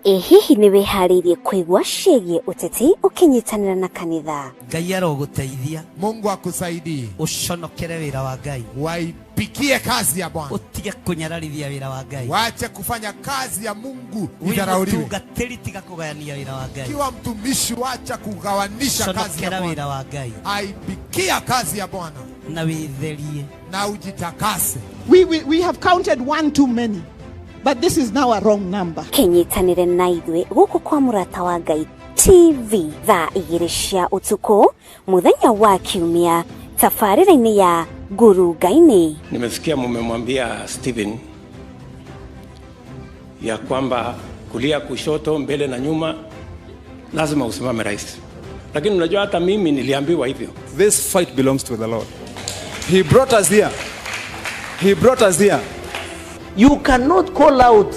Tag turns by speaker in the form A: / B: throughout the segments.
A: Ĩ hihi nĩ wĩharĩirie kũigua ciĩgiĩ ũteti ũkĩnyitanĩra na kanitha?
B: Ngai arogũteithia.
C: Mungu akusaidie.
B: Uconokere wĩra wa Ngai.
C: Waipikie kazi ya Bwana.
B: Utige kunyararithia wĩra wa Ngai.
C: Wache kufanya kazi ya Mungu
B: Wĩ
C: idharauliwe.
B: mũtungatĩri tiga kũgayania wĩra wa Ngai.
C: Kiwa mtumishi, wacha kugawanisha kazi ya
B: Conokera
C: Bwana.
B: wĩra wa Ngai
C: Aipikia kazi ya Bwana
B: na wĩtherie.
C: na ujitakase.
D: We have counted one too many, but this is now a wrong number.
A: Kĩnyitanĩre na ithuĩ gũkũ kwa Mũrata wa Ngai TV thaa 2 cia ũtukũ mũthenya wa Kiumia tabarĩra-inĩ ya Ngurunga-inĩ.
E: Nimesikia mumemwambia Stephen ya kwamba kulia, kushoto, mbele na nyuma lazima usimame rais, lakini unajua hata mimi niliambiwa hivyo.
F: This fight belongs to the Lord. He brought us here. He brought us here.
G: You cannot call out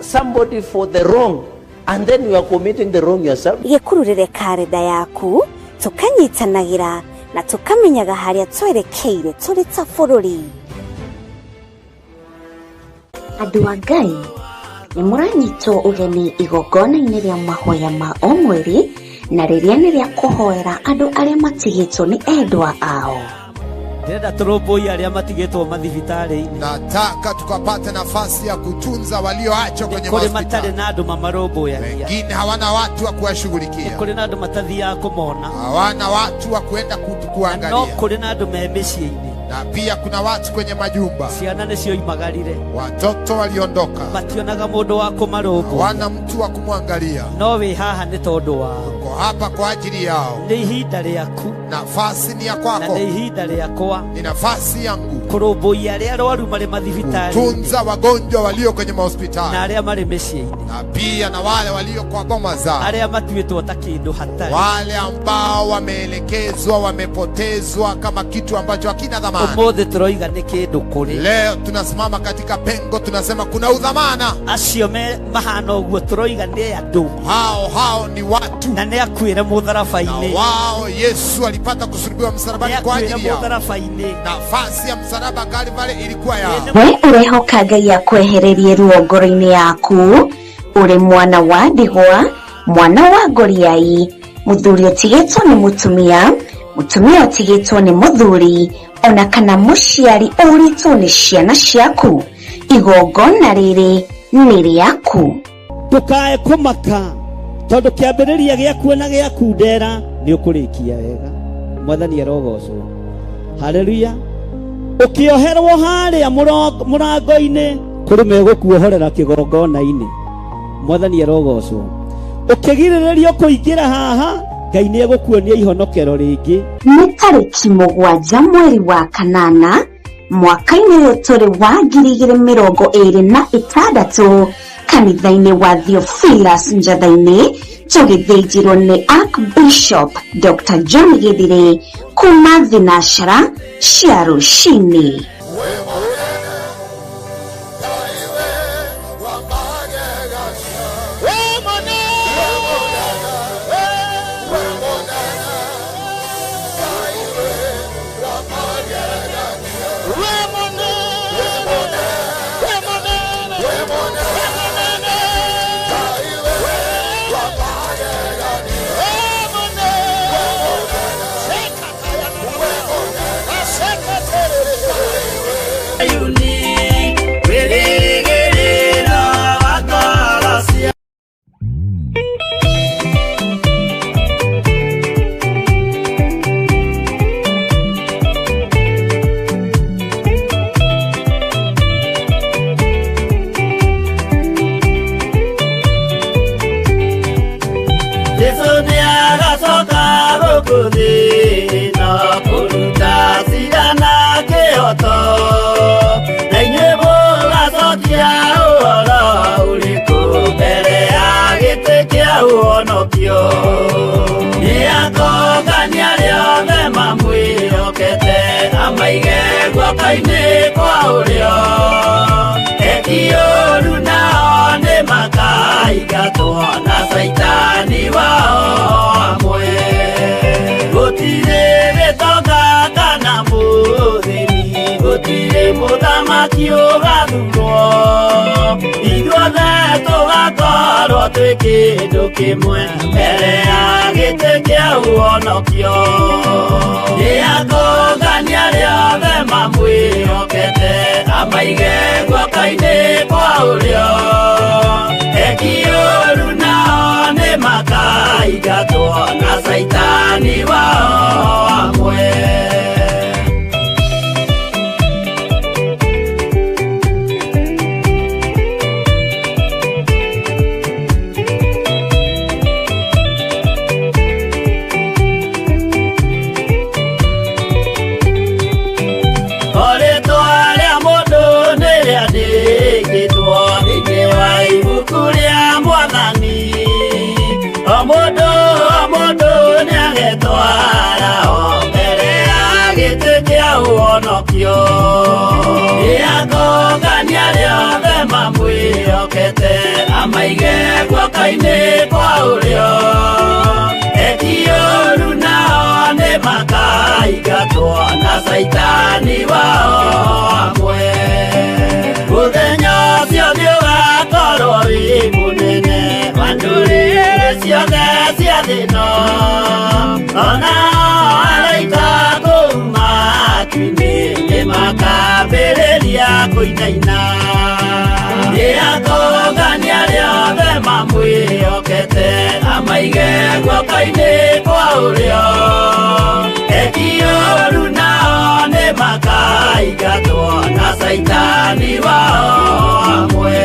G: somebody for the wrong and then you are committing the wrong yourself.
A: Gĩkururĩre karenda yaku tũkanyitanagĩra na tũkamenyaga harĩa twerekeire tũrĩ ta bũrũri. Andũ a Ngai nĩ mũranyitwo ũgeni igongona-inĩ rĩa mahoya ma o mweri na rĩrĩa nĩ rĩa kũhoera andũ arĩa matigĩtwo nĩ endwa ao.
B: Ndĩrenda tũrũmbũiye arĩa matigĩtwo mathibitarĩ-inĩ.
C: Nataka tukapate nafasi ya kutunza walioachwa kwenye
B: Kũrĩ matarĩ
C: mahospitali.
B: na andũ mamarũmbũyagia.
C: Wengine hawana watu wa kuwashughulikia,
B: Kũrĩ na andũ matathiaga kũmona.
C: hawana watu wa kuenda
B: Na no
C: kuangalia,
B: kũrĩ na andũ me mĩciĩ-inĩ.
C: na pia kuna watu kwenye majumba,
B: Ciana nĩcioimagarire.
C: watoto waliondoka,
B: Mationaga mũndũ wa kũmarũmbũiya.
C: hawana mtu wa kumwangalia.
B: No wĩ haha nĩ tondũ wao.
C: Uko hapa kwa ajili yao.
B: Nĩ ihinda rĩaku
C: Nafasi ni ya
B: na
C: kwako,
B: nĩ ihinda rĩakwa
C: ni nafasi yangu
B: kũrũmbũiya arĩa arwaru marĩ mathibitarĩ-inĩ
C: kutunza wagonjwa walio kwenye
B: na
C: mahospitali
B: arĩa marĩ mĩciĩ-inĩ,
C: na pia na wale walio kwa boma zao,
B: arĩa matuĩtwo ta kĩndũ hatarĩ.
C: wale ambao wameelekezwa, wamepotezwa kama kitu ambacho hakina dhamana.
B: Ũmũthĩ tũroiga nĩ kĩndũ kũrĩ
C: Leo tunasimama katika pengo, tunasema kuna udhamana.
B: acio me mahana ũguo, tũroiga nĩ andũ
C: Hao hao ni watu,
B: na nĩ akuĩre
C: na
B: mũtharaba-inĩ,
C: wao Yesu alipata kusulubiwa
B: nĩ
C: msalabani kwa
B: akuĩre
C: ajili yao.
B: mũtharaba-inĩ.
C: Nafasi ya msalaba Kalvari ilikuwa yao.
A: We ũrehoka Ngai akwehererie ruo ngoro-inĩ yaku ũrĩ mwana wa ndigwa, mwana wa ngoriai, mũthuri ũtigĩtwo nĩ mũtumia, mũtumia ũtigĩtwo nĩ mũthuri, ona kana mũciari ũrĩtwo nĩ ciana ciaku. Igongona rĩrĩ nĩ rĩaku.
B: Ndũkae kũmaka tondũ kĩambĩrĩria gĩaku na gĩaku ndera nĩ ũkũrĩkia wega. Mwathani arogocwo. Haleluya. Ũkĩoherwo harĩa mũrango-inĩ kũrĩ megũkuohorera kĩgongona-inĩ. Mwathani arogocwo. Ũkĩgirĩrĩrio kũingĩra haha, Ngai nĩ egũkuonia ihonokero rĩngĩ.
A: Nĩ tarĩki 7 mweri wa 8 mwaka-inĩ ũyũ tũrĩ wa 2026 kanitha-inĩ wa Theophilus Njatha-inĩ tũgĩthĩnjĩrwo nĩ Archbishop Dr. John Githire kuma thinashara cia rũcinĩ.
G: Jesu nĩ agacoka gũkũ thĩ na kũruta cira na kĩhooto, na inyuĩ mũgacokia ũhoro ũrĩkũ mbere ya gĩtĩ kĩa ũhonokio. Nĩ akongania arĩa othe mamwĩhokete, amaige guoko-inĩ kwa ũrĩo. Eki ũũru nao nĩ makaingatwo na Caitani wao hamwe. Gũtirĩ gĩtonga kana mũthĩni, gũtirĩ
H: Twĩ kĩndũ kĩmwe mbere ya gĩtĩ kĩa ũhonokio. Nĩakongania arĩa othe mamwĩhokete, amaige guoko-inĩ kwa ũrĩo. Eki ũũru nao nĩmakaingatwo na Caitani wao hamwe. Mũndũ nĩagetwara o mbere ya gĩtĩ kĩa ũhonokio. Nĩakongania arĩa othe mamwĩhokete, amaige guoko-inĩ kwa ũrĩo. Eki ũũru nao nĩmakaingatwo na Caitani wao hamwe. Mũthenya ũcio nĩũgakorwo wĩ mũnene wa ndũrĩrĩ ciothe cia thĩ ĩno. Ona araika kũu matu-inĩ nĩmakambĩrĩria kũinaina. Nĩakongania arĩa othe mamwĩhokete, amaige guoko-inĩ kwa ũrĩo. Eki ũũru nao nĩmakaingatwo na Caitani wao hamwe.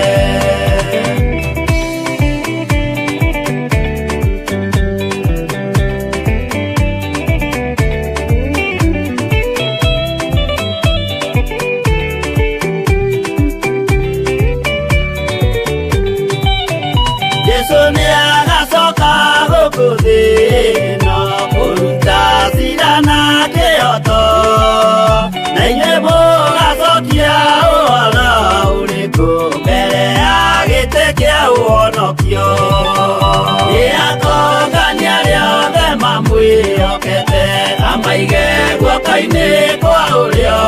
H: Jesu nĩagacoka gũkũ thĩ ĩno kũruta cira na kĩhooto, na inyuĩ mũgacokia ũhoro ũrĩkũ mbere ya gĩtĩ kĩa ũhonokio. Nĩakongania arĩa othe mamwĩhokete, amaige guoko-inĩ kwa ũrĩo.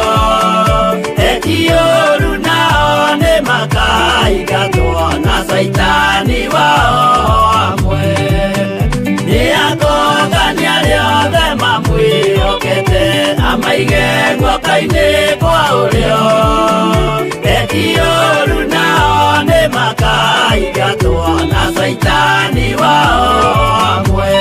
H: Eki ũũru nao nĩmakaingatwo na Caitani wao hamwe. Nĩakongania arĩa othe mamwĩhokete, amaige guoko-inĩ kwa ũrĩo. Eki ũũru nao nĩmakaingatwo na Caitani wao hamwe.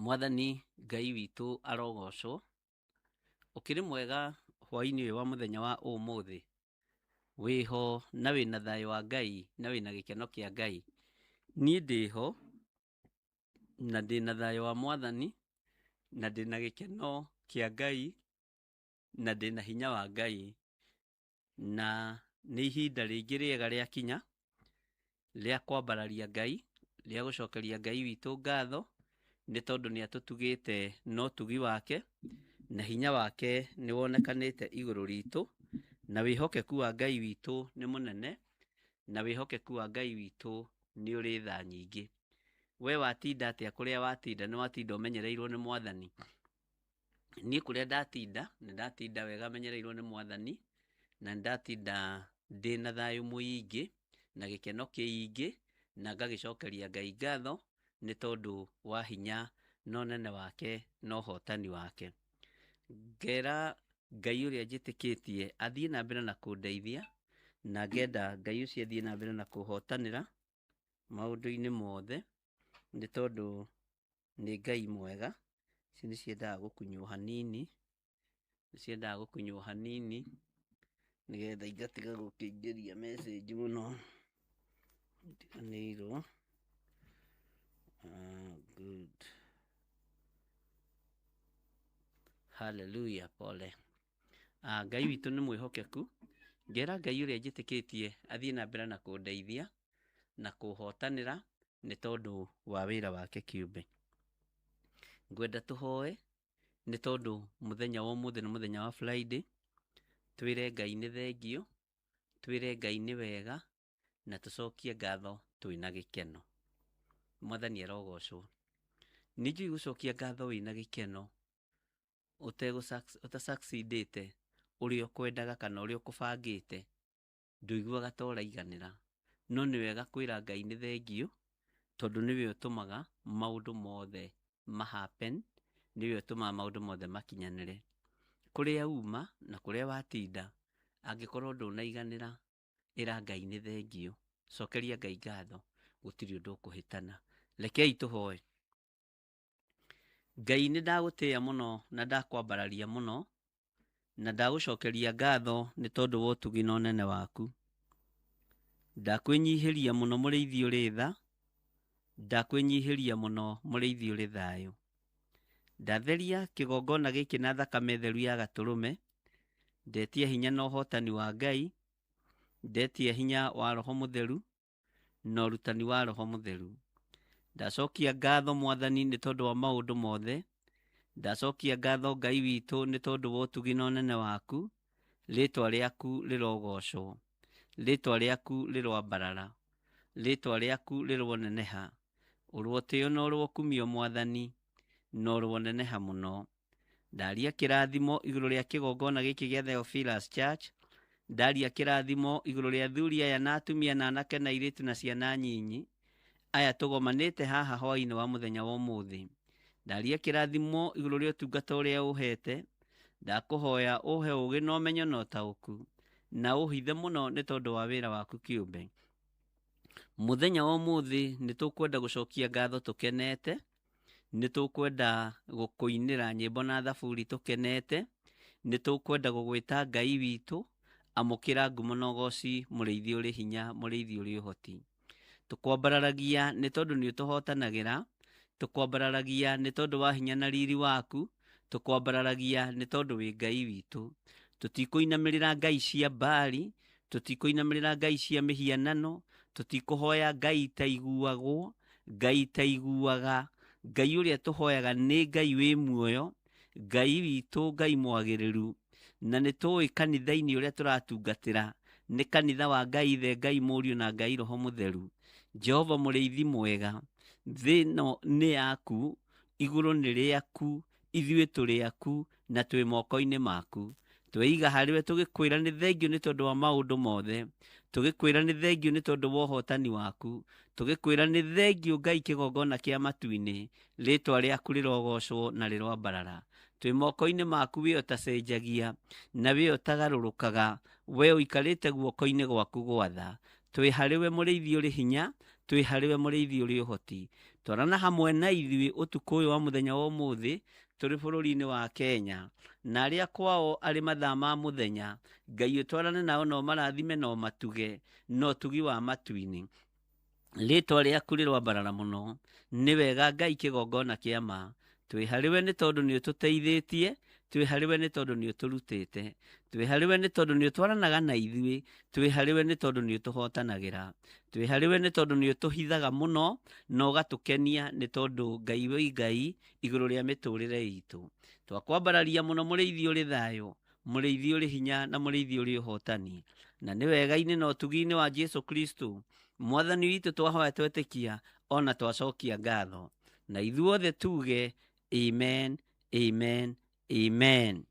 E: Mwathani Ngai witũ arogocwo. Ũkĩrĩ mwega hwaĩ-inĩ ũyũ wa mũthenya wa ũmũthĩ? Wĩho na wĩna thayũ wa Ngai na wĩna gĩkeno kĩa Ngai. Niĩ ndĩho na ndĩna thayũ wa Mwathani na ndĩna gĩkeno kĩa Ngai na ndĩna hinya wa Ngai. Na nĩ ihinda rĩngĩ rĩega rĩakinya rĩa kwambararia Ngai, rĩa gũcokeria Ngai witũ ngatho nĩ tondũ nĩ atũtugĩte na ũtugi wake, na hinya wake nĩ wonekanĩte igũrũ ritũ, na wĩhokeku wa Ngai witũ nĩ mũnene, na wĩhokeku wa Ngai witũ nĩ ũrĩ tha nyingĩ. We watinda atĩa kũrĩa watinda? Nĩ watinda ũmenyereirwo nĩ Mwathani? Niĩ kũrĩa ndatinda, nĩ ndatinda wega menyereirwo nĩ Mwathani, na nĩ ndatinda ndĩna thayũ mũingĩ, na gĩkeno kĩingĩ, na ngagĩcokeria Ngai ngatho nĩ tondũ wa hinya na ũnene wake na ũhotani wake. Ngera Ngai ũrĩa njĩtĩkĩtie athiĩ na mbere na kũndeithia, na ngenda Ngai ũcio athiĩ na mbere na kũhotanĩra maũndũ-inĩ mothe, nĩ tondũ nĩ Ngai mwega. Ici nĩ ciendaga gũkunywo hanini, nĩ ciendaga gũkunywo hanini nĩgetha igatiga gũkĩingĩria message mũno. Ndiganĩirwo. Good. Hallelujah, pole. Ngai witũ nĩ mwĩhokeku. Ngera Ngai ũrĩa njĩtĩkĩtie athiĩ na mbere na kũndeithia na kũhotanĩra nĩ tondũ wa wĩra wake kĩũmbe. Ngwenda tũhoe nĩ tondũ mũthenya wa ũmũthĩ nĩ mũthenya wa Friday, twĩre Ngai nĩ thengio, twĩre Ngai nĩ wega, na tũcokie ngatho twĩna gĩkeno. Mwathani arogocwo. Nĩ njũĩ gũcokia ngatho wĩna gĩkeno ũta succeedĩte ũrĩa ũkwendaga kana ũrĩa ũkũbangĩte, ndũiguaga ta ũraiganĩra. No nĩ wega kwĩra Ngai nĩ thengio, tondũ nĩwe ũtũmaga maũndũ mothe ma happen, nĩwe ũtũmaga maũndũ mothe makinyanĩre. Kũrĩa uma na kũrĩa watinda, angĩkorwo ndũnaiganĩra, ĩra Ngai nĩ thengio, cokeria Ngai ngatho, gũtirĩ ũndũ ũkũhĩtana. Rekei tũhoe. Ngai nĩ ndagũtĩĩa mũno na ndakwambararia mũno, na ndagũcokeria ngatho nĩ tondũ wa ũtugi na ũnene waku. Ndakwĩnyihĩria mũno mũrĩithi ũrĩ tha, ndakwĩnyihĩria mũno mũrĩithi ũrĩ thayũ. Ndatheria kĩgongona gĩkĩ na thakame theru ya gatũrũme, ndetia hinya na ũhotani wa Ngai, ndetia hinya wa Roho Mũtheru, na ũrutani wa Roho Mũtheru. Ndacokia ngatho Mwathani nĩ tondũ wa maũndũ mothe. Ndacokia ngatho Ngai witũ nĩ tondũ wa ũtugi na ũnene waku. Rĩtwa rĩaku rĩrogocwo. Rĩtwa rĩaku rĩroambarara. Rĩtwa rĩaku rĩroneneha. Ũrotĩo na ũrokumio Mwathani, na ũroneneha mũno. Ndaria kĩrathimo igũrũ rĩa kĩgongona gĩkĩ gĩa Theophilus Church. Ndaria kĩrathimo igũrũ rĩa athuri aya na atumia na anake na airĩtu na ciana nyinyi aya tũgomanĩte haha hwaĩ-inĩ wa mũthenya wa ũmũthĩ. Ndaria kĩrathimo igũrũ rĩa ũtungata ũrĩa ũhete. Ndakũhoya ũhe ũgĩ na ũmenyo na ũtaũku, na ũhithe mũno nĩ tondũ wa wĩra waku kĩũmbe. Mũthenya wa ũmũthĩ nĩ tũkwenda gũcokia ngatho tũkenete. Nĩ tũkwenda gũkũinĩra nyĩmbo na thaburi tũkenete. Nĩ tũkwenda gũgwĩta Ngai witũ, amũkĩra ngumo na ũgoci, mũrĩithi ũrĩ hinya, mũrĩithi ũrĩ ũhoti. Tũkwambararagia nĩ tondũ nĩ ũtũhotanagĩra, tũkwambararagia nĩ tondũ wa hinya na riri waku, tũkwambararagia nĩ tondũ wĩ Ngai witũ. Tũtikũinamĩrĩra ngai cia Baali, tũtikũinamĩrĩra ngai cia mĩhianano, tũtikũhoya ngai itaiguagwo, ngai itaiguaga. Ngai ũrĩa tũhoyaga nĩ Ngai wĩ muoyo, Ngai witũ, Ngai mwagĩrĩru. Na nĩ tũĩ kanitha-inĩ ũrĩa tũratungatĩra nĩ kanitha wa Ngai Ithe, Ngai Mũriũ na Ngai Roho Mũtheru. Jehova mũrĩithi mwega, thĩ ĩno nĩ yaku, igũrũ nĩ rĩaku, ithuĩ tũrĩ aku na twĩ moko-inĩ maku. Tweiga harĩwe tũgĩkwĩra nĩ thengio nĩ tondũ wa maũndũ mothe, tũgĩkwĩra nĩ thengio nĩ tondũ wa ũhotani waku, tũgĩkwĩra nĩ thengio Ngai kĩgongona kĩa matu-inĩ, rĩtwa rĩaku rĩrogocwo na rĩroambarara. Twĩ moko-inĩ maku wĩ ũtacenjagia na wĩ ũtagarũrũkaga, we ũikarĩte guoko-inĩ gwaku gwatha. Twĩ harĩwe mũrĩithi ũrĩ hinya, twĩ harĩwe mũrĩithi ũrĩ ũhoti. Twarana hamwe na ithuĩ ũtukũ ũyũ wa mũthenya wa ũmũthĩ tũrĩ bũrũri-inĩ wa Kenya, na arĩa kwao arĩ mathaa ma mũthenya, Ngai ũtwarane nao na ũmarathime na ũmatuge na ũtugi wa matu-inĩ. Rĩtwa rĩaku rĩroambarara mũno. Nĩ wega Ngai kĩgongona kĩa ma. Twĩ harĩwe nĩ tondũ nĩ ũtũteithĩtie, twĩ harĩwe nĩ tondũ nĩ ũtũrutĩte, twĩ harĩwe nĩ tondũ nĩ ũtwaranaga na ithuĩ, twĩ harĩwe nĩ tondũ nĩ ũtũhotanagĩra, twĩ harĩwe nĩ tondũ nĩ ũtũhithaga mũno na ũgatũkenia nĩ tondũ Ngai wĩ Ngai igũrũ rĩa mĩtũrĩre itũ. Twakwambararia mũno mũrĩithi ũrĩ thayũ, mũrĩithi ũrĩ hinya na mũrĩithi ũrĩ ũhotani. Na nĩ wega-inĩ na ũtugi-inĩ wa Jesu Kristo mwathani witũ twahoya twetĩkia ona twacokia ngatho. Na ithuothe tuge amen, amen, amen.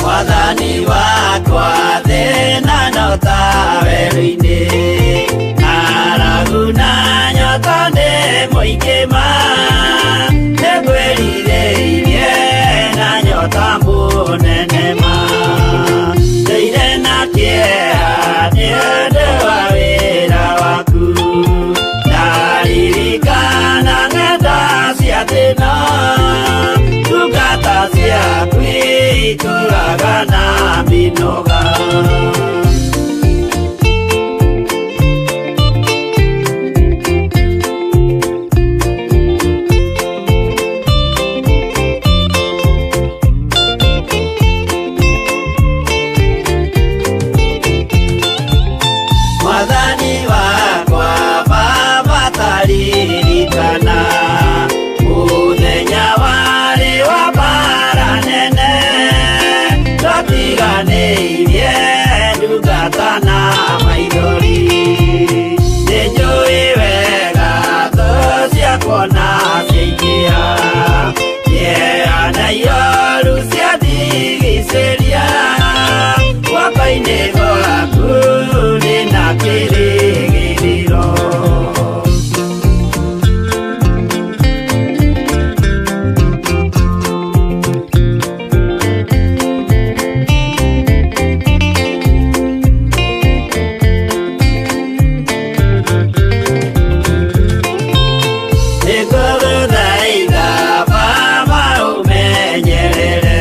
H: Mwathani wakwa thĩna no ta werũ-inĩ, ng'aragu na nyota nĩ mũingĩ ma, nĩngwĩrirĩirie na nyota mũnene ma, ndũire na kĩeha nĩ ũndũ wa wĩra waku, ndaririkana ng'enda cia thĩna, ndungata ciaku itũraga na mĩnoga. Mwathani wakwa Baba taririkana mũthenya warĩ wa mbara nene, twatiganĩirie ndungata na maithori, nĩnjũĩ wega thũ ciakwa na ciaingĩha, kĩeha na ioru ciandigicĩria, guoko-inĩ gwaku ndĩna kĩrĩgĩrĩro. Nĩngũgũthaitha Baba ũmenyerere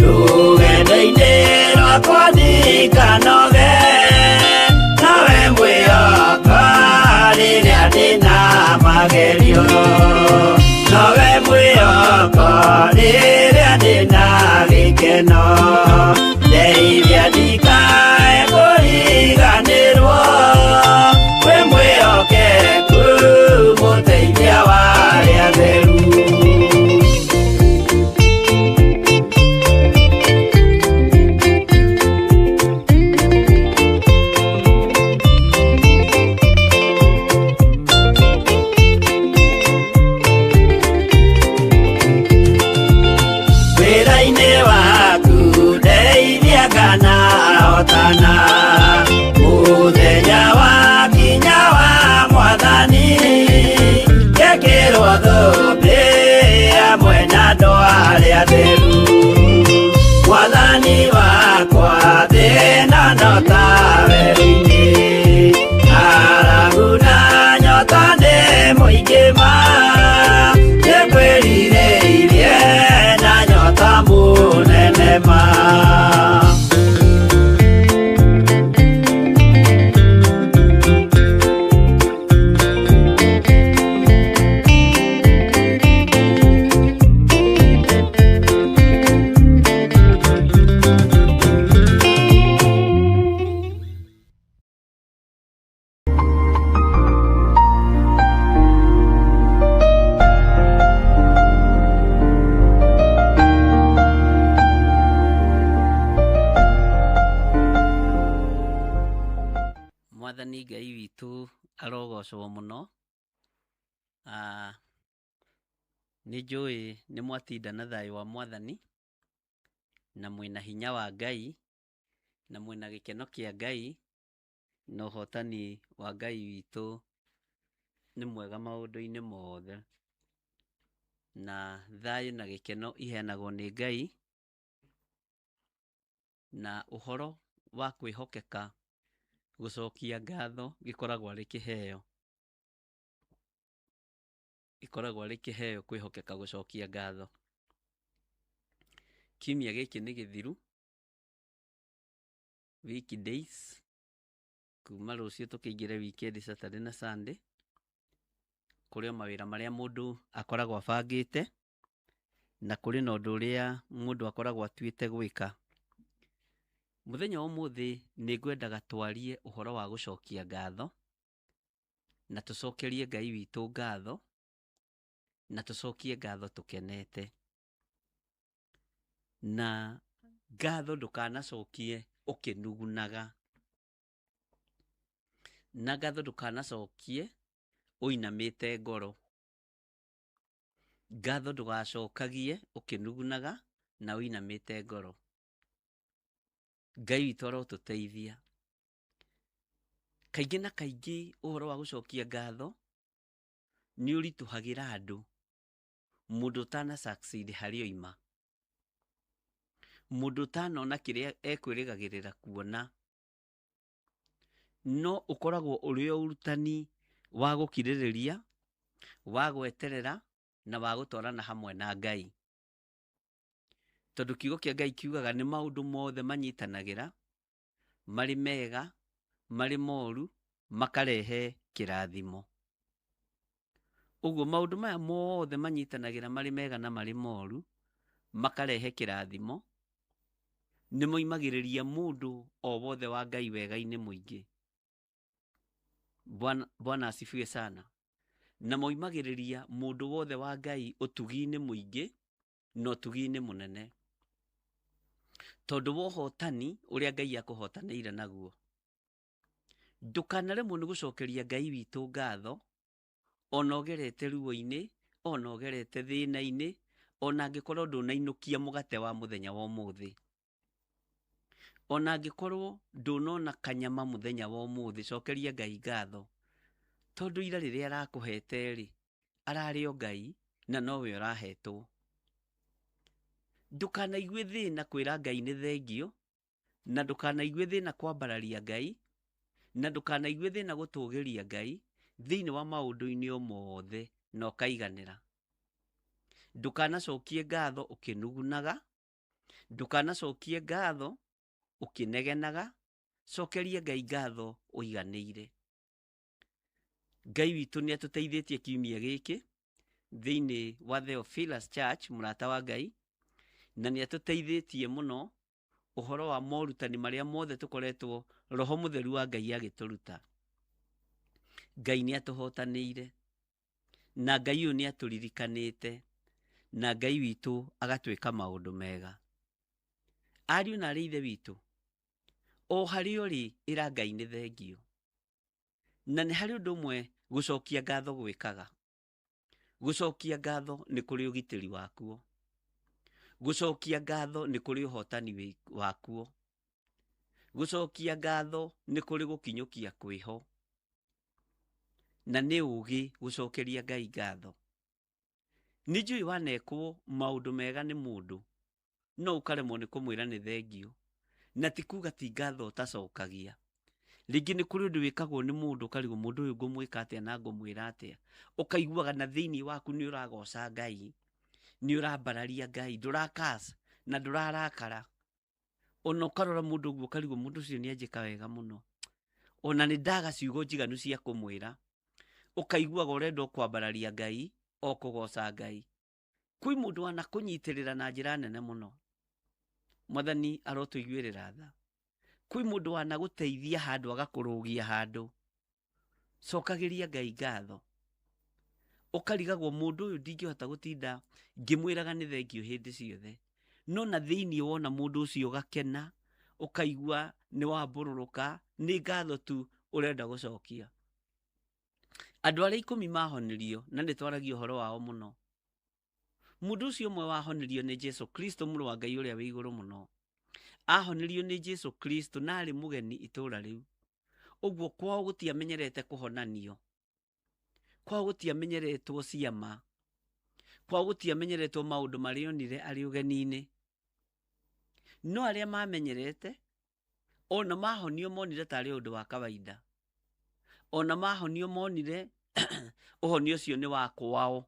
H: rũgendo-inĩ rwakwa ndikanoge, nawe mwĩhoko rĩrĩa ndĩna magerio, nowe mwĩhoko rĩrĩa ndĩna gĩkeno, ndeithia ndikae kũriganĩrwo, wĩ mwĩhokeku mũteithia wa arĩa atheru. Wĩra-inĩ waku ndeithia kana hotana, mũthenya wakinya wa mwathani, ngekĩrwo thũmbĩ hamwe na andũ arĩa atheru. Mwathani wakwa thĩna no ta werũ-inĩ, ng'aragu na nyota nĩ mũingĩ ma, nĩngwĩrirĩirie na nyota mũnene ma.
E: Mwathani Ngai witũ arogocwo mũno. Nĩ njũĩ nĩ mwatinda na thayũ wa mwathani, na mwĩna hinya wa Ngai, na mwĩna gĩkeno kĩa Ngai, Na ũhotani wa Ngai witũ nĩ mwega maũndũ-inĩ mothe. Na thayũ na gĩkeno iheanagwo nĩ Ngai. Na ũhoro wa kwĩhokeka gũcokia ngatho gĩkoragwo arĩ kĩheo. Gĩkoragwo arĩ kĩheo kwĩhokeka gũcokia ngatho. Kiumia gĩkĩ nĩ gĩthiru, weekdays, kuma rũciũ tũkĩingĩre weekend Saturday na Sunday, kũrĩ o mawĩra marĩa mũndũ akoragwo abangĩte, na kũrĩ na ũndũ ũrĩa mũndũ akoragwo atuĩte gwĩka. Mũthenya wa ũmũthĩ nĩ ngwendaga twarie ũhoro wa gũcokia ngatho, na tũcokerie Ngai witũ ngatho, na tũcokie ngatho tũkenete. Na ngatho ndũkanacokie ũkĩnugunaga, na ngatho ndũkanacokie ũinamĩte ngoro. Ngatho ndũgacokagie ũkĩnugunaga na ũinamĩte ngoro. Ngai witũ arotũteithia. Kaingĩ na kaingĩ ũhoro wa gũcokia ngatho nĩ ũritũhagĩra andũ, mũndũ ũtana succeed harĩa oima, mũndũ ũtanona kĩrĩa ekwĩrĩgagĩrĩra kuona, no ũkoragwo ũrĩ o ũrutani wa gũkirĩrĩria, wa gweterera na wa gũtwarana hamwe na Ngai. Tondũ kiugo kĩa Ngai kiugaga nĩ maũndũ mothe manyitanagĩra, marĩ mega, marĩ moru, makarehe kĩrathimo. Ũguo maũndũ maya mothe manyitanagĩra marĩ mega na marĩ moru, makarehe kĩrathimo, nĩ moimagĩrĩria mũndũ o wothe wa Ngai wega-inĩ mũingĩ. Bwana asifiwe sana. Na moimagĩrĩria mũndũ wothe wa Ngai ũtugi-inĩ mũingĩ na ũtugi-inĩ mũnene. Tondũ wa ũhotani ũrĩa Ngai akũhotanĩire naguo. Ndũkanaremwo nĩ gũcokeria Ngai witũ ngatho, ona ũgerete ruo-inĩ, ona ũgerete thĩna-inĩ, ona angĩkorwo ndũnainũkia mũgate wa mũthenya wa ũmũthĩ. Ona angĩkorwo ndũnona kanyama mũthenya wa ũmũthĩ, cokeria Ngai ngatho. Tondũ ira rĩrĩa arakũhete-rĩ, ararĩ o Ngai na nowe ũrahetwo. Ndũkanaigue thĩna kwĩra Ngai nĩ thengio, na ndũkanaigue thĩna kwambararia Ngai, na ndũkanaigue thĩna gũtũgĩria Ngai thĩinĩ wa maũndũ-inĩ o mothe na ũkaiganĩra. Ndũkanacokie ngatho ũkĩnugunaga, ndũkanacokie ngatho ũkĩnegenaga, cokeria Ngai ngatho ũiganĩire. Ngai witũ nĩ atũteithĩtie kiumia gĩkĩ thĩinĩ wa Theophilus Church, mũrata wa Ngai, na nĩ atũteithĩtie mũno ũhoro wa morutani marĩa mothe tũkoretwo Roho Mũtheru wa Ngai agĩtũruta. Ngai nĩ atũhotanĩire, na Ngai ũyũ nĩ atũririkanĩte, na Ngai witũ agatwĩka maũndũ mega. Ariũ na arĩ ithe witũ, o harĩa ũrĩ ĩra Ngai nĩ thengio. Na nĩ harĩ ũndũ ũmwe gũcokia ngatho gwĩkaga. Gũcokia ngatho nĩ kũrĩ ũgitĩri wakuo. Gũcokia ngatho nĩ kũrĩ ũhotani wakuo. Gũcokia ngatho nĩ kũrĩ gũkinyũkia kwĩho. Na nĩ ũũgĩ gũcokeria Ngai ngatho. Nĩ njũĩ wanekwo maũndũ mega nĩ mũndũ, no ũkaremwo nĩ kũmwĩra nĩ thengio. Na ti kuga ti ngatho ũtacokagia. Rĩngĩ nĩ kũrĩ ũndũ wĩkagwo nĩ mũndũ ũkarigwo mũndũ ũyũ ngũmwĩka atĩa na ngũmwĩra atĩa. Ũkaiguaga na thĩinĩ waku nĩ ũragoca Ngai, nĩ ũrambararia Ngai, ndũrakaca na ndũrarakara. Ona ũkarora mũndũ ũguo ũkarigwo mũndũ ũcio nĩ anjĩka wega mũno. Ona nĩ ndaga ciugo njiganu cia kũmwĩra. Ũkaiguaga ũrenda o kwambararia Ngai, o kũgoca Ngai. Kwĩ mũndũ wanakũnyitĩrĩra na njĩra nene mũno. Mwathani arotũiguĩrĩra tha. Kwĩ mũndũ wanagũteithia handũ agakũrũgia handũ. Cokagĩria Ngai ngatho. Ũkarigagwo mũndũ ũyũ ndingĩhota gũtinda ngĩmwĩraga nĩ thengio hĩndĩ ciothe. No na thĩinĩ wona mũndũ ũcio ũgakena, ũkaigua nĩ wambũrũrũka, nĩ ngatho tu ũrenda gũcokia. Andũ arĩa ikũmi mahonirio, na nĩ twaragia ũhoro wao mũno. Mũndũ ũcio ũmwe wahonirio nĩ Jesu Kristo mũrũ wa Ngai ũrĩa wĩ igũrũ mũno. Ahonirio nĩ Jesu Kristo na arĩ mũgeni itũũra rĩu. Ũguo kwao gũtiamenyerete kũhonanio, kwao gũtiamenyeretwo ciama, kwao gũtiamenyeretwo maũndũ marĩa onire arĩ ũgeni-inĩ. No arĩa mamenyerete ona mahonio monire tarĩ ũndũ wa kawaida, ona mahonio monire ũhonio ũcio nĩ wa kwao.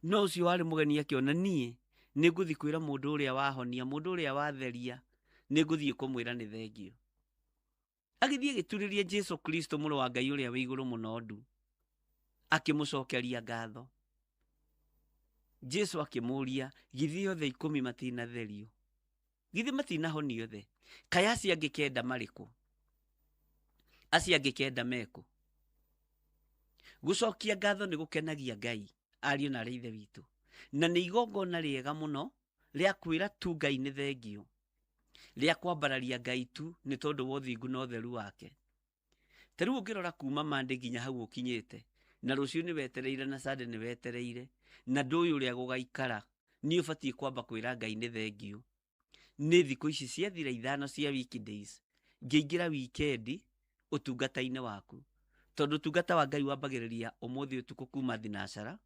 E: No ũcio warĩ mũgeni akĩona niĩ nĩ ngũthiĩ kwĩra mũndũ ũrĩa wahonia, mũndũ ũrĩa watheria, nĩ ngũthiĩ kũmwĩra nĩ thengio. Agĩthiĩ agĩturĩria Jesu Kristo mũrũ wa Ngai ũrĩa wĩ igũrũ mũno ndu, akĩmũcokeria ngatho. Jesu akĩmũũria, githĩ othe 10 matinatherio? Githĩ matinahonio othe? Kaĩ acio angĩ 9 marĩ kũ? Acio angĩ 9 mekũ? Gũcokia ngatho nĩ gũkenagia Ngai, ariũ na arĩ ithe witũ, na nĩ igongona rĩega mũno rĩa kwĩra tu Ngai nĩ thengio, rĩa kwambararia Ngai tu nĩ tondũ wa ũthingu na ũtheru wake. Ta rĩu ũngĩrora kuma Monday nginya hau ũkinyĩte, na rũciũ nĩ wetereire na Sunday nĩ wetereire, na ndũĩ ũrĩa gũgaikara, nĩ ũbatiĩ kwamba kwĩra Ngai nĩ thengio. Nĩ thikũ ici ciathira 5 cia weekdays, ngĩingĩra weekend ũtungata-inĩ waku, tondũ ũtungata wa Ngai wambagĩrĩria ũmũthĩ ũtukũ kuma thinacara,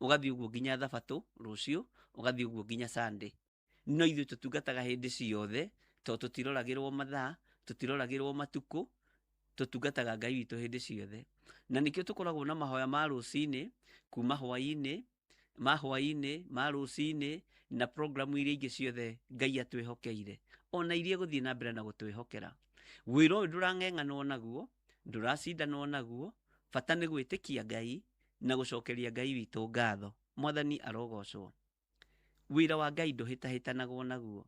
E: ũgathiĩ ũguo nginya thabatũ rũciũ, ũgathiĩ ũguo nginya Sunday. No ithuĩ tũtungataga hĩndĩ ciothe, tondũ tũtiroragĩrwo mathaa, tũtiroragĩrwo matukũ, tũtungataga Ngai witũ hĩndĩ ciothe. Na nĩkĩo tũkoragwo na mahoya ma rũcinĩ, kuma hwaĩ-inĩ, ma hwaĩ-inĩ, ma rũcinĩ, na programu iria ingĩ ciothe Ngai atwĩhokeire, ona iria gũthiĩ na mbere na gũtwĩhokera. Wĩra ũyũ ndũrang'eng'anwo naguo, ndũracindanwo naguo, bata nĩ gwĩtĩkia Ngai na gũcokeria Ngai witũ ngatho. Mwathani arogocwo. Wĩra wa Ngai ndũhĩtahĩtanagwo naguo.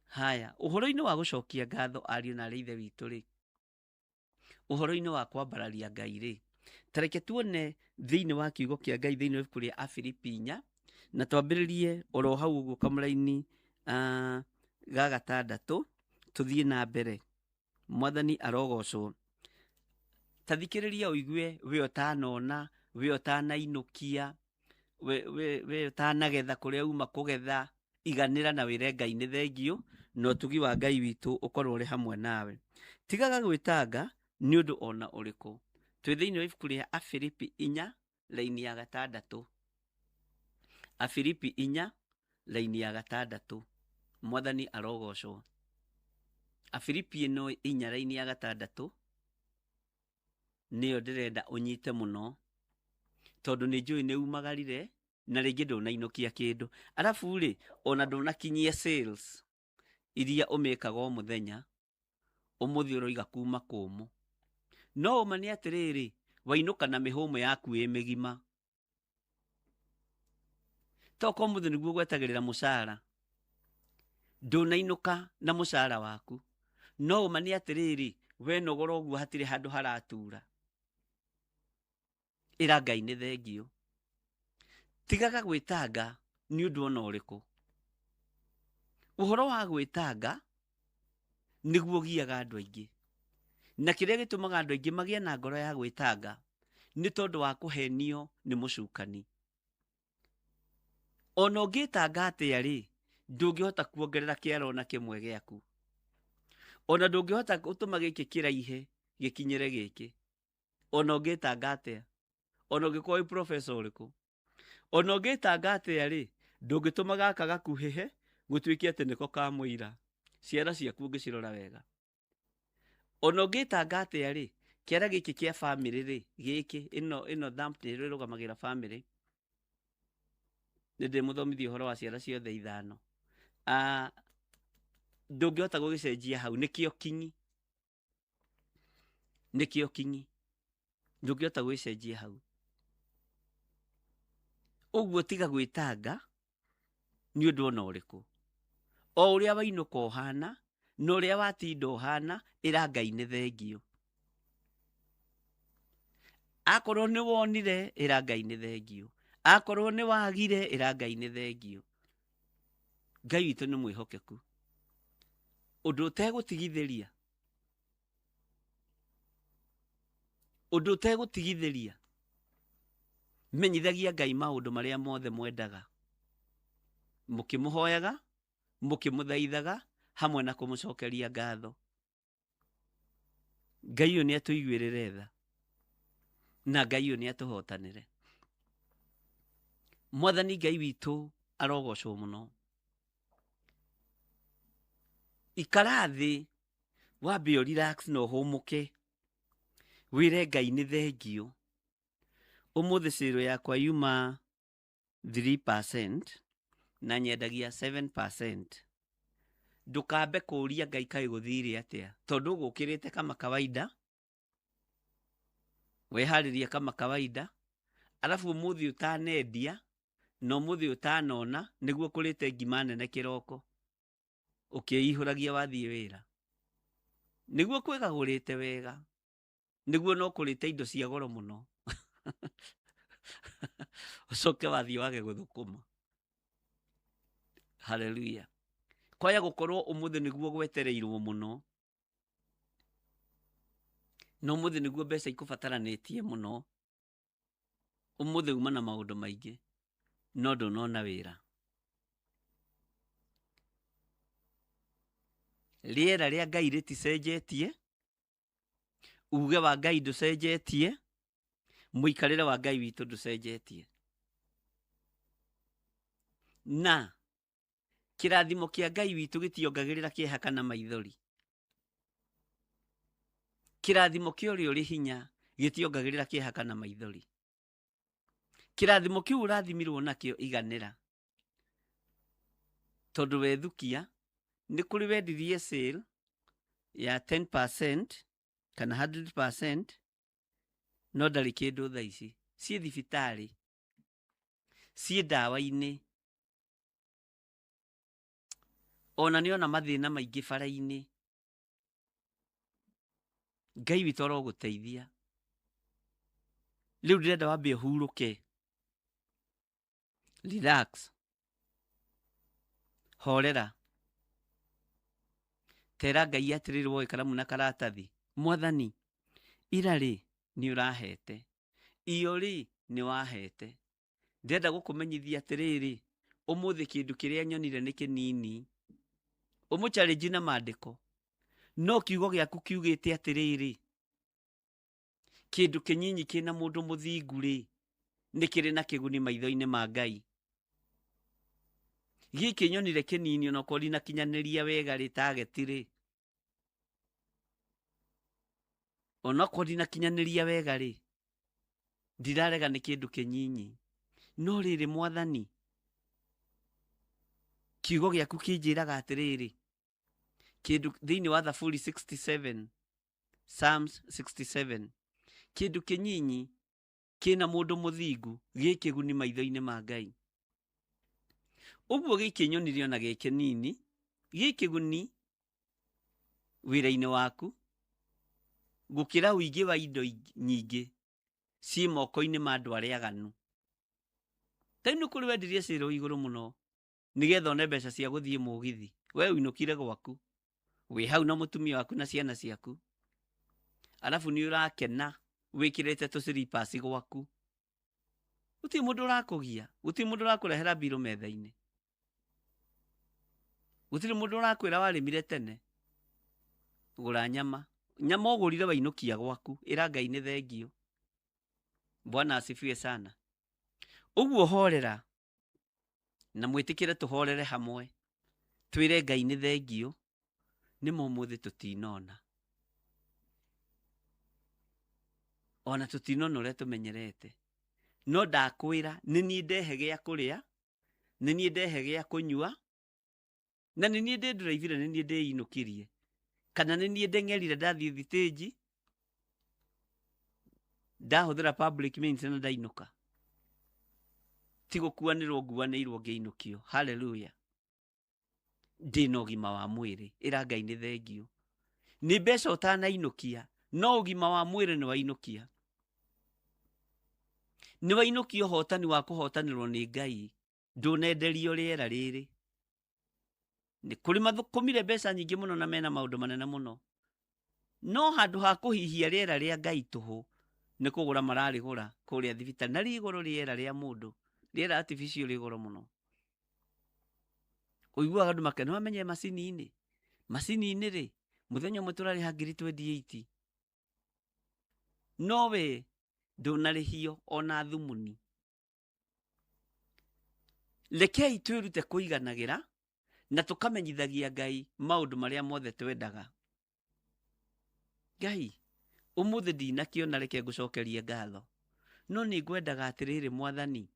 E: Haya, ũhoro-inĩ wa gũcokia ngatho ariũ na arĩ ithe witũ rĩ, ũhoro-inĩ wa kwambararia Ngai rĩ, ta reke tuone thĩinĩ wa kiugo kĩa Ngai thĩinĩ wa ibuku rĩa Afilipi 4, na twambĩrĩrie oro hau ũguo kamũraini ga 6 tũthiĩ na mbere. Mwathani arogocwo. Ta thikĩrĩria ũigue we ũtanona, we ũtanainũkia, we ũtanagetha kũrĩa uma kũgetha, iganĩra na wĩre Ngai nĩ thengio, na ũtugi wa Ngai witũ ũkorwo ũrĩ hamwe nawe. Tigaga gwĩtanga nĩ ũndũ ona ũrĩkũ. Twĩ thĩinĩ wa ibuku rĩa Afilipi 4 raini ya 6. Afilipi 4 raini ya 6. Mwathani arogocwo. Afilipi ĩno 4 raini ya 6 nĩyo ndĩrenda ũnyite mũno, tondũ nĩ njũĩ nĩ umagarire na rĩngĩ ndũnainũkia kĩndũ, arabu rĩ ona ndũnakinyia sales iria ũmĩkaga o mũthenya, ũmũthĩ ũroiga kuma kũmũ. No ũma nĩ atĩrĩrĩ, wainũka na mĩhũmũ yaku ĩ mĩgima. Tokorwo ũmũthĩ nĩguo gwetagĩrĩra mũcara, ndũnainũka na mũcara waku. No ũma nĩ atĩrĩrĩ, wenogora ũguo hatirĩ handũ haratura. Ĩra Ngai nĩ thengio. Tigaga gwĩtanga nĩ ũndũ ona ũrĩkũ. Ũhoro wa gwĩtanga nĩguo ũgiaga andũ aingĩ, na kĩrĩa gĩtũmaga andũ aingĩ magĩe na ngoro ya gwĩtanga nĩ tondũ wa kũhenio nĩ mũcukani. Ona ũngĩtanga atĩa rĩ, ndũngĩhota kuongerera kĩara ona kĩmwe gĩaku, ona ndũngĩhota gũtũma gĩkĩ kĩraihe gĩkinyĩre gĩkĩ. Ona ũngĩtanga atĩa, ona ũngĩkorwo wĩ professor ũrĩkũ, ona ũngĩtanga atĩa rĩ, ndũngĩtũma gaka gakuhĩhe gũtuĩke atĩ nĩko ka mũira. Ciara ciaku ũngĩcirora wega. Ona ũngĩtanga atĩa rĩ, kĩara gĩkĩ kĩa family rĩ, gĩkĩ ĩno thumbnail ĩrũgamagĩra family. Nĩ ndĩmũthomithia ũhoro wa ciara ciothe 5. Ndũngĩhota gũgĩcenjia hau, nĩkĩo kinyi, nĩkĩo kinyi, ndũngĩhota gũgĩcenjia hau. Ũguo tiga gwĩtanga nĩ ũndũ ona ũrĩkũ. O ũrĩa wainũka ũhana na ũrĩa watinda ũhana, ĩra Ngai nĩ thengio. Akorwo nĩ wonire, ĩra Ngai nĩ thengio. Akorwo nĩ wagire, ĩra Ngai nĩ thengio. Ngai witũ nĩ mwĩhokeku. Ũndũ ũtegũtigithĩria, ũndũ ũtegũtigithĩria, menyithagia Ngai maũndũ marĩa mothe mwendaga, mũkĩmũhoyaga, mũkĩmũthaithaga, hamwe na kũmũcokeria ngatho. Ngai ũyũ nĩ atũiguĩrĩre tha na Ngai ũyũ nĩ atũhotanĩre. Mwathani Ngai witũ arogocwo mũno. Ikara thĩ wambe ũ relax na ũhũmũke, wĩre Ngai nĩ thengio. Ũmũthĩ cĩrũ yakwa yuma 3% na nyendagia 7%. Ndũkambe kũũria Ngai kaĩ gũthire atĩa, tondũ ũgũkĩrĩte kama kawaida, weharĩria kama kawaida, arabu ũmũthĩ ũtanendia na ũmũthĩ ũtanona nĩguo kũrĩte ngima nene kĩroko ũkĩihũragia wathiĩ wĩra, nĩguo kwĩgagũrĩte wega, nĩguo no kũrĩte indo cia goro mũno ũcoke wathiĩ wage gũthũkũma. Haleluya. Kwaya gũkorwo ũmũthĩ nĩguo gwetereirwo mũno, na ũmũthĩ nĩguo mbeca ikũbataranĩtie mũno, ũmũthĩ uma na maũndũ maingĩ no ndũnona wĩra. Rĩera rĩa Ngai rĩticenjetie, uge wa Ngai ndũcenjetie, mũikarĩre wa Ngai witũ ndũcenjetie. Na kĩrathimo kĩa Ngai witũ gĩtiongagĩrĩra kĩeha kana maithori. Kĩrathimo kĩa ũrĩa ũrĩ hinya gĩtiongagĩrĩra kĩeha kana maithori. Kĩrathimo kĩu ũrathimirwo nakĩo iganĩra, tondũ wethukia nĩ kũrĩ wendirie sale ya 10% kana 100% no ndarĩ kĩndũ thaa ici, ciĩ thibitarĩ, ciĩ ndawa-inĩ, ona nĩ ona mathĩna maingĩ bara-inĩ. Ngai witũ arogũteithia. Rĩu ndĩrenda wambe ũhurũke, relax, horera, tera Ngai atĩrĩrĩ woe karamu na karatathi, Mwathani ira rĩ nĩ ũrahete, iyo rĩ nĩ wahete, ndĩrenda gũkũmenyithia atĩrĩrĩ, ũmũthĩ kĩndũ kĩrĩa nyonire nĩ kĩnini. Ũmũ challenge na maandĩko, no kiugo gĩaku kiugĩte atĩrĩrĩ, kĩndũ kĩnyinyi kĩna mũndũ mũthingu rĩ nĩ kĩrĩ na kĩguni maitho-inĩ ma Ngai. Gĩkĩ nyonire kĩnini onokorwo ndinakinyanĩria wega rĩ target rĩ, onokorwo ndinakinyanĩria wega rĩ, ndirarega nĩ kĩndũ kĩnyinyi. No rĩrĩ Mwathani, kiugo gĩaku kĩnjĩraga atĩrĩrĩ, kĩndũ thĩinĩ wa Thaburi 67, Psalms 67, kĩndũ kĩnyinyi kĩna mũndũ mũthingu gĩ kĩguni maitho-inĩ ma Ngai. Ũguo gĩkĩ nyonire ona gĩ kĩnini gĩ kĩguni wĩra-inĩ waku gũkĩra ũingĩ wa indo nyingĩ ciĩ moko-inĩ ma andũ arĩa aganu. Ta rĩu nĩ kũrĩ wendirie cĩrũ igũrũ mũno nĩgetha one mbeca cia gũthiĩ mũgithi, we ũinũkire gwaku wĩ hau na mũtumia waku na ciana ciaku, arabu nĩ ũrakena wĩkĩrĩte tũciripasi gwaku, gũtirĩ mũndũ ũrakũgia, gũtirĩ mũndũ ũrakũrehera mbirũ metha-inĩ, gũtirĩ mũndũ ũrakwĩra warĩmire tene, gũra nyama, nyama ũgũrire wainũkia gwaku, ĩra Ngai nĩ thengio. Bwana asifiwe sana. Ũguo horera na mwĩtĩkĩre tũhorere hamwe, twĩre Ngai nĩ thengio, nĩ ma ũmũthĩ tũtinona, ona tũtinona ũrĩa tũmenyerete, no ndakwĩra nĩ niĩ ndehe gĩa kũrĩa, nĩ niĩ ndehe gĩa kũnyua, na nĩ niĩ ndĩndũraibire, nĩ niĩ ndĩinũkirie, kana nĩ niĩ ndeng'erire ndathiĩ thitĩnji, ndahũthĩra public means na ndainũka, ti gũkuanĩrwo nguanĩirwo ngĩinũkio. Haleluya. Ndĩna ũgima wa mwĩrĩ, ĩra Ngai nĩ thengio. Nĩ mbeca ũtanainũkia, no ũgima wa mwĩrĩ nĩ wainũkia. Nĩ wainũkia ũhotani wa kũhotanĩrwo nĩ Ngai, ndũnenderio rĩera rĩrĩ. Nĩ kũrĩ mathũkũmire mbeca nyingĩ mũno na mena maũndũ manene mũno, no handũ ha kũhihia rĩera rĩa Ngai tũhũ, nĩ kũgũra mararĩgũra kũrĩa thibitarĩ, na rĩ igũrũ rĩera rĩa mũndũ, rĩera artificial rĩ igũrũ mũno. Ũiguaga andũ makena, nĩ wamenye macini-inĩ, macini-inĩ rĩ, mũthenya ũmwe tũrarĩha ngiri 28. No we ndũnarĩhio ona thumuni. Rekei twĩrute kũiganagĩra na tũkamenyithagia Ngai maũndũ marĩa mothe twendaga. Ngai, ũmũthĩ ndinakĩona reke ngũcokerie ngatho. No nĩ ngwendaga atĩrĩrĩ Mwathani,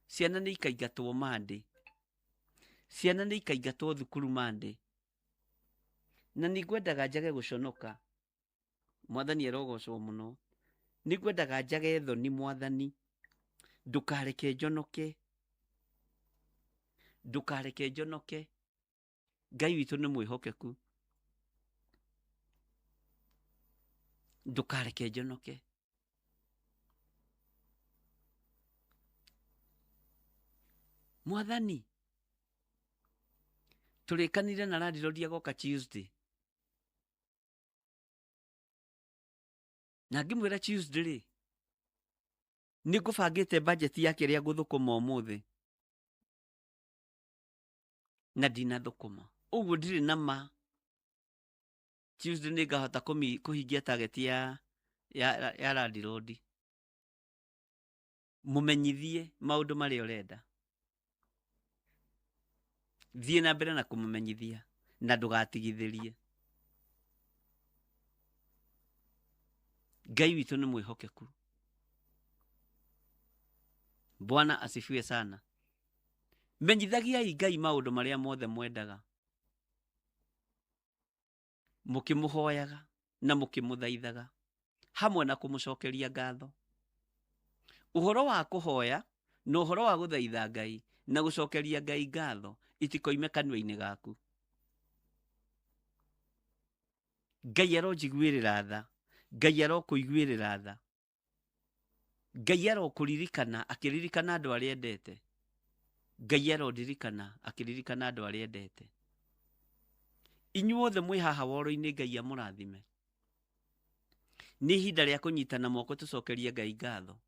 E: ciana nĩ ikaingatwo Monday. Ciana nĩ ikaingatwo thukuru Monday. Na nĩ ngwendaga njage gũconoka. Mwathani arogocwo mũno. Nĩ ngwendaga njage thoni Mwathani. Ndũkareke njonoke. Ndũkareke njonoke. Ngai witũ nĩ mwĩhokeku. Ndũkareke njonoke. Mwathani, tũrĩkanire na landlord agoka Tuesday. Na ngĩmwĩra Tuesday rĩ, nĩ ngũbangĩte budget ya kĩrĩa ngũthũkũma ũmũthĩ. Na ndinathũkũma. Ũguo ndirĩ na ma. Tuesday nĩ ngahota kũhingia target ya landlord. Mũmenyithie maũndũ marĩa ũrenda. Thiĩ na mbere na kũmũmenyithia na ndũgatigithĩrie. Ngai witũ nĩ mwĩhokeku. Bwana asifiwe sana. Menyithagiai Ngai maũndũ marĩa mothe mwendaga. Mũkĩmũhoyaga na mũkĩmũthaithaga hamwe na kũmũcokeria ngatho. Ũhoro wa kũhoya na ũhoro wa gũthaitha Ngai na gũcokeria Ngai ngatho itikoime kanua-inĩ gaku. Ngai aronjiguĩrĩra tha. Ngai arokũiguĩrĩra tha. Ngai arokũririkana akĩririkana andũ arĩa endete. Ngai arondirikana akĩririkana andũ arĩa endete. Inyuothe mwĩ haha woro-inĩ Ngai amũrathime. Nĩ ihinda rĩa kũnyitana moko tũcokerie Ngai ngatho.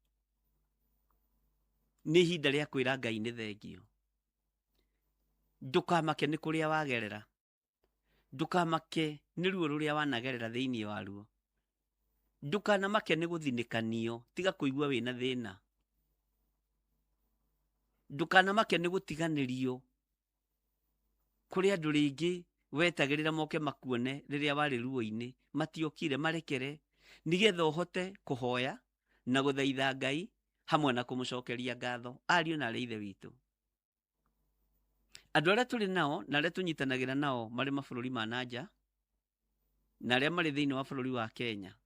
E: Nĩ ihinda rĩa kwĩra Ngai nĩ thengio. Ndũkamake nĩ kũrĩa wagerera. Ndũkamake nĩ ruo rũrĩa wanagerera thĩinĩ waruo. Ndũkanamake nĩ gũthinĩkanio, tiga kũigua wĩna thĩna. Ndũkanamake nĩ gũtiganĩrio. Kũrĩ andũ rĩngĩ wetagĩrĩra moke makuone rĩrĩa warĩ ruo-inĩ, matiokire, marekere, nĩgetha ũhote kũhoya na gũthaitha Ngai hamwe na kũmũcokeria ngatho. Ariũ na arĩ ithe witũ. Andũ arĩa tũrĩ nao na arĩa tũnyitanagĩra nao marĩ mabũrũri ma na nja na arĩa marĩ thĩinĩ wa bũrũri wa Kenya,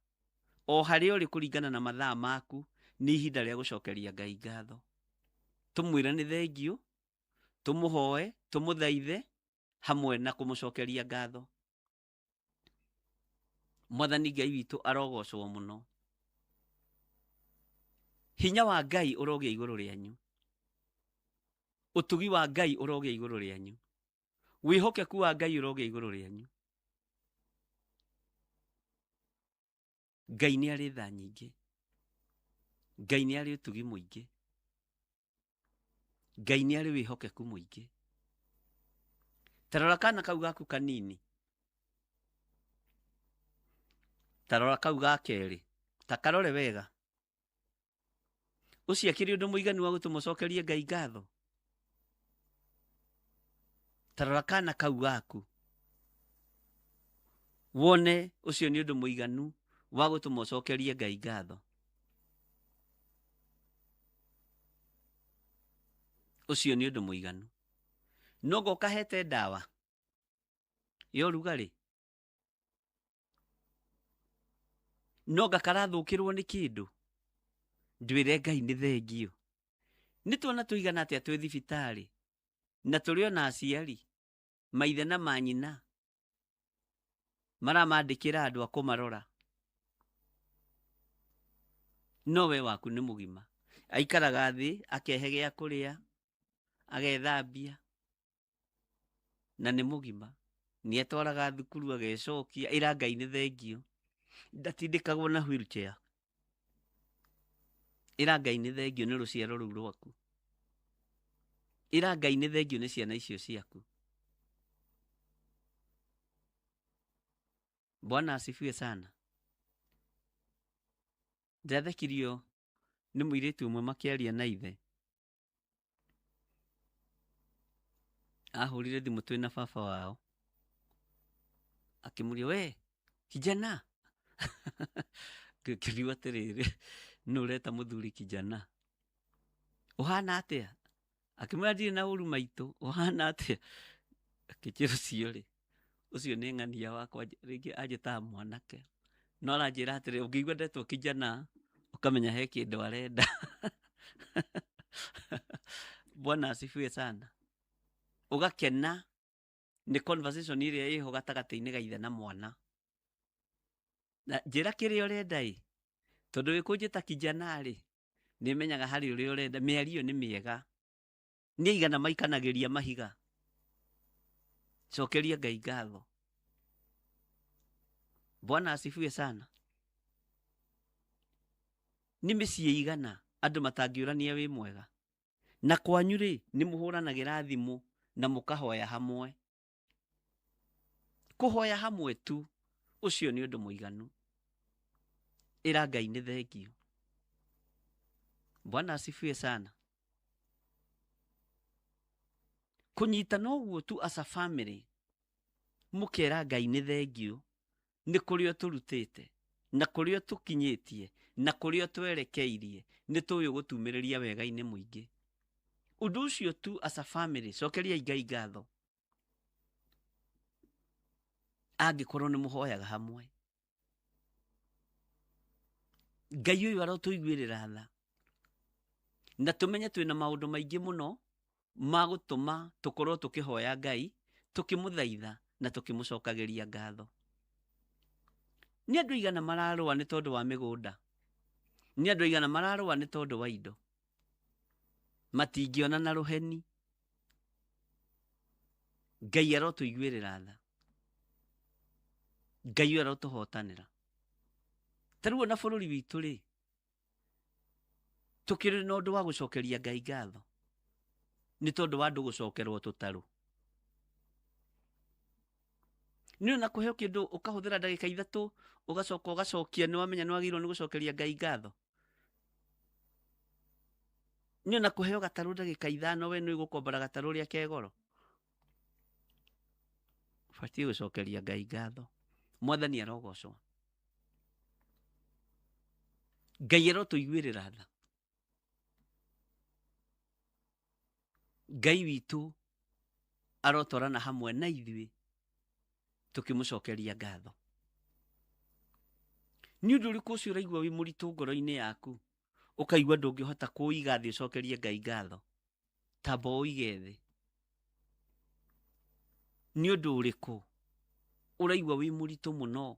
E: o harĩa ũrĩ kũringana na mathaa maku, nĩ ihinda rĩa gũcokeria Ngai ngatho. Tũmwĩre nĩ thengio, tũmũhoe, tũmũthaithe hamwe na kũmũcokeria ngatho. Mwathani Ngai witũ arogocwo mũno. Hinya wa Ngai ũrogĩa igũrũ rĩanyu. Ũtugi wa Ngai ũrogĩa igũrũ rĩanyu. Wĩhokeku wa Ngai ũrogĩa igũrũ rĩanyu. Ngai nĩ arĩ tha nyingĩ. Ngai nĩ arĩ ũtugi mũingĩ. Ngai nĩ arĩ wĩhokeku mũingĩ. Ta rora kana kau gaku kanini. Ta rora kau ga kerĩ. Ta karore wega. Ũcio akĩrĩ ũndũ mũiganu wa gũtũma ũcokerie Ngai ngatho. Ta rora kana kau gaku. Wone ũcio nĩ ũndũ mũiganu wa gũtũma ũcokerie Ngai ngatho. Ũcio nĩ ũndũ mũiganu. No ngo ũkahete ndawa ya ũrugarĩ. No nga karathũkĩrwo nĩ kĩndũ. Ndwĩre Ngai nĩ thengio. Nĩ tuona tũigana atĩa twĩ thibitarĩ na tũrĩ ona aciari maithe na manyina maramandĩkĩra andũ a kũmarora. No we waku nĩ mũgima. Aikaraga thĩ akehe gĩa kũrĩa, agethambia na nĩ mũgima. Nĩ etwaraga thukuru agecokia, ĩra Ngai nĩ thengio. Ndatindĩkagwo na wheelchair. Ĩra Ngai nĩ thengio nĩ rũciaro rũu rwaku. Ĩra Ngai nĩ thengio nĩ ciana icio ciaku. Bwana asifiwe sana. Ndĩrathekirio nĩ mũirĩtu ũmwe makĩaria na ithe. Ahũrire thimũ twĩna baba wao, akĩmũria, we kijana. Ngĩkĩrigwo atĩrĩrĩ, nũ ũreta mũthuri kijana? Ũhana atĩa? Akĩmwĩra ndirĩ na ũru maitũ, ũhana atĩa? Akĩnjĩra ũcio rĩ, ũcio nĩ ng'ania wakwa, rĩngĩ anjĩtaga mwanake. No aranjĩra atĩrĩ, ũngĩigua ndetwo kijana, ũkamenya he kĩndũ arenda. Bwana asifiwe sana. Ũgakena nĩ conversation ĩrĩa ĩho gatagatĩ-inĩ ga ithe na mwana. Na njĩra kĩrĩa ũrenda ĩ, tondũ wĩkũnjĩta kijana rĩ, nĩmenyaga harĩ ũrĩa ũrenda. Mĩario nĩ mĩega. Nĩ aigana maikanagĩria mahiga. Cokeria Ngai ngatho. Bwana asifiwe sana. Nĩ mĩciĩ igana andũ matangĩũrania wĩ mwega. Na kwanyu rĩ, nĩ mũhũranagĩra thimũ na mũkahoya hamwe. Kũhoya hamwe tu, ũcio nĩ ũndũ mũiganu. Ĩra Ngai nĩ thengio. Bwana asifiwe sana. Kũnyitana ũguo tu as a family, mũkera Ngai nĩ thengio, nĩ kũrĩa ũtũrutĩte, na kũrĩa ũtũkinyĩtie, na kũrĩa ũtwerekeirie, nĩ tũĩ ũgũtumĩrĩria wega-inĩ mũingĩ. Ũndũ ũcio tu as a family, cokeriai Ngai ngatho. Angĩkorwo nĩ mũhoyaga hamwe. Ngai ũyũ arotũiguĩrĩra tha. Na tũmenye twĩna maũndũ maingĩ mũno ma gũtũma tũkorwo tũkĩhoya Ngai, tũkĩmũthaitha na tũkĩmũcokagĩria ngatho. Nĩ andũ aigana mararũa nĩ tondũ wa mĩgũnda? Nĩ andũ aigana mararũa nĩ tondũ wa indo? Matingĩona na rũheni. Ngai arotũiguĩrĩra tha. Ngai ũyũ arotũhotanĩra. Ta rĩu ona bũrũri witũ rĩ, tũkĩrĩ na ũndũ wa gũcokeria Ngai ngatho nĩ tondũ wa andũ gũcokerwo tũtarũ. Nĩ ona kũheo kĩndũ ũkahũthĩra ndagĩka ithatũ ũgacoka ũgacokia, nĩ wamenya nĩ wagĩrĩirwo nĩ gũcokeria Ngai ngatho. Nĩ ona kũheo gatarũ ndagĩka ithano, we nĩ ũgũkombora gatarũ ũrĩa ke goro. Ũbatiĩ gũcokeria Ngai ngatho. Mwathani arogocwo. Ngai arotũiguĩrĩra tha. Ngai witũ arotwarana hamwe na ithuĩ tũkĩmũcokeria ngatho. Nĩ ũndũ ũrĩkũ ũcio ũraigua wĩ mũritũ ngoro-inĩ yaku, ũkaigua ndũngĩhota kũũiga thĩ ũcokerie Ngai ngatho? Tamba ũige thĩ. Nĩ ũndũ ũrĩkũ ũraigua wĩ mũritũ mũno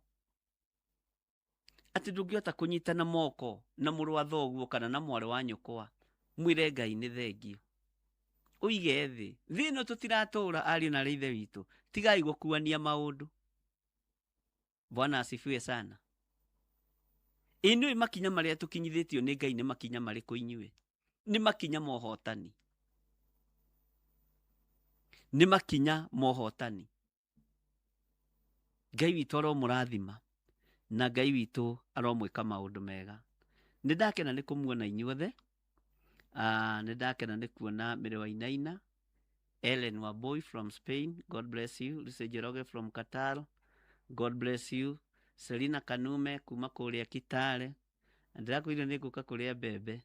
E: atĩ ndũngĩhota kũnyitana moko na mũrũ wa thoguo kana na mwarĩ wa nyũkwa, mwĩre Ngai nĩ thengio? Ũige thĩ. Thĩ ĩno tũtiratũra ariũ na arĩ ithe witũ, tigai gũkuania maũndũ. Bwana asifiwe sana. Ĩ nĩũĩ makinya marĩa tũkinyithĩtio nĩ Ngai nĩ makinya marĩkũ inyuĩ? Nĩ makinya ma ũhotani. Nĩ makinya ma ũhotani. Ngai witũ aromũrathima na Ngai witũ aromwĩka maũndũ mega. Nĩ ndakena nĩ kũmuona inyuothe. Nĩ ndakena nĩ kuona Mary Wainaina, Ellen Wambui from Spain, God bless you. Lucy Njoroge from Qatar, God bless you. Selina Kanume kuma kũrĩa Kitale. Na ndĩrakwĩrire nĩ ngũka kũrĩa mbembe.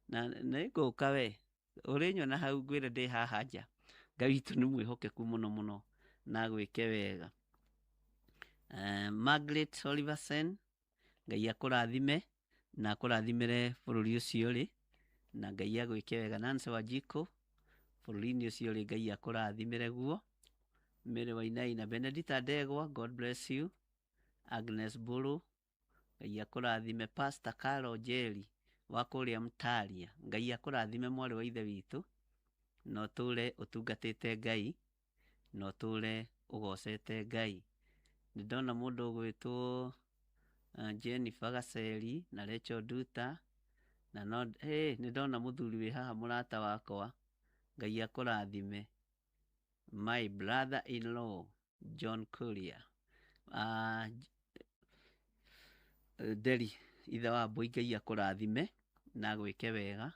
E: Na nĩ ngũka we. Ũrĩnyona hau ngwĩre ndĩ haha nja. Ngai witũ nĩ mwĩhokeku mũno mũno na agwĩke wega. Margaret Oliverson, Ngai akũrathime na akũrathimĩre bũrũri ũcio ũrĩ, na Ngai agwĩke wega. Nancy Wanjikũ, bũrũri-inĩ ũcio ũrĩ, Ngai akũrathimĩre guo. Mary Wainaina, Benedita Ndegwa, God bless you. Agnes Mbũrũ, Ngai akũrathime. Pastor Carol Njeri wa kũrĩa Mtaria, Ngai akũrathime mwarĩ wa ithe witũ, na ũtũre ũtungatĩte Ngai, na ũtũre ũgocete Ngai. Nĩ ndona mũndũ ũgwĩtwo Jennifer Gaceri na Rachel Nduta, na no, hey, nĩ ndona mũthuri wĩ haha mũrata wakwa, Ngai akũrathime. My brother-in-law John Kuria. Nderi, Ithe wa Mbũi, Ngai akũrathime na agwĩke wega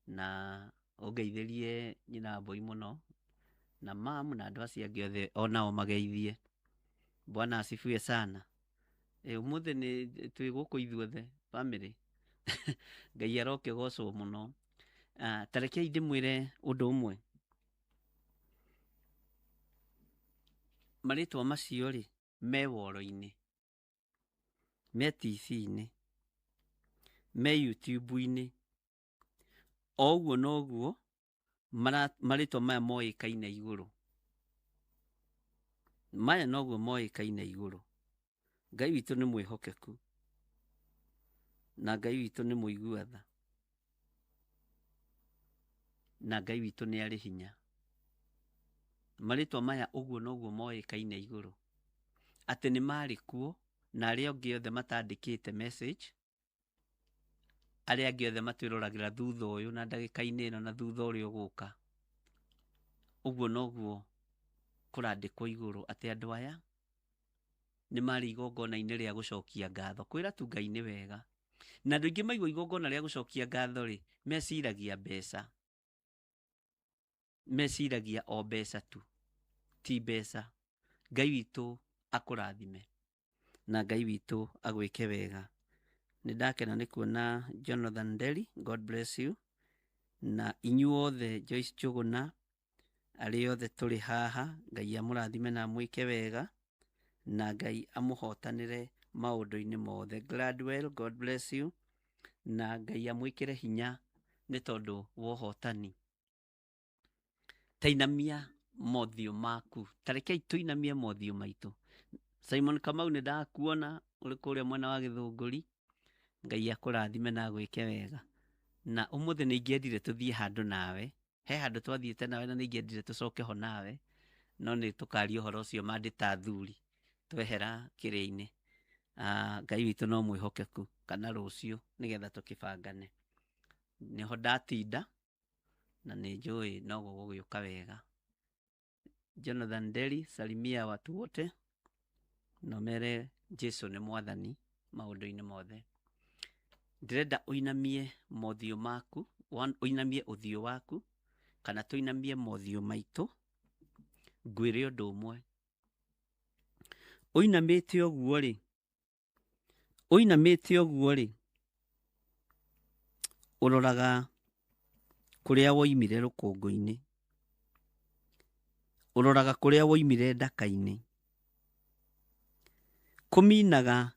E: na ũngeithĩrie nyina wa Mbũi mũno na mamu na andũ acio angĩ othe onao mageithie. Bwana asifiwe sana. Ũmũthĩ nĩ twĩ gũkũ ithuothe family. Ngai arokĩgocwo mũno. Ta rekei ndĩmwĩre ũndũ ũmwe. Marĩtwa macio rĩ me woro-inĩ, me TV-inĩ, me YouTube-inĩ, o ũguo noguo marĩtwa maya moĩkaine igũrũ. Maya noguo moĩkaine igũrũ. Ngai witũ nĩ mwĩhokeku na Ngai witũ nĩ mũigua tha na Ngai witũ nĩ arĩ hinya. Marĩtwa maya ũguo noguo moĩkaine igũrũ, atĩ nĩ marĩ kuo na arĩa angĩ othe matandĩkĩte message, arĩa angĩ othe matwĩroragĩra thutha ũyũ na ndagĩka-inĩ ĩno na thutha ũrĩa ũgũka, ũguo noguo kũrandĩkwo igũrũ atĩ andũ aya nĩ marĩ igongona-inĩ rĩa gũcokia ngatho. Kwĩra tu Ngai nĩ wega. Na andũ aingĩ maigua igongona rĩa gũcokia ngatho rĩ, meciragia mbeca. Meciragia o mbeca tu, ti mbeca. Ngai witũ akũrathime na Ngai witũ agwĩke wega. Nĩ ndakena nĩ kuona Jonathan Nderi, God bless you. Na inyuothe Joyce Njũgũna, arĩa othe tũrĩ haha, Ngai amũrathime na amwĩke wega na Ngai amũhotanĩre maũndũ-inĩ mothe. Gladwell, God bless you. Na Ngai amwĩkĩre hinya nĩ tondũ wa ũhotani. Tainamia mothiũ maku, ta rekei tũinamie mothiũ maitũ. Simon Kamau nĩ ndakuona ũrĩ kũrĩa mwena wa Gĩthũngũri, Ngai akũrathime na agwĩke wega. Na ũmũthĩ nĩ ingĩendire tũthiĩ handũ nawe, he handũ twathiĩte nawe na nĩ ingĩendire tũcoke ho nawe, no nĩ tũkaria ũhoro ũcio mandĩ ta athuri twehera kĩrĩa-inĩ. Ngai witũ no mwĩhokeku, kana rũciũ nĩgetha tũkĩbangane. Nĩho ndatinda na nĩ njũĩ no gũgũgĩũka wega. Jonathan Nderi, salimia watu wote na ũmere Jesu nĩ mwathani maũndũ-inĩ mothe. Ndĩrenda ũinamie mothiũ maku, ũinamie ũthiũ waku, kana tũinamie mothiũ maitũ, ngwĩre ũndũ ũmwe. Ũinamĩte ũguo rĩ, ũinamĩte ũguo rĩ, ũroraga kũrĩa woimire rũkũngũ-inĩ, ũroraga kũrĩa woimire ndaka-inĩ, kũminaga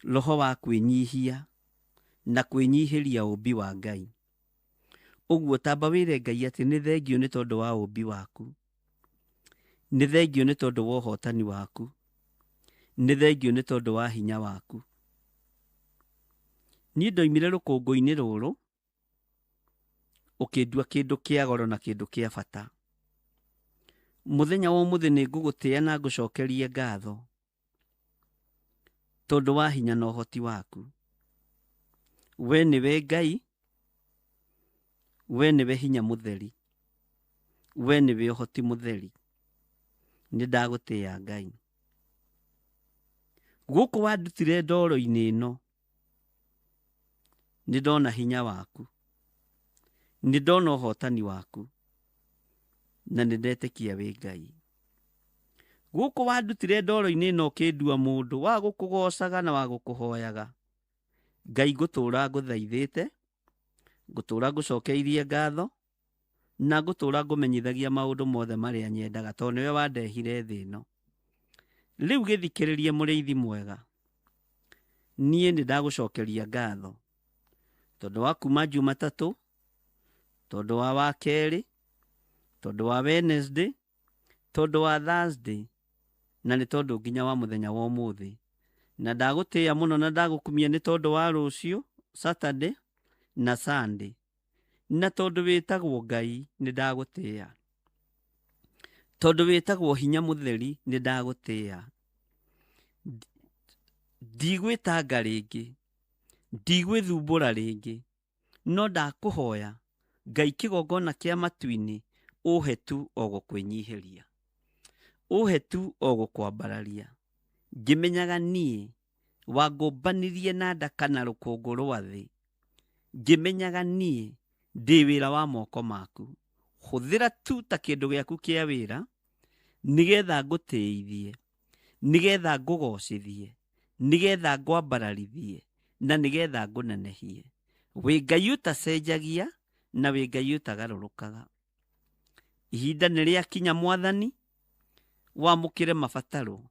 E: roho wa kwĩnyihia na kwĩnyihĩria ũmbi wa Ngai. Ũguo tamba wĩre Ngai atĩ nĩ thengio nĩ tondũ wa ũmbi waku, nĩ thengio nĩ tondũ wa ũhotani waku, nĩ thengio nĩ tondũ wa hinya waku. Niĩ ndoimire rũkũngũ-inĩ rũrũ ũkĩndua kĩndũ kĩa goro na kĩndũ kĩa bata. Mũthenya wa ũmũthĩ nĩ ngũgũtĩĩa na ngũcokerie ngatho tondũ wa hinya na ũhoti waku. We nĩwe Ngai, we nĩwe hinya mũtheri, we nĩwe ũhoti mũtheri. Nĩ ndagũtĩĩa Ngai. Gũkũ wandutire ndoro-inĩ ĩno, nĩ ndona hinya waku, nĩ ndona ũhotani waku, na nĩ ndetĩkia wĩ Ngai. Gũkũ wandutire ndoro-inĩ ĩno ũkĩndua mũndũ wa gũkũgocaga na wa gũkũhoyaga. Ngai ngũtũra ngũthaithĩte, ngũtũra ngũcokeirie ngatho, na ngũtũra ngũmenyithagia maũndũ mothe marĩa nyendaga tondũ nĩwe wandehire thĩ ĩno. Rĩu gĩthikĩrĩrie mũrĩithi mwega, niĩ nĩ ndagũcokeria ngatho tondũ wa kuma Jumatatũ, tondũ wa Wakerĩ, tondũ wa Wednesday, tondũ wa Thursday, na nĩ tondũ nginya wa mũthenya wa ũmũthĩ. Na ndagũtĩĩa mũno na ndagũkumia nĩ tondũ wa rũciũ Saturday na Sunday. Na tondũ wĩtagwo Ngai nĩ ndagũtĩĩa, tondũ wĩtagwo hinya mũtheri nĩ ndagũtĩĩa. Ndigwĩtanga rĩngĩ, ndigwĩthumbũra rĩngĩ, no ndakũhoya Ngai kĩgongona kĩa matu-inĩ ũhe tu o gũkwĩnyihĩria, ũhe tu o gũkwambararia, ngĩmenyaga niĩ Wangũmbanirie na nda kana rũkũngũ rwa thĩ, ngĩmenyaga niĩ ndĩ wĩra wa moko maku. Hũthĩra tu ta kĩndũ gĩaku kĩa wĩra, nĩgetha ngũtĩithie, nĩgetha ngũgocithie, nĩgetha ngwambararithie, na nĩgetha ngũnenehie. Wĩ Ngai ũtacenjagia na wĩ Ngai ũtagarũrũkaga. Ihinda nĩ rĩakinya Mwathani, wamũkĩre mabataro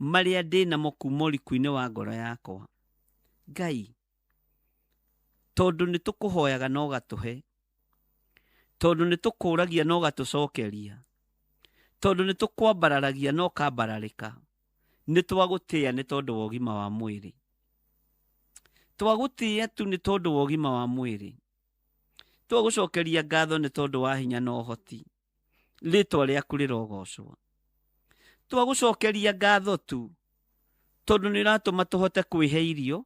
E: marĩa ndĩ namo kuma ũriku-inĩ wa ngoro yakwa. Ngai, tondũ nĩ tũkũhoyaga na ũgatũhe, tondũ nĩ tũkũragia na ũgatũcokeria, tondũ nĩ tũkwambararagia na ũkambararĩka, nĩ twagũtĩĩa nĩ tondũ wa ũgima wa mwĩrĩ. Twagũtĩĩa tu nĩ tondũ wa ũgima wa mwĩrĩ. Twagũcokeria ngatho nĩ tondũ wa hinya na ũhoti. Rĩtwa rĩaku rĩrogocwo. Twagũcokeria ngatho tu tondũ nĩ ũratũma tũhote kwĩhe irio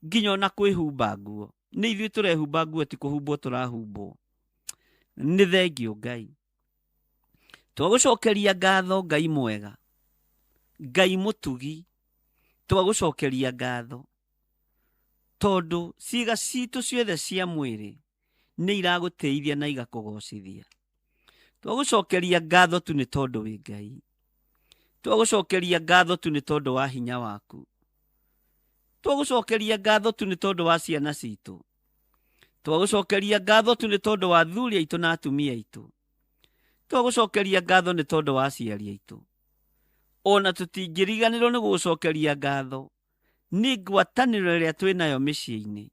E: nginya ona kwĩhumba nguo. Nĩ ithuĩ tũrehumba nguo, ti kũhumbwo tũrahumbwo. Nĩ thengio Ngai. Twagũcokeria ngatho Ngai mwega, Ngai mũtugi. Twagũcokeria ngatho tondũ ciĩga citũ ciothe cia mwĩrĩ nĩ iragũtĩithia na igakũgocithia. Twagũcokeria ngatho tu nĩ tondũ wĩ Ngai. Twagũcokeria ngatho tu nĩ tondũ wa hinya waku. Twagũcokeria ngatho tu nĩ tondũ wa ciana citũ. Twagũcokeria ngatho tu nĩ tondũ wa athuri aitũ na atumia aitũ. Twagũcokeria ngatho nĩ tondũ wa aciari aitũ. Ona tũtingĩriganĩrwo nĩ gũgũcokeria ngatho nĩ ngwatanĩro ĩrĩa twĩ nayo mĩciĩ-inĩ.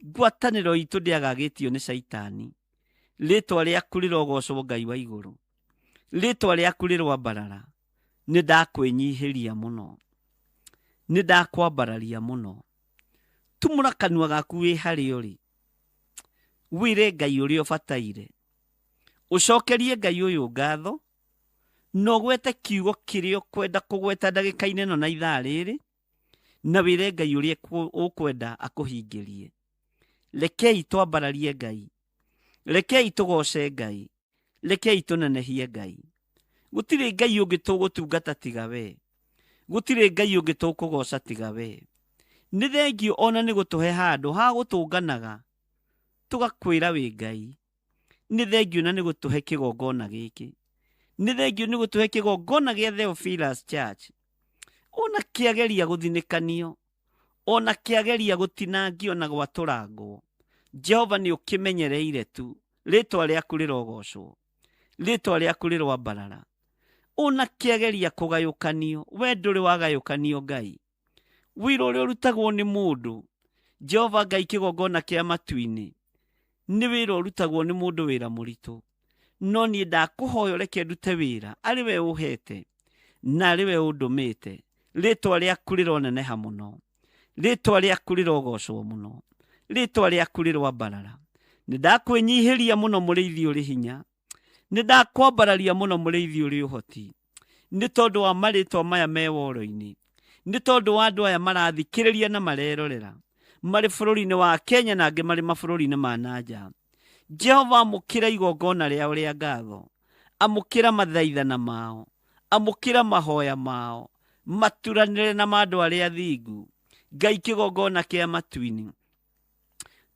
E: Ngwatanĩro itũ ndĩagagĩtio nĩ Caitani. Rĩtwa rĩaku rĩrogocwo Ngai wa igũrũ. Rĩtwa rĩaku rĩroambarara. Nĩ ndakwĩnyihĩria mũno, nĩ ndakwambararia mũno. Tumũra kanua gaku wĩ harĩa ũrĩ, wĩre Ngai ũrĩa ũbataire, ũcokerie Ngai ũyũ ngatho, na ũgwete kiugo kĩrĩa ũkwenda kũgweta ndagĩka-inĩ ĩno na ithaa rĩrĩ, na wĩre Ngai ũrĩa ũkwenda akũhingĩrie. Rekei twambararie Ngai, rekei tũgoce Ngai, rekei tũnenehie Ngai. Gũtirĩ Ngai ũngĩ tũgũtungata tiga we, gũtirĩ Ngai ũngĩ tũkũgoca tiga we. Nĩ thengio ona nĩ gũtũhe handũ ha gũtũnganaga tũgakwĩra wĩ Ngai. Nĩ thengio na nĩ gũtũhe kĩgongona gĩkĩ. Nĩ thengio nĩ gũtũhe kĩgongona gĩa Theophilus Church. Ona kĩageria gũthinĩkanio, ona kĩageria gũtinangio na gwatũrangwo, Jehova nĩ ũkĩmenyereire tu. Rĩtwa rĩaku rĩrogocwo, rĩtwa rĩaku rĩroambarara. Ona kĩageria kũgayũkanio, we ndũrĩ wagayũkanio Ngai. Wĩra ũrĩa ũrutagwo nĩ mũndũ, Jehova Ngai kĩgongona kĩa matu-inĩ, nĩ wĩra ũrutagwo nĩ mũndũ, wĩra mũritũ. No niĩ ndakũhoya ũreke ndute wĩra arĩ we ũhete na arĩ we ũndũmĩte. Rĩtwa rĩaku rĩroneneha mũno, rĩtwa rĩaku rĩrogocwo mũno, rĩtwa rĩaku rĩroambarara. Nĩ ndakwĩnyihĩria mũno mũrĩithi ũrĩ hinya, nĩ ndakwambararia mũno mũrĩithi ũrĩ ũhoti, nĩ tondũ wa marĩtwa maya me woro-inĩ, nĩ tondũ wa andũ aya marathikĩrĩria na marerorera marĩ bũrũri-inĩ wa Kenya na angĩ marĩ mabũrũri-inĩ ma na nja. Jehova, amũkĩra igongona rĩao rĩa ngatho, amũkĩra mathaithana mao, amũkĩra mahoya mao, maturanĩre na ma andũ arĩa athingu. Ngai kĩgongona kĩa matu-inĩ,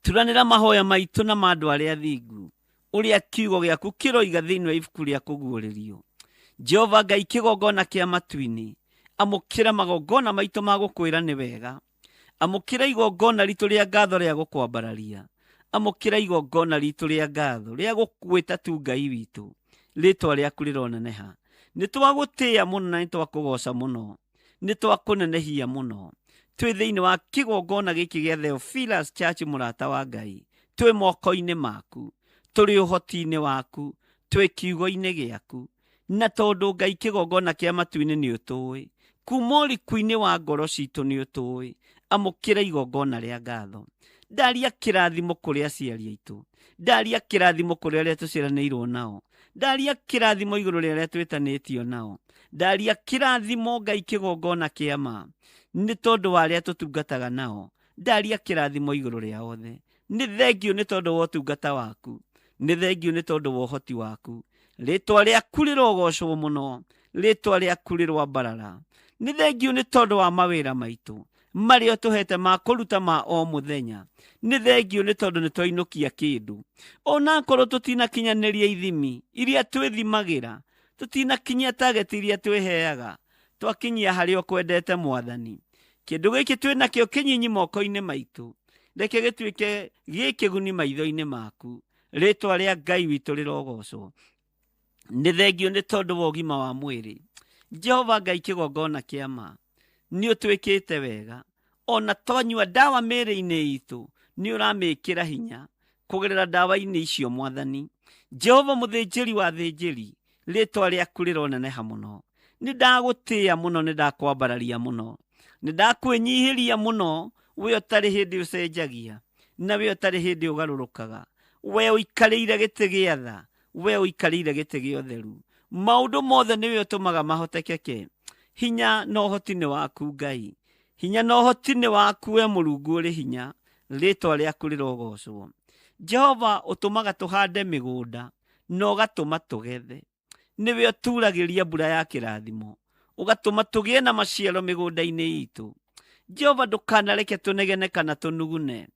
E: turanĩra mahoya maitũ na ma andũ arĩa athingu, ũrĩa kiugo gĩaku kĩroiga thĩinĩ wa ibuku rĩa kũguũrĩrio. Jehova Ngai kĩgongona kĩa matu-inĩ, amũkĩra magongona maitũ ma gũkwĩra nĩ wega. Amũkĩra igongona ritũ rĩa ngatho rĩa gũkwambararia. Amũkĩra igongona ritũ rĩa ngatho rĩa gũkwĩta tu Ngai witũ. Rĩtwa rĩaku rĩroneneha. Nĩ twagũtĩĩa mũno na nĩ twakũgoca mũno, nĩ twakũnenehia mũno. Twĩ thĩinĩ wa kĩgongona gĩkĩ gĩa Theophilus Church, mũrata wa Ngai, twĩ moko-inĩ maku, tũrĩ ũhoti-inĩ waku, twĩ kiugo-inĩ gĩaku. Na tondũ Ngai kĩgongona kĩa matu-inĩ nĩ ũtũĩ, kuma ũriku-inĩ wa ngoro citũ nĩ ũtũĩ, amũkĩra igongona rĩa ngatho. Ndaria kĩrathimo kũrĩ aciari aitũ, ndaria kĩrathimo kũrĩ arĩa tũciaranĩirwo nao, ndaria kĩrathimo igũrũ rĩa arĩa twĩtanĩtio nao, ndaria kĩrathimo Ngai kĩgongona kĩa ma, nĩ tondũ wa arĩa tũtungataga nao, ndaria kĩrathimo igũrũ rĩa othe. Nĩ thengio nĩ tondũ wa ũtungata waku, nĩ thengio nĩ tondũ wa ũhoti waku. Rĩtwa rĩaku rĩrogocwo mũno, Rĩtwa rĩaku rĩrwambarara. Nĩ thengiũ nĩ tondũ wa mawĩra maitũ marĩa ũtũhete ma kũruta ma o mũthenya. Nĩ thengiũ nĩ tondũ nĩ twainũkia kĩndũ. Onakorwo tũtinakinyanĩria ithimi iria twĩthimagĩra, tũtinakinyia target iria twĩheaga, twakinyia harĩa ũkwendete Mwathani. Kĩndũ gĩkĩ twĩ nakĩo kĩnyinyi moko-inĩ maitũ, reke gĩtuĩke gĩ kĩguni maitho-inĩ maku. Rĩtwa rĩa Ngai witũ rĩrogocwo. Nĩ thengiũ nĩ tondũ wa ũgima wa mwĩrĩ. Jehova Ngai kĩgongona kĩa ma, nĩ ũtwĩkĩte wega. Ona twanyua ndawa mĩĩrĩ-inĩ itũ, nĩ ũramĩkĩra hinya kũgerera ndawa-inĩ icio Mwathani. Jehova mũthĩnjĩri wa athĩnjĩri, rĩtwa rĩaku rĩroneneha mũno. Nĩ ndagũtĩĩa mũno, nĩ ndakwambararia mũno, nĩ ndakwĩnyihĩria mũno. We ũtarĩ hĩndĩ ũcenjagia, na we ũtarĩ hĩndĩ ũgarũrũkaga. We ũikarĩire gĩtĩ gĩa tha, we ũikarĩire gĩtĩ gĩa ũtheru. Maũndũ mothe nĩwe ũtũmaga mahotekeke. Hinya na ũhoti nĩ waku Ngai. Hinya na ũhoti nĩ waku we Mũrungu ũrĩ hinya. Rĩtwa rĩaku rĩrogocwo. Jehova ũtũmaga tũhande mĩgũnda na ũgatũma tũgethe. Nĩwe ũturagĩria mbura ya kĩrathimo, ũgatũma tũgĩe na maciaro mĩgũnda-inĩ itũ. Jehova ndũkanareke tũnegene kana tũnugune,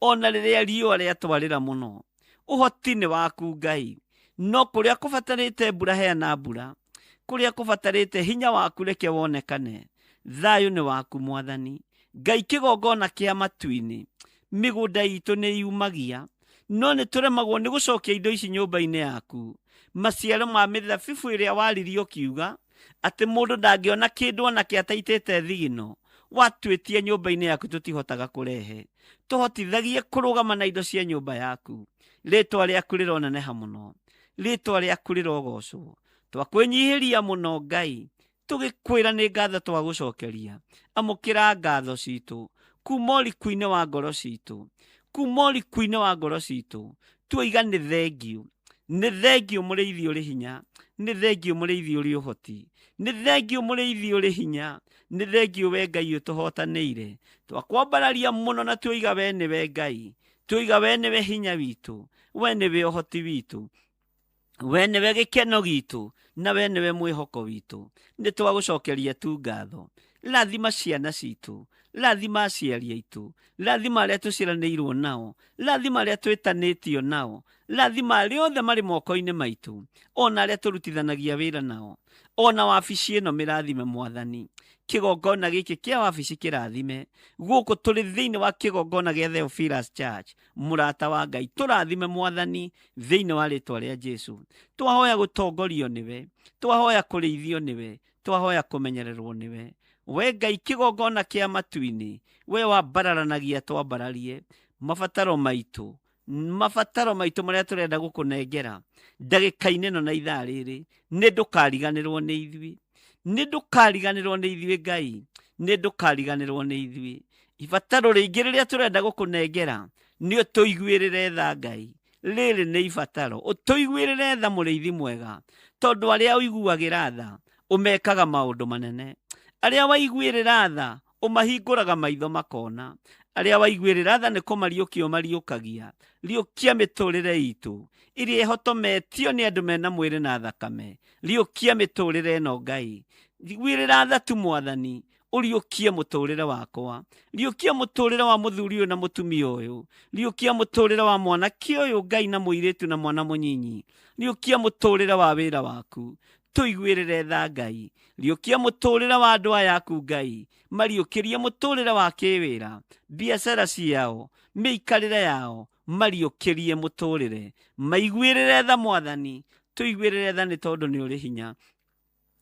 E: ona rĩrĩa riũa rĩatwarĩra mũno. Ũhoti nĩ waku Ngai, no kũrĩa kũbatarĩte mbura heana mbura, kũrĩa kũbatarĩte hinya waku reke wonekane. Thayũ nĩ waku Mwathani. Ngai kĩgongona kĩa matu-inĩ, mĩgũnda itũ nĩ yumagia, no nĩ tũremagwo nĩ gũcokia indo ici nyũmba-inĩ yaku. Maciaro ma mĩthabibũ ĩrĩa waririe ũkiuga atĩ mũndũ ndangĩona kĩndũ onake ataitĩte thigino, watwĩtia nyũmba-inĩ yaku tũtihotaga kũrehe. Tũhotithagie kũrũgama na indo cia nyũmba yaku. Rĩtwa rĩaku rĩroneneha mũno, rĩtwa rĩaku rĩrogocwo. Twakwĩnyihĩria mũno Ngai, tũgĩkwĩra nĩ ngatho twagũcokeria. Amũkĩra ngatho citũ kuma ũriku-inĩ wa ngoro citũ, kuma ũriku-inĩ wa ngoro citũ. Tuoiga nĩ thengiũ, nĩ thengiũ mũrĩithi ũrĩ hinya, nĩ thengiũ mũrĩithi ũrĩ ũhoti, nĩ thengiũ mũrĩithi ũrĩ hinya, nĩ thengiũ we Ngai ũtũhotanĩire. Twakwambararia mũno na tuoiga we nĩwe Ngai, tuoiga we nĩwe hinya witũ, we nĩwe ũhoti witũ, we nĩwe gĩkeno gitũ, na we nĩwe mwĩhoko witũ. Nĩ twagũcokeria tu ngatho. Rathima ciana citũ, rathima aciari aitũ, rathima arĩa tũciaranĩirwo nao, rathima arĩa twĩtanĩtio nao, rathima arĩa othe marĩ moko-inĩ maitũ, ona arĩa tũrutithanagia wĩra nao, ona wabici ĩno mĩrathime Mwathani. Kĩgongona gĩkĩ kĩa wabici kĩrathime. Gũkũ tũrĩ thĩinĩ wa kĩgongona gĩa Theophilus Church, mũrata wa Ngai, tũrathime Mwathani thĩinĩ wa rĩtwa rĩa Jesu. Twahoya gũtongorio nĩwe, twahoya kũrĩithio nĩwe, twahoya kũmenyererwo nĩwe. We Ngai kĩgongona kĩa matu-inĩ, we wambararanagia twambararie mabataro maitũ, mabataro maitũ marĩa tũrenda gũkũnengera ndagĩka-inĩ ĩno na ithaa rĩrĩ. Nĩ ndũkariganĩrwo nĩ ithuĩ, nĩ ndũkariganĩrwo nĩ ithuĩ Ngai, nĩ ndũkariganĩrwo nĩ ithuĩ. Ibataro rĩingĩ rĩrĩa tũrenda gũkũnengera, nĩ ũtũiguĩrĩre tha Ngai. Rĩrĩ nĩ ibataro, ũtũiguĩrĩre tha mũrĩithi mwega, tondũ arĩa ũiguagĩra tha ũmekaga maũndũ manene. Arĩa waiguĩrĩra tha ũmahingũraga maitho makona. Arĩa waiguĩrĩra tha nĩ kũmariũkia ũmariũkagia. Riũkia mĩtũrĩre itũ ĩrĩa ĩhotometio nĩ andũ mena mwĩrĩ na thakame. Riũkia mĩtũrĩre ĩno Ngai. Iguĩrĩra tha tu Mwathani, ũriũkie mũtũrĩre wakwa, riũkia mũtũrĩre wa mũthuri ũyũ na mũtumia ũyũ, riũkia mũtũrĩre wa mwanake ũyũ Ngai na mũirĩtu na mwana mũnyinyi, riũkia mũtũrĩre wa wĩra waku. Tũiguĩrĩre tha Ngai, riũkia mũtũrĩre wa andũ aya aku Ngai, mariũkĩrie mũtũrĩre wa kĩwĩra, biacara ciao, mĩikarĩre yao, mariũkĩrie mũtũrĩre. Maiguĩrĩre tha Mwathani, tũiguĩrĩre tha nĩ tondũ nĩ ũrĩ hinya.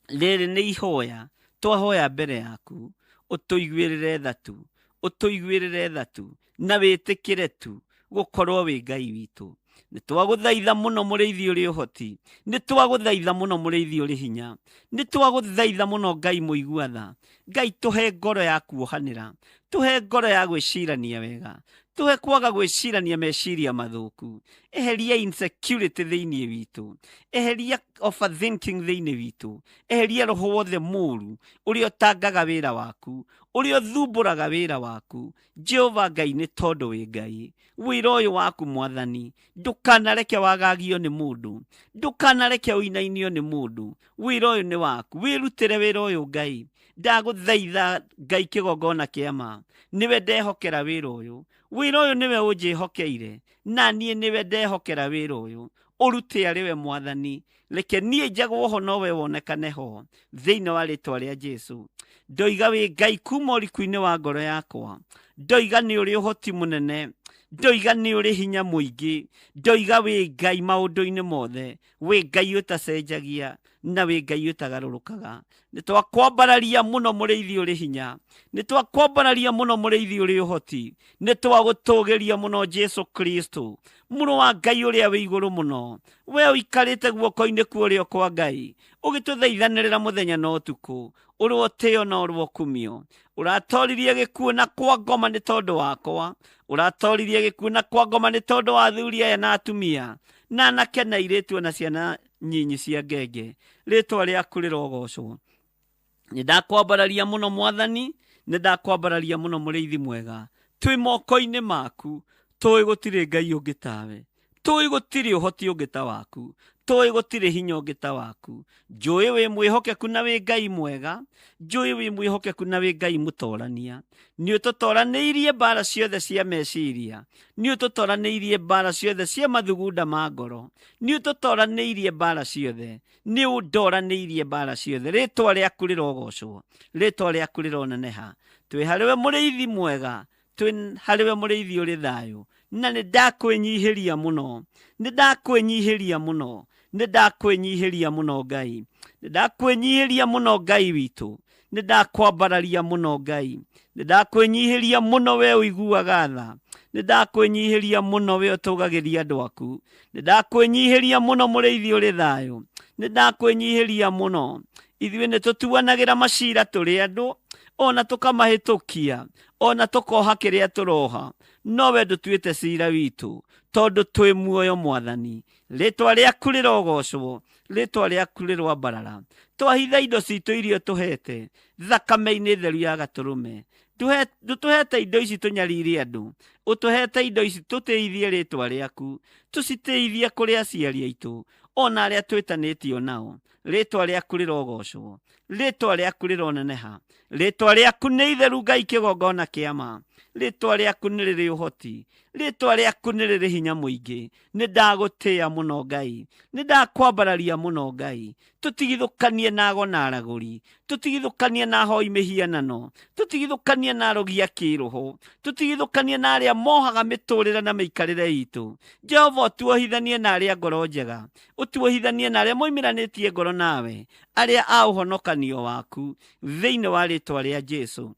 E: Rĩrĩ nĩ ihoya twahoya mbere yaku, ũtũiguĩrĩre tha tu, ũtũiguĩrĩre tha tu, na wĩtĩkĩre tu gũkorwo wĩ Ngai witũ. Nĩ twagũthaitha mũno mũrĩithi ũrĩ ũhoti, nĩ twagũthaitha mũno mũrĩithi ũrĩ hinya, nĩ twagũthaitha mũno Ngai mũigua tha. Ngai tũhe ngoro ya kuohanĩra, Tũhe ngoro ya gwĩcirania wega, tũhe kwaga gwĩcirania meciria mathũku. Eheria insecurity thĩinĩ witũ, eheria overthinking thĩinĩ witũ, eheria roho wothe mũru ũrĩa ũtangaga wĩra waku, ũrĩa ũthumbũraga wĩra waku. Jehova Ngai, nĩ tondũ wĩ Ngai, wĩra ũyũ waku Mwathani ndũkanareke wagagio nĩ mũndũ, ndũkanareke ũinainio nĩ mũndũ. Wĩra ũyũ nĩ waku, wĩrutĩre wĩra ũyũ Ngai. Ndagũthaitha Ngai kĩgongona kĩa ma, nĩwe ndehokera wĩra ũyũ. Wĩra ũyũ nĩwe ũnjĩhokeire, na niĩ nĩwe ndehokera wĩra ũyũ. Ũrute arĩ we Mwathani, reke niĩ njagwo ho nowe wonekane ho, thĩinĩ wa rĩtwa rĩa Jesu. Ndoiga wĩ Ngai kuma ũriku-inĩ wa ngoro yakwa, ndoiga nĩ ũrĩ ũhoti mũnene, ndoiga nĩ ũrĩ hinya mũingĩ, ndoiga wĩ Ngai maũndũ-inĩ mothe, wĩ Ngai ũtacenjagia na wĩ Ngai ũtagarũrũkaga. Nĩ twakwambararia mũno mũrĩithi ũrĩ hinya, nĩ twakwambararia mũno mũrĩithi ũrĩ ũhoti, nĩ twagũtũgĩria mũno Jesu Kristo, mũrũ wa Ngai ũrĩa wĩ igũrũ mũno. We ũikarĩte guoko-inĩ kwa ũrĩo kwa Ngai, ũgĩtũthaithanĩrĩra mũthenya na ũtukũ, ũrĩ ũtĩo na ũrĩ ũkumio. Ũratoririe gĩkuũ na kwa ngoma nĩ tondũ wakwa, ũratoririe gĩkuũ na kwa ngoma nĩ tondũ wa athuri aya na atumia, na anake na airĩtu na ciana nyinyi cia ngenge. Rĩtwa rĩaku rĩrogocwo. Nĩ ndakwambararia mũno Mwathani, nĩ ndakwambararia mũno mũrĩithi mwega. Twĩ moko-inĩ maku, tũĩ gũtirĩ Ngai ũngĩ tawe, tũĩ gũtirĩ ũhoti ũngĩ ta waku, tũĩ gũtirĩ hinya ũngĩ ta waku. Njũĩ wĩ mwĩhokeku na wĩ Ngai mwega, njũĩ wĩ mwĩhokeku na wĩ Ngai mũtorania. Nĩ ũtũtoranĩirie mbara ciothe cia meciria, nĩ ũtũtoranĩirie mbara ciothe cia mathugunda ma ngoro, nĩ ũtũtoranĩirie mbara ciothe, nĩ ũndoranĩirie mbara ciothe. Rĩtwa rĩaku rĩrogocwo, rĩtwa rĩaku rĩroneneha. Twĩ harĩwe mũrĩithi mwega, twĩ harĩwe mũrĩithi ũrĩ thayũ, na nĩ ndakwĩnyihĩria mũno, nĩ ndakwĩnyihĩria mũno, nĩ ndakwĩnyihĩria mũno Ngai, nĩ ndakwĩnyihĩria mũno Ngai witũ, nĩ ndakwambararia mũno Ngai, nĩ ndakwĩnyihĩria mũno we ũiguaga tha, nĩ ndakwĩnyihĩria mũno we ũtũgagĩria andũ aku, nĩ ndakwĩnyihĩria mũno mũrĩithi ũrĩ thayũ, nĩ ndakwĩnyihĩria mũno. Ithuĩ nĩ tũtuanagĩra macira tũrĩ andũ, ona tũkamahĩtũkia, ona tũkoha kĩrĩa tũroha, no we ndũtuĩte cira witũ, tondũ twĩ muoyo Mwathani. Rĩtwa rĩaku rĩrogocwo, rĩtwa rĩaku rĩroambarara. Twahitha indo citũ iria ũtũhete thakame-inĩ theru ya gatũrũme. Ndũtũhete indo ici tũnyarire andũ, ũtũhete indo ici tũtĩithie rĩtwa rĩaku, tũcitĩithie kũrĩ aciari aitũ, ona arĩa twĩtanĩtio nao. Rĩtwa rĩaku rĩrogocwo, rĩtwa rĩaku rĩroneneha, rĩtwa rĩaku nĩ itheru Ngai kĩgongona kĩa ma, rĩtwa rĩaku nĩ rĩrĩ ũhoti, rĩtwa rĩaku nĩ rĩrĩ hinya mũingĩ. Nĩ ndagũtĩĩa mũno Ngai, nĩ ndakwambararia mũno Ngai. Tũtigithũkanie na ago na aragũri, tũtigithũkanie na ahoi mĩhianano, tũtigithũkanie na arogi a kĩroho, tũtigithũkanie na arĩa mohaga mĩtũrĩre na mĩikarĩre itũ. Jehova, ũtuohithanie na arĩa ngoro njega, ũtuohithanie na arĩa moimĩranĩtie ngoro nawe, arĩa a ũhonokanio waku, thĩinĩ wa rĩtwa rĩa Jesu.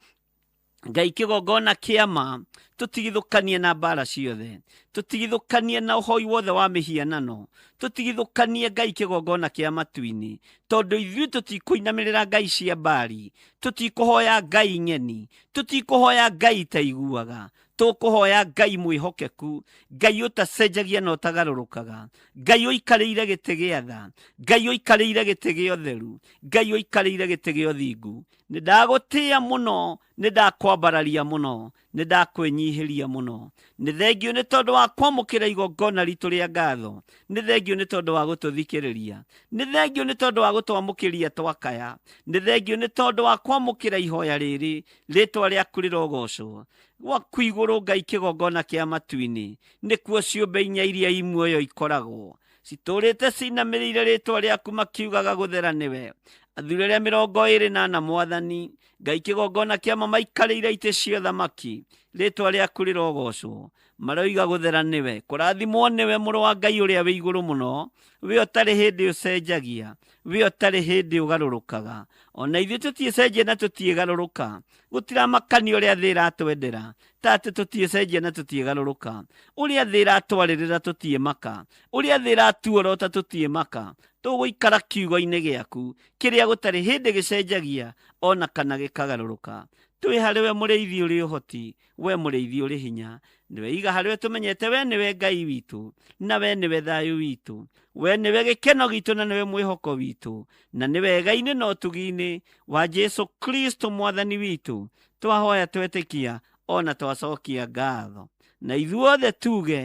E: Ngai kĩgongona kĩa ma, tũtigithũkanie na mbara ciothe, tũtigithũkanie na ũhoi wothe wa mĩhianano, tũtigithũkanie Ngai kĩgongona kĩa matu-inĩ, tondũ ithuĩ tũtikũinamĩrĩra ngai cia Baali, tũtikũhoya ngai ng'eni, tũtikũhoya ngai itaiguaga, tũkũhoya Ngai mwĩhokeku, Ngai ũtacenjagia na ũtagarũrũkaga, Ngai ũikarĩire gĩtĩ gĩa tha, Ngai ũikarĩire gĩtĩ gĩa ũtheru, Ngai ũikarĩire gĩtĩ gĩa ũthingu. Nĩ ndagũtĩĩa mũno, nĩ ndakwambararia mũno, nĩ ndakwĩnyihĩria mũno. Nĩ thengio nĩ tondũ wa kwamũkĩra igongona ritũ rĩa ngatho, nĩ thengio nĩ tondũ wa gũtũthikĩrĩria, nĩ thengio nĩ tondũ wa gũtwamũkĩria twakaya, nĩ thengio nĩ tondũ wa kwamũkĩra ihoya rĩrĩ. Rĩtwa rĩaku rĩrogocwo. Gwaku igũrũ Ngai kĩgongona kĩa matu-inĩ, nĩkuo ciũmbe inya iria i muoyo ikoragwo citũrĩte cinamĩrĩire rĩtwa rĩaku makiugaga gũthera nĩwe. Athuri arĩa 24 Mwathani Ngai kĩgongona kĩa ma maikarĩire itĩ cia ũthamaki, rĩtwa rĩaku rĩrogocwo. Maroiga gũthera nĩwe, kũrathimwo nĩwe mũrũ wa Ngai ũrĩa wĩ igũrũ mũno, we ũtarĩ hĩndĩ ũcenjagia, we ũtarĩ hĩndĩ ũgarũrũkaga. Ona ithuĩ tũtiĩcenjia na tũtiĩgarũrũka, gũtiramakania ũrĩa thĩ ĩratwendera, ta atĩ tũtiĩcenjia na tũtiĩgarũrũka, ũrĩa thĩ ĩratwarĩrĩra tũtiĩmaka, ũrĩa thĩ ĩratuorota tũtiĩmaka. Tũgũikara kiugo-inĩ gĩaku kĩrĩa gũtarĩ hĩndĩ gĩcenjagia ona kana gĩkagarũrũka. Twĩ harĩ we mũrĩithi ũrĩ ũhoti, we mũrĩithi ũrĩ hinya. Nĩwe iga harĩ we tũmenyete we nĩwe Ngai witũ, na we nĩwe thayũ witũ, we nĩwe gĩkeno gitũ na nĩwe mwĩhoko witũ, na nĩwe wega-inĩ na ũtugi-inĩ wa Jesu Kristo mwathani witũ. Twahoya twetĩkia ona twacokia ngatho, na ithuothe tuge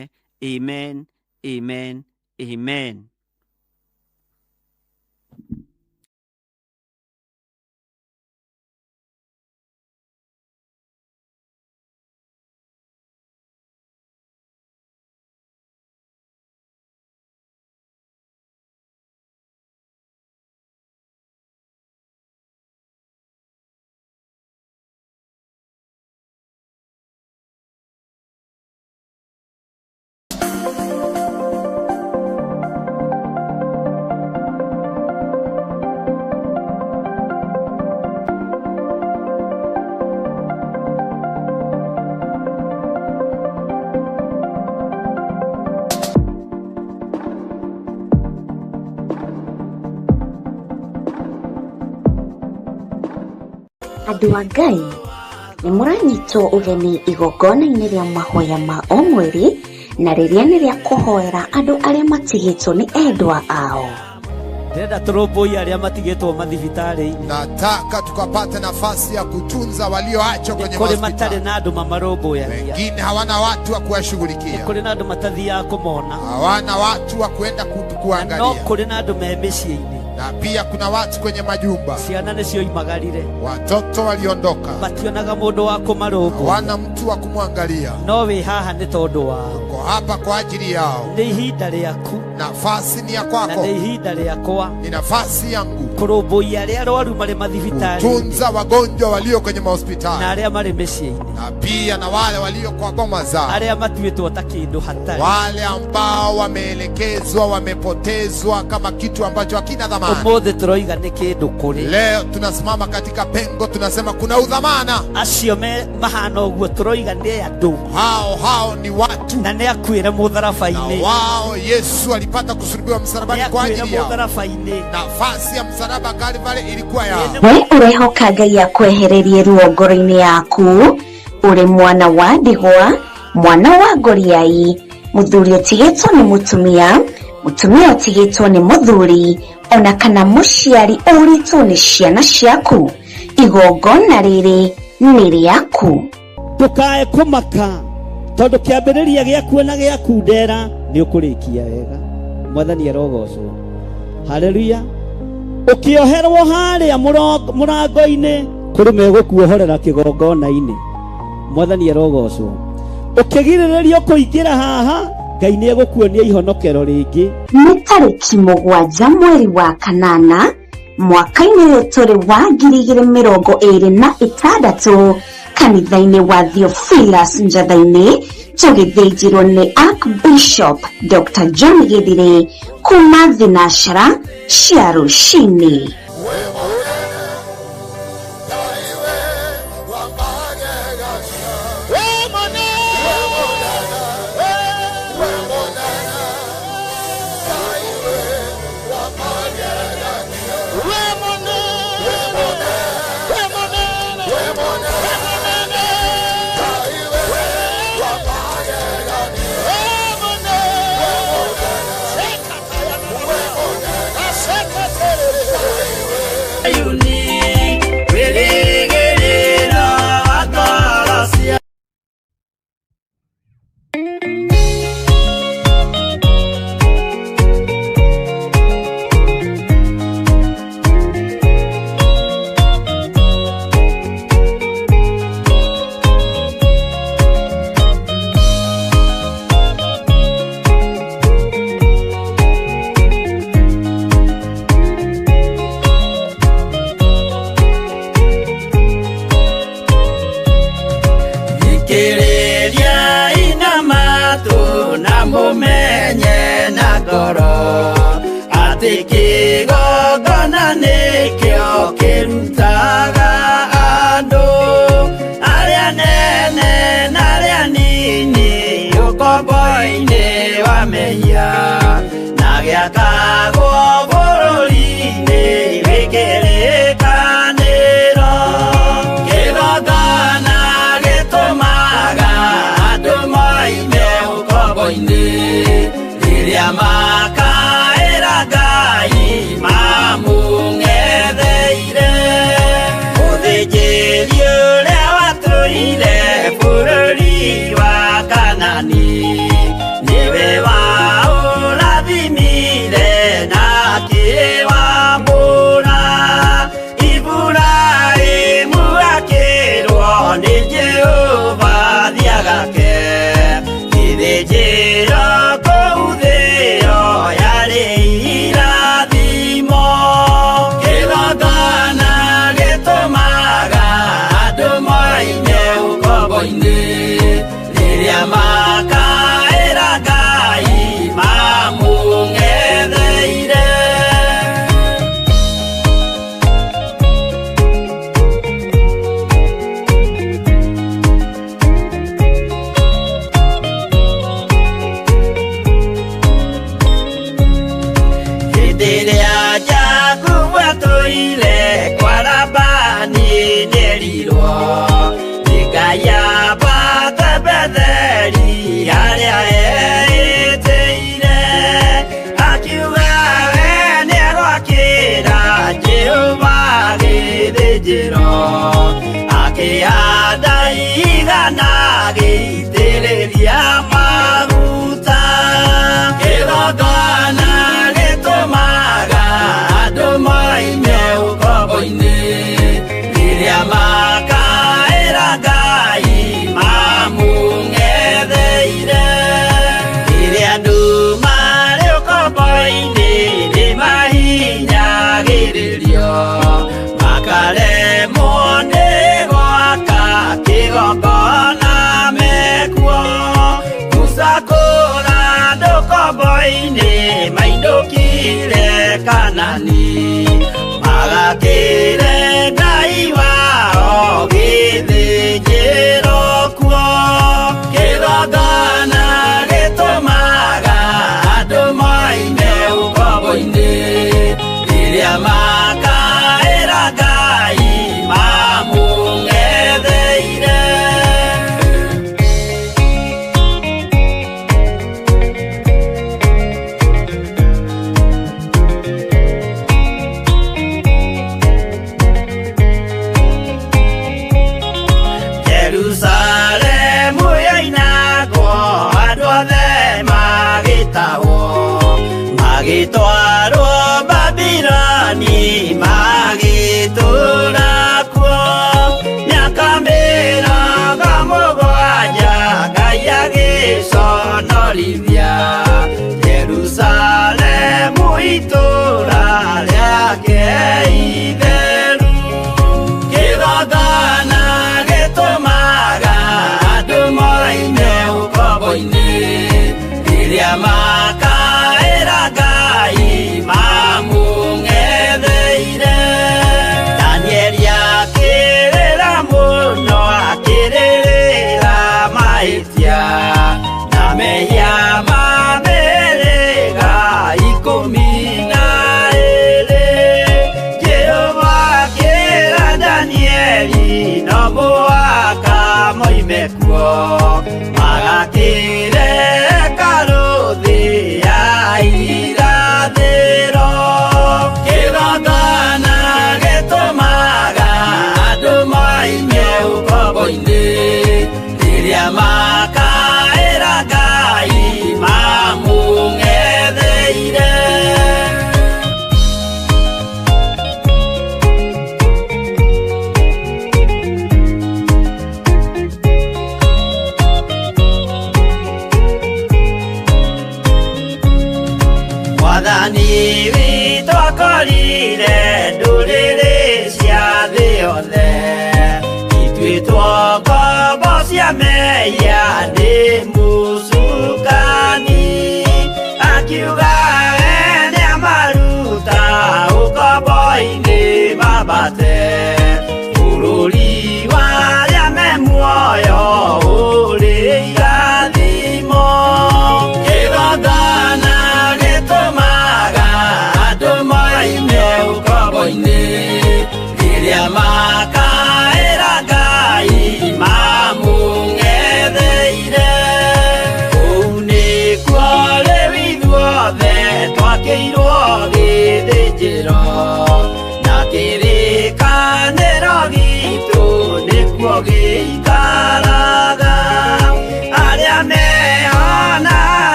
E: amen, amen, amen.
A: Andũ a Ngai nĩ mũranyitwo ũgeni igongona-inĩ rĩa mahoya ma o mweri na rĩrĩa nĩ rĩa kũhoera andũ arĩa matigĩtwo nĩ endwa ao.
B: Ndĩrenda tũrũmbũiye arĩa matigĩtwo mathibitarĩ-inĩ.
C: Nataka tukapate nafasi ya kutunza walioachwa kwenye
B: Kũrĩ matarĩ
C: hospitali.
B: na andũ mamarũmbũyagia,
C: Wengine hawana watu wa kuwashughulikia,
B: kũrĩ na andũ matathiaga kũmona,
C: hawana watu wa kuenda
B: no
C: kuangalia,
B: kũrĩ na andũ me mĩciĩ-inĩ.
C: na pia kuna watu kwenye majumba,
B: Ciana nĩcio imagarire,
C: watoto waliondoka,
B: mationaga mũndũ wa kũmarũmbũiya,
C: hawana mtu wa kumwangalia.
B: no wĩ haha nĩ tondũ wao.
C: Uko hapa kwa ajili yao.
B: Nĩ ihinda rĩaku
C: Nafasi ni ya
B: na
C: kwako,
B: nĩ ihinda rĩakwa
C: ni nafasi yangu
B: kũrũmbũiya arĩa arwaru marĩ mathibitarĩ-inĩ
C: kutunza wagonjwa walio kwenye
B: na
C: mahospitali
B: arĩa marĩ mĩciĩ-inĩ,
C: na pia na wale walio kwa boma zao,
B: arĩa matuĩtwo ta kĩndũ hatarĩ.
C: wale ambao wameelekezwa, wamepotezwa kama kitu ambacho hakina dhamana.
B: Ũmũthĩ tũroiga nĩ kĩndũ kũrĩ
C: Leo tunasimama katika pengo, tunasema kuna udhamana.
B: acio me mahana ũguo, tũroiga nĩ andũ
C: Hao hao ni watu,
B: na nĩ akuĩre
C: na
B: mũtharaba-inĩ,
C: wao Yesu alipata kusulubiwa
B: nĩ
C: msalabani kwa
B: akuĩre
C: ajili yao.
B: mũtharaba-inĩ.
C: Nafasi ya msalaba Kalvari ilikuwa yao.
A: We ũrehoka Ngai akwehererie ruo ngoro-inĩ yaku ũrĩ mwana wa ndigwa, mwana wa ngoriai, mũthuri ũtigĩtwo nĩ mũtumia, mũtumia ũtigĩtwo nĩ mũthuri, ona kana mũciari ũrĩtwo nĩ ciana ciaku. Igongona rĩrĩ nĩ rĩaku.
B: Ndũkae kũmaka tondũ kĩambĩrĩria gĩaku na gĩaku ndera nĩ ũkũrĩkia wega. Mwathani arogocwo. Haleluya. Ũkĩoherwo harĩa mũrango-inĩ kũrĩ megũkuohorera kĩgongona-inĩ. Mwathani arogocwo. Ũkĩgirĩrĩrio kũingĩra haha, Ngai nĩ egũkuonia ihonokero rĩngĩ.
A: Nĩ tarĩki 7 mweri wa kanana mwaka-inĩ ũyũ tũrĩ wa 2026 kanitha-inĩ wa Theophilus Njatha-inĩ tũgĩthĩnjĩrwo nĩ Archbishop Dr. John Githire kuma thinashara cia rũcinĩ.
H: Ũkombo-inĩ wa mehia na gĩakagwo. Rĩrĩa makaĩra Ngai mamũng'etheire mũthĩnjĩri ũrĩa watũire bũrũri wa Kanani nĩwe waũrathimire na akĩwamũra Iburahĩmu akĩrwo nĩ Jehova thiagake gĩthĩnjĩro kũu thĩo yarĩ irathimo kĩgongona gĩtũmaga andũ moime ũkombo-inĩ rĩrĩa makaĩra Ngai mamũng'etheire. Hĩndĩ ĩrĩa Jakubu atũire kwa Labani nĩerirwo nĩ Ngai ambate Betheli harĩa eĩtĩire akiuga we nĩegwakĩra Jehova gĩthĩnjĩro akĩhanda igana agĩitĩrĩria maguta kĩgongona gĩtũmaga andũ moime ũkombo-inĩ rĩrĩa makaĩra Ngai mamũng'etheire rĩrĩa andũ marĩ ũkombo-inĩ nĩmahinyagĩrĩrio makaremwo nĩ gwaka kĩgongona mekuo Musa kũra andũ ũkombo-inĩ mainũkire Kanani magakĩre Ngai wao gĩthĩnjĩro kuo kĩgongona gĩtũmaga andũ moime ũkombo-inĩ rĩrĩa makaĩra Ngai mamũng'etheire. Jerusalemu yoinagwo andũ othe magĩtahwo magĩtwarwo Babiloni magĩtũũra kuo mĩaka 70 Ngai agĩconorithia Jerusalemu itũũra rĩake itheru kĩgongona gĩtũmaga andũ moime ũkombo-inĩ rĩrĩa makaĩra Ngai mamũng'etheire Danieli akĩrĩra mũno akĩrĩrĩra mahĩtia na mehia ma mĩhĩrĩga 12 Jehova akĩra Danieli no mũhaka moime kuo magakĩre hekarũ thĩ ya irathĩro kĩgongona gĩtũmaga andũ moime ũkombo-inĩ rĩrĩa makaĩra Ngai mamũng'etheire.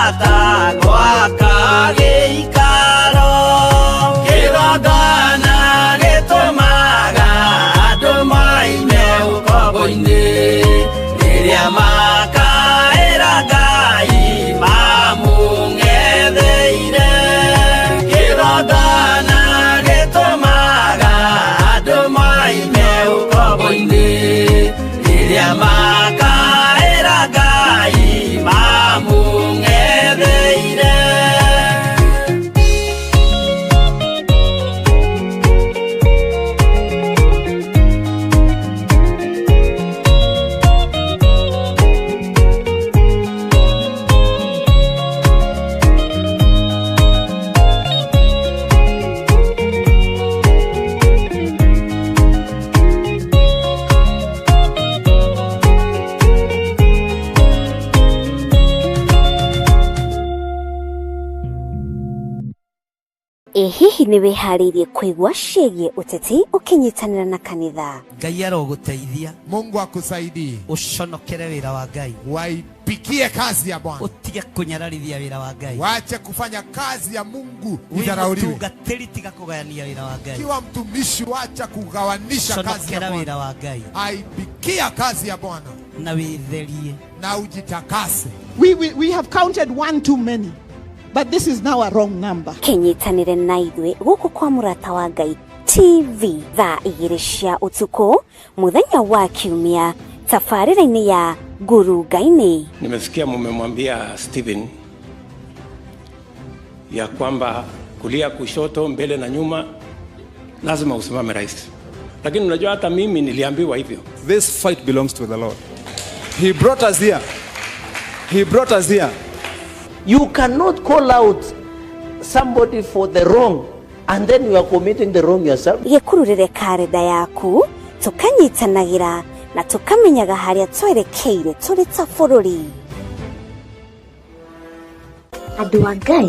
H: bata gwaka gĩikaro kĩgongona gĩtũmaga andũ moime ũkombo-inĩ rĩrĩa makaĩra Ngai mamũng'etheire kĩgongona gĩtũmaga andũ moime ũkombo-inĩ rĩrĩa makaĩra Ngai mamũng'etheire.
A: Ĩ hihi nĩ wĩharĩirie kũigua ciĩgiĩ ũteti ũkĩnyitanĩra na kanitha?
B: Ngai arogũteithia.
C: Mungu akusaidie.
B: Ũconokere wĩra wa Ngai.
C: Waipikie kazi ya Bwana.
B: Ũtige kũnyararithia wĩra wa Ngai.
C: Wache kufanya kazi ya Mungu
B: Wĩ
C: idharauliwe.
B: mũtungatĩri tiga kũgayania wĩra wa Ngai.
C: Kiwa mtumishi, wacha kugawanisha kazi ya
B: Conokera
C: Bwana.
B: wĩra wa Ngai
C: Aipikia kazi ya Bwana
B: na wĩtherie.
C: na ujitakase.
D: We have counted one too many, but this is now a wrong number.
A: Kĩnyitanĩre na ithuĩ gũkũ kwa Mũrata wa Ngai TV thaa 2 cia ũtukũ mũthenya wa Kiumia tabarĩra-inĩ ya Ngurunga-inĩ.
I: Nimesikia mumemwambia Stephen ya kwamba kulia, kushoto, mbele na nyuma lazima usimame rais, lakini unajua hata mimi niliambiwa hivyo.
F: This fight belongs to the Lord. He brought us here. He brought us here.
G: You cannot call out somebody for the wrong and then you are committing the wrong yourself.
A: Gĩkururĩre karenda yaku tũkanyitanagĩra na tũkamenyaga harĩa twerekeire tũrĩ ta bũrũri. Andũ a Ngai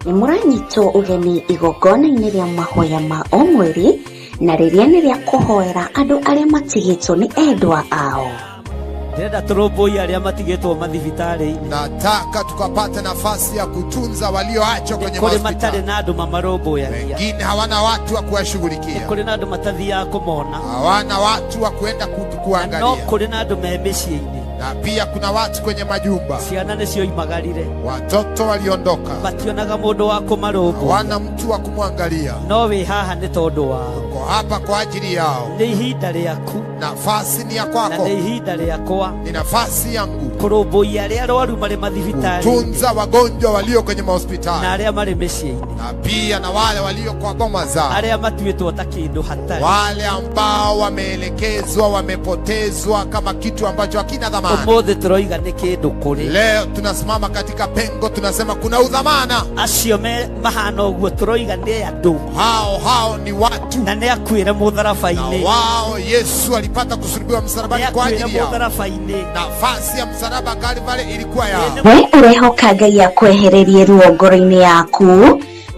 A: nĩ mũranyitwo ũgeni igongona-inĩ rĩa mahoya ma o mweri na rĩrĩa nĩ rĩa kũhoera andũ arĩa matigĩtwo nĩ endwa ao.
B: Ndĩrenda tũrũmbũiye arĩa matigĩtwo mathibitarĩ-inĩ.
C: Nataka tukapate nafasi ya kutunza walioachwa kwenye
B: Kũrĩ matarĩ
C: mahospitali.
B: na andũ mamarũmbũyagia.
C: Wengine hawana watu wa kuwashughulikia,
B: Kũrĩ na andũ matathiaga kũmona.
C: hawana watu wa kuenda
B: Na no
C: kuangalia,
B: kũrĩ na andũ me mĩciĩ-inĩ.
C: na pia kuna watu kwenye majumba,
B: Ciana nĩcioimagarire.
C: watoto waliondoka,
B: Mationaga mũndũ wa kũmarũmbũiya.
C: hawana mtu wa kumwangalia.
B: No wĩ haha nĩ tondũ wao.
C: Uko hapa kwa ajili yao.
B: Nĩ ihinda rĩaku
C: Nafasi ni ya
B: na
C: kwako,
B: nĩ ihinda rĩakwa
C: ni nafasi yangu
B: kũrũmbũiya arĩa arwaru marĩ mathibitarĩ-inĩ
C: kutunza wagonjwa walio kwenye
B: na
C: mahospitali
B: arĩa marĩ mĩciĩ-inĩ,
C: na pia na wale walio kwa boma zao,
B: arĩa matuĩtwo ta kĩndũ hatarĩ.
C: wale ambao wameelekezwa, wamepotezwa kama kitu ambacho hakina dhamana.
B: Ũmũthĩ tũroiga nĩ kĩndũ kũrĩ
C: Leo tunasimama katika pengo, tunasema kuna udhamana.
B: acio me mahana ũguo, tũroiga nĩ andũ
C: Hao hao ni watu,
B: na nĩ akuĩre
C: na
B: mũtharaba-inĩ,
C: wao Yesu alipata kusulubiwa
B: nĩ
C: msalabani kwa
B: akuĩre
C: ajili yao.
B: mũtharaba-inĩ.
C: Nafasi ya msalaba Kalvari ilikuwa yao.
A: We ũrehoka Ngai akwehererie ruo ngoro-inĩ yaku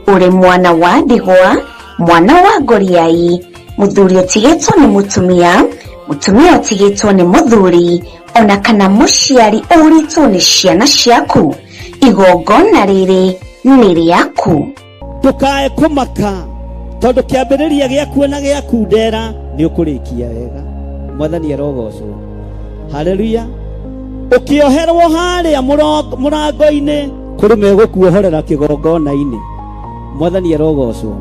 A: ũrĩ mwana wa ndigwa, mwana wa ngoriai, mũthuri ũtigĩtwo nĩ mũtumia, mũtumia ũtigĩtwo nĩ mũthuri, ona kana mũciari ũrĩtwo nĩ ciana ciaku. Igongona rĩrĩ nĩ rĩaku.
B: Ndũkae kũmaka tondũ kĩambĩrĩria gĩaku na gĩaku ndera nĩ ũkũrĩkia wega. Mwathani arogocwo. Haleluya. Ũkĩoherwo harĩa mũrango-inĩ kũrĩ megũkuohorera kĩgongona-inĩ. Mwathani arogocwo.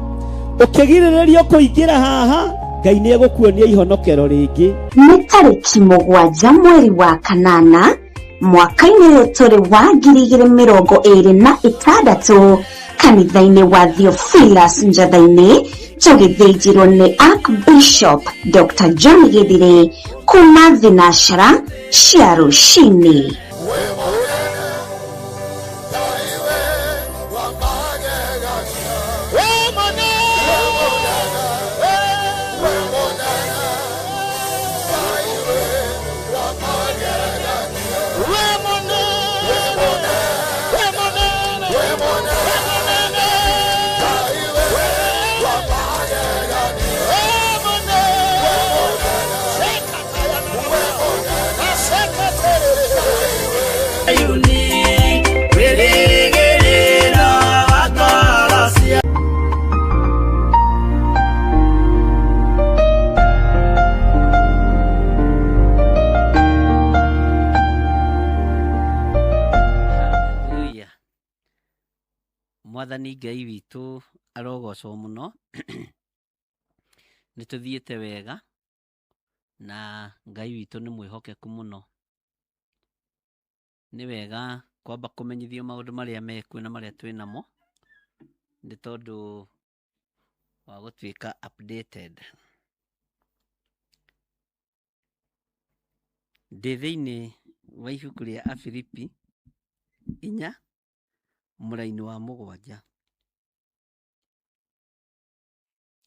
B: Ũkĩgirĩrĩrio kũingĩra haha, Ngai nĩ egũkuonia ihonokero rĩngĩ.
A: Nĩ tarĩki 7 mweri wa 8 mwaka-inĩ ũyũ tũrĩ wa 2026 kanitha-inĩ wa Theophilus Njatha-inĩ tũgĩthĩnjĩrwo nĩ Archbishop Dr. John Githire kuma thinashara cia rũcinĩ.
H: Secretary.
E: Mwathani Ngai witũ arogocwo mũno. Nĩ tũthiĩte wega na Ngai witũ nĩ mwĩhokeku mũno. Nĩ wega kwamba kũmenyithio maũndũ marĩa mekuo na marĩa twĩ namo, nĩ tondũ wa gũtuĩka updated. Ndĩ thĩinĩ wa ibuku rĩa Afilipi 4 mũraini wa 7.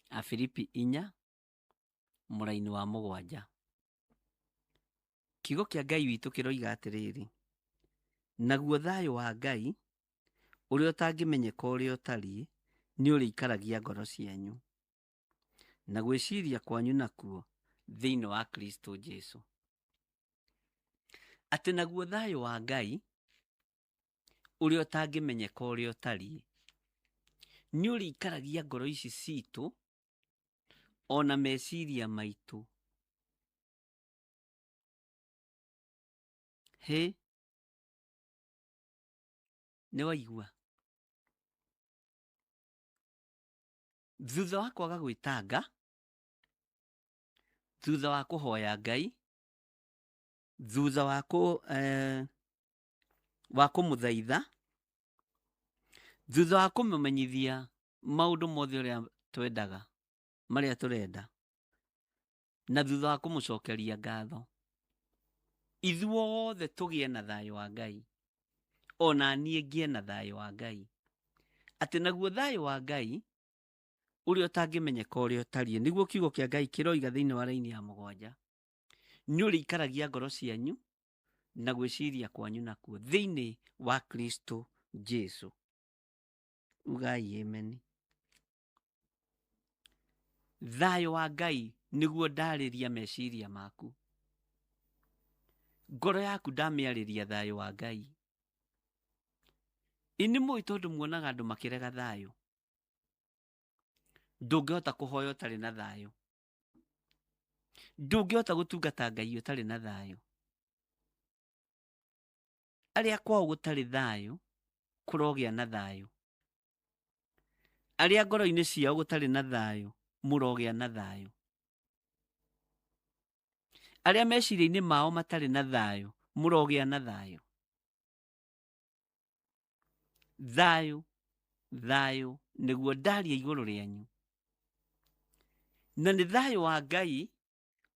E: Afilipi 4 mũraini wa 7. Kiugo kĩa Ngai witũ kĩroiga atĩrĩrĩ, naguo thayũ wa Ngai ũrĩa ũtangĩmenyeka ũrĩa ũtariĩ nĩ ũrĩikaragia ngoro cianyu na gwĩciria kwanyu nakuo thĩinĩ wa Kristo Jesu. Atĩ naguo thayũ wa Ngai ũrĩa ũtangĩmenyeka ũrĩa ũtariĩ nĩ ũrĩikaragia ngoro ici citũ ona meciria maitũ. Hĩ, nĩ waigua? Thutha wa kwaga gwĩtanga, thutha wa kũhoya Ngai, thutha wa wa kũmũthaitha, thutha wa kũmũmenyithia maũndũ mothe ũrĩa twendaga, marĩa tũrenda, na thutha wa kũmũcokeria ngatho, ithuothe tũgĩe na thayũ wa Ngai, ona niĩ ngĩe na thayũ wa Ngai. Atĩ naguo thayũ wa Ngai ũrĩa ũtangĩmenyeka ũrĩa ũtariĩ, nĩguo kiugo kĩa Ngai kĩroiga thĩinĩ wa raini ya 7, nĩ ũrĩikaragia ngoro cianyu na gwĩciria kwanyu nakuo thĩinĩ wa Kristo Jesu. Ugai amen. Thayũ wa Ngai nĩguo ndarĩria meciria maku. Ngoro yaku ndamĩarĩria thayũ wa Ngai. Ĩ nĩ mũĩ tondũ muonaga andũ makĩrega thayũ. Ndũngĩhota kũhoya ũtarĩ na thayũ. Ndũngĩhota gũtungata Ngai ũtarĩ na thayũ. Arĩa kwao gũtarĩ thayũ, kũrogĩa na thayũ. Arĩa ngoro-inĩ ciao gũtarĩ na thayũ, mũrogĩa na thayũ. Arĩa meciria-inĩ mao matarĩ na thayũ, mũrogĩa na thayũ. Thayũ, thayũ nĩguo ndaria igũrũ rĩanyu. Na nĩ thayũ wa Ngai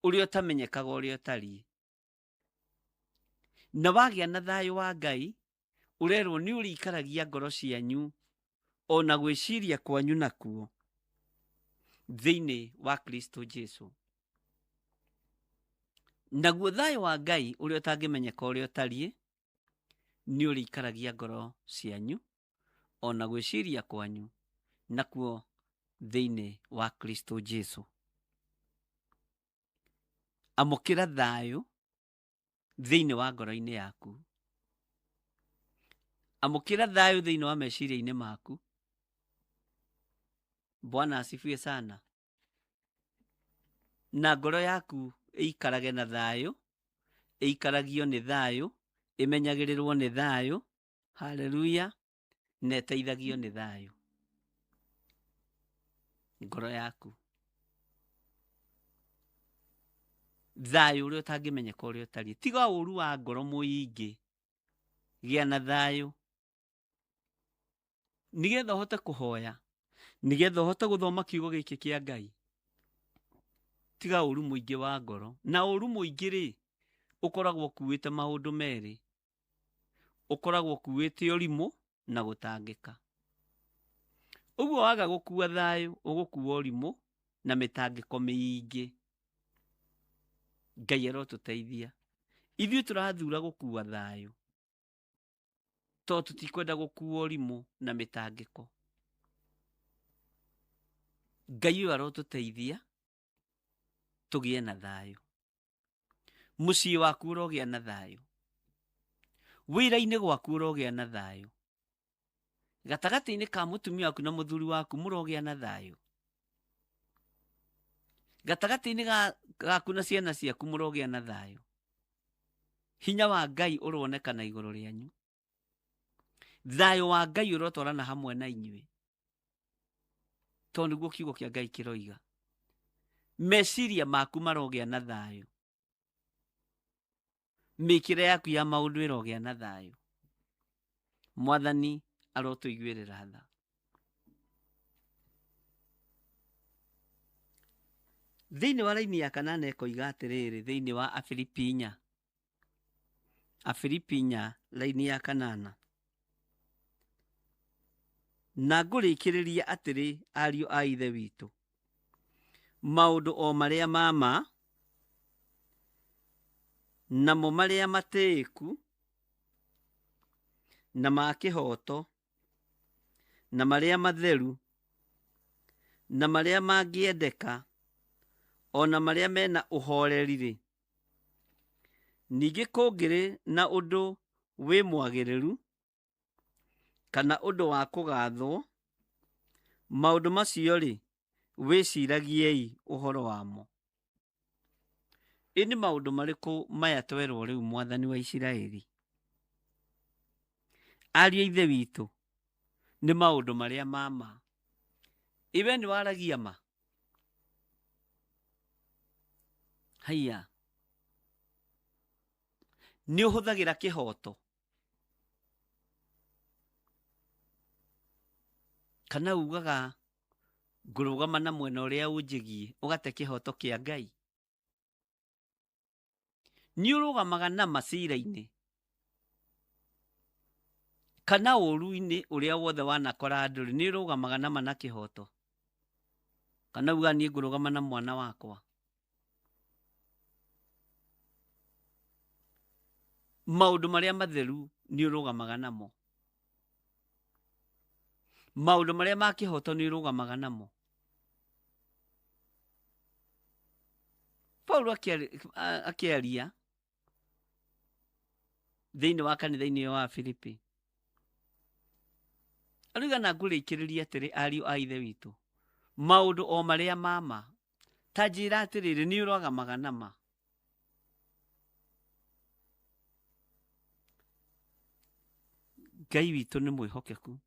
E: ũrĩa ũtamenyekaga ũrĩa ũtariĩ. Na wagĩa na thayũ wa Ngai, ũrerwo nĩ ũrĩikaragia ngoro cianyu ona gwĩciria kwanyu nakuo thĩinĩ wa Kristo Jesu. Naguo thayũ wa Ngai ũrĩa ũtangĩmenyeka ũrĩa ũtariĩ nĩ ũrĩikaragia ngoro cianyu ona gwĩciria kwanyu nakuo thĩinĩ wa Kristo Jesu. Amũkĩra thayũ thĩinĩ wa ngoro-inĩ yaku. Amũkĩra thayũ thĩinĩ wa meciria-inĩ maku. Bwana asifiwe sana. Na ngoro yaku ĩikarage na thayũ, ĩikaragio nĩ thayũ, ĩmenyagĩrĩrwo nĩ thayũ. Haleluya. Na ĩteithagio nĩ thayũ. Ngoro yaku. Thayũ ũrĩa ũtangĩmenyeka ũrĩa ũtariĩ. Tiga ũru wa ngoro mũingĩ. Gĩa na thayũ. Nĩgetha ũhote kũhoya, nĩgetha ũhote gũthoma kiugo gĩkĩ kĩa Ngai. Tiga ũru mũingĩ wa ngoro. Na ũru mũingĩ rĩ, ũkoragwo ũkuĩte maũndũ merĩ. Ũkoragwo ũkuĩte ũrimũ na gũtangĩka. Ũguo waga gũkua thayũ, ũgũkua ũrimũ na mĩtangĩko mĩingĩ. Ngai arotũteithia. Ithuĩ tũrathura gũkua thayũ, tondũ tũtikwenda gũkua ũrimũ na mĩtangĩko. Ngai ũyũ arotũteithia tũgĩe na thayũ. Mũciĩ waku ũrogĩa na thayũ. Wĩra-inĩ gwaku ũrogĩa na thayũ. Gatagatĩ-inĩ ka mũtumia waku na mũthuri waku mũrogĩa na thayũ. Gatagatĩ-inĩ gaku na ciana ciaku mũrogĩa na thayũ. Hinya wa Ngai ũronekana igũrũ rĩanyu. Thayũ wa Ngai ũrotwarana hamwe na inyuĩ, tondũ nĩguo kiugo kĩa Ngai kĩroiga. Meciria maku marogĩa na thayũ, mĩkĩre yaku ya maũndũ ĩrogĩa na thayũ. Mwathani arotũiguĩrĩra tha. Thĩinĩ wa raini ya kanana ĩkoiga atĩrĩrĩ, thĩinĩ wa Afilipi inya, Afilipi inya raini ya kanana, na ngũrĩkĩrĩria atĩrĩ, ariũ a Ithe witũ, maũndũ o marĩa ma ma, namo marĩa matĩĩku, na ma kĩhooto, na marĩa matheru, na marĩa mangĩendeka, o na marĩa mena ũhoreri-rĩ, ningĩ kũngĩrĩ na ũndũ wĩ mwagĩrĩru kana ũndũ wa kũgathwo, maũndũ macio-rĩ, wĩciragiei ũhoro wamo. Ĩ nĩ maũndũ marĩkũ maya twerwo rĩu Mwathani wa Isiraeli? Ariũ a Ithe witũ, nĩ maũndũ marĩa ma ma. Ĩ we nĩ waragia ma? Haiya, nĩ ũhũthagĩra kĩhooto? Kana ugaga ngũrũgama na mwena ũrĩa ũnjĩgiĩ, ũgate kĩhooto kĩa Ngai? Nĩ ũrũgamaga na macira-inĩ kana ũru-inĩ ũrĩa wothe wanakora andũ-rĩ, nĩ ũrũgamaga na ma na kĩhooto? Kana ugaga niĩ ngũrũgama na mwana wakwa? Maũndũ marĩa matheru nĩ ũrũgamaga namo, maũndũ marĩa ma kĩhooto nĩ ũrũgamaga namo. Paulo akĩaria thĩinĩ wa kanitha-inĩ ũyũ wa Filipi, arauga na ngũrĩkĩrĩria atĩrĩ, ariũ a Ithe witũ, maũndũ o marĩa ma ma, ta njĩra atĩrĩrĩ, nĩ ũrũgamaga na ma? Ngai witũ nĩ mwĩhokeku.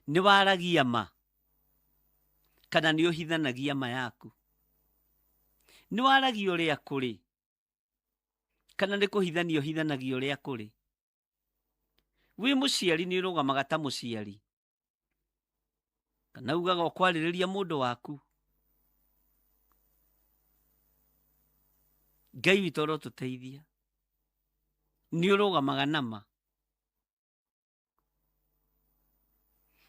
E: Nĩ waragia ma kana nĩ ũhithanagia ma yaku? Nĩ waragia ũrĩa kũrĩ kana nĩ kũhithania ũhithanagia ũrĩa kũrĩ? Wĩ mũciari nĩ ũrũgamaga ta mũciari kana ugaga ũkwarĩrĩria mũndũ waku? Ngai witũ arotũteithia. Nĩ ũrũgamaga na ma?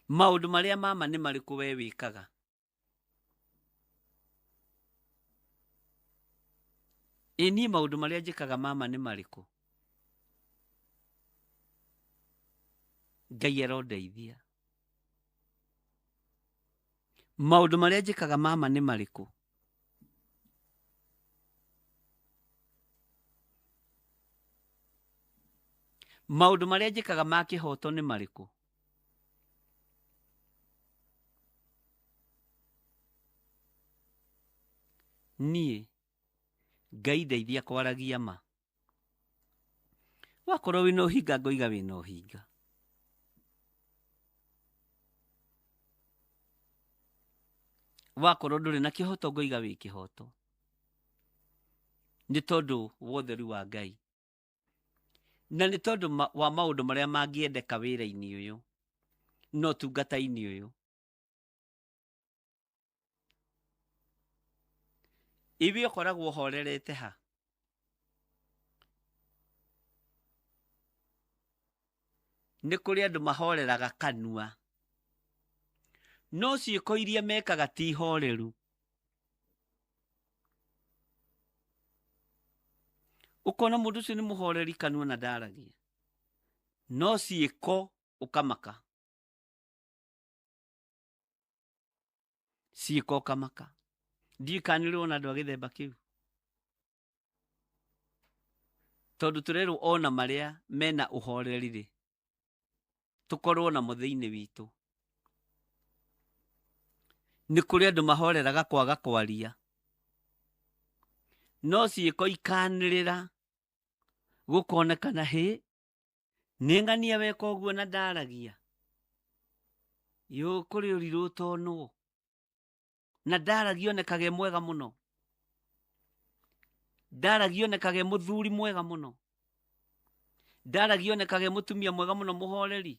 E: Maũndũ marĩa ma ma nĩ marĩkũ we wĩkaga? Ĩ niĩ maũndũ marĩa njĩkaga ma ma nĩ marĩkũ? Ngai arondeithia. Maũndũ marĩa njĩkaga ma ma nĩ marĩkũ? Maũndũ marĩa njĩkaga ma kĩhooto nĩ marĩkũ? Niĩ Ngai ndeithia kwaragia ma. Wakorwo wĩna ũhinga ngoiga wĩna ũhinga. Wakorwo ndũrĩ na kĩhooto ngoiga wĩ kĩhooto. Nĩ tondũ wa ũtheru wa Ngai. Na nĩ tondũ wa maũndũ marĩa mangĩendeka wĩra-inĩ ũyũ na ũtungata-inĩ ũyũ. Iwe ũkoragwo ũhorerete ha? Nĩ kũrĩ andũ mahoreraga kanua, no ciĩko iria mekaga ti horeru. Ũkona mũndũ ũcio nĩ mũhoreri kanua na ndaragia, no ciĩko ũkamaka. Ciĩko ũkamaka. Ndiũĩ kana nĩ ũrĩ wona andũ a gĩthemba kĩu, tondũ tũrerwo ona marĩa mena ũhoreri-rĩ, tũkorwo namo thĩinĩ witũ. Nĩ kũrĩ andũ mahoreraga kwaga kwaria, no ciĩko ikanĩrĩra gũkonekana hĩ Nĩ ng'ania weka ũguo na ndaragia. Yũ kũrĩ ũrirũ ũtonwo. Na ndaragia onekage mwega mũno. Ndaragia onekage mũthuri mwega mũno. Ndaragia onekage mũtumia mwega mũno mũhoreri.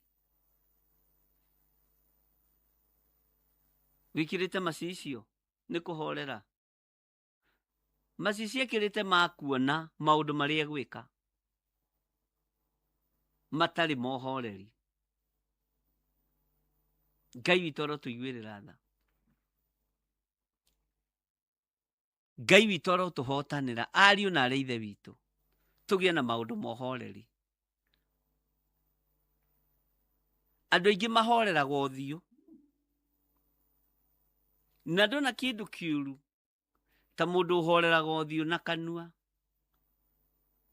E: Wĩkĩrĩte macicio nĩ kũhorera. Macicio ekĩrĩte ma kuona maũndũ marĩa egwĩka matarĩ ma ũhoreri. Ngai witũ arotũiguĩrĩra tha. Ngai witũ arotũhotanĩra ariũ na arĩ ithe witũ tũgĩe na maũndũ ma ũhoreri. Andũ aingĩ mahoreraga ũthiũ na ndona kĩndũ kĩũru ta mũndũ ũhoreraga ũthiũ na kanua,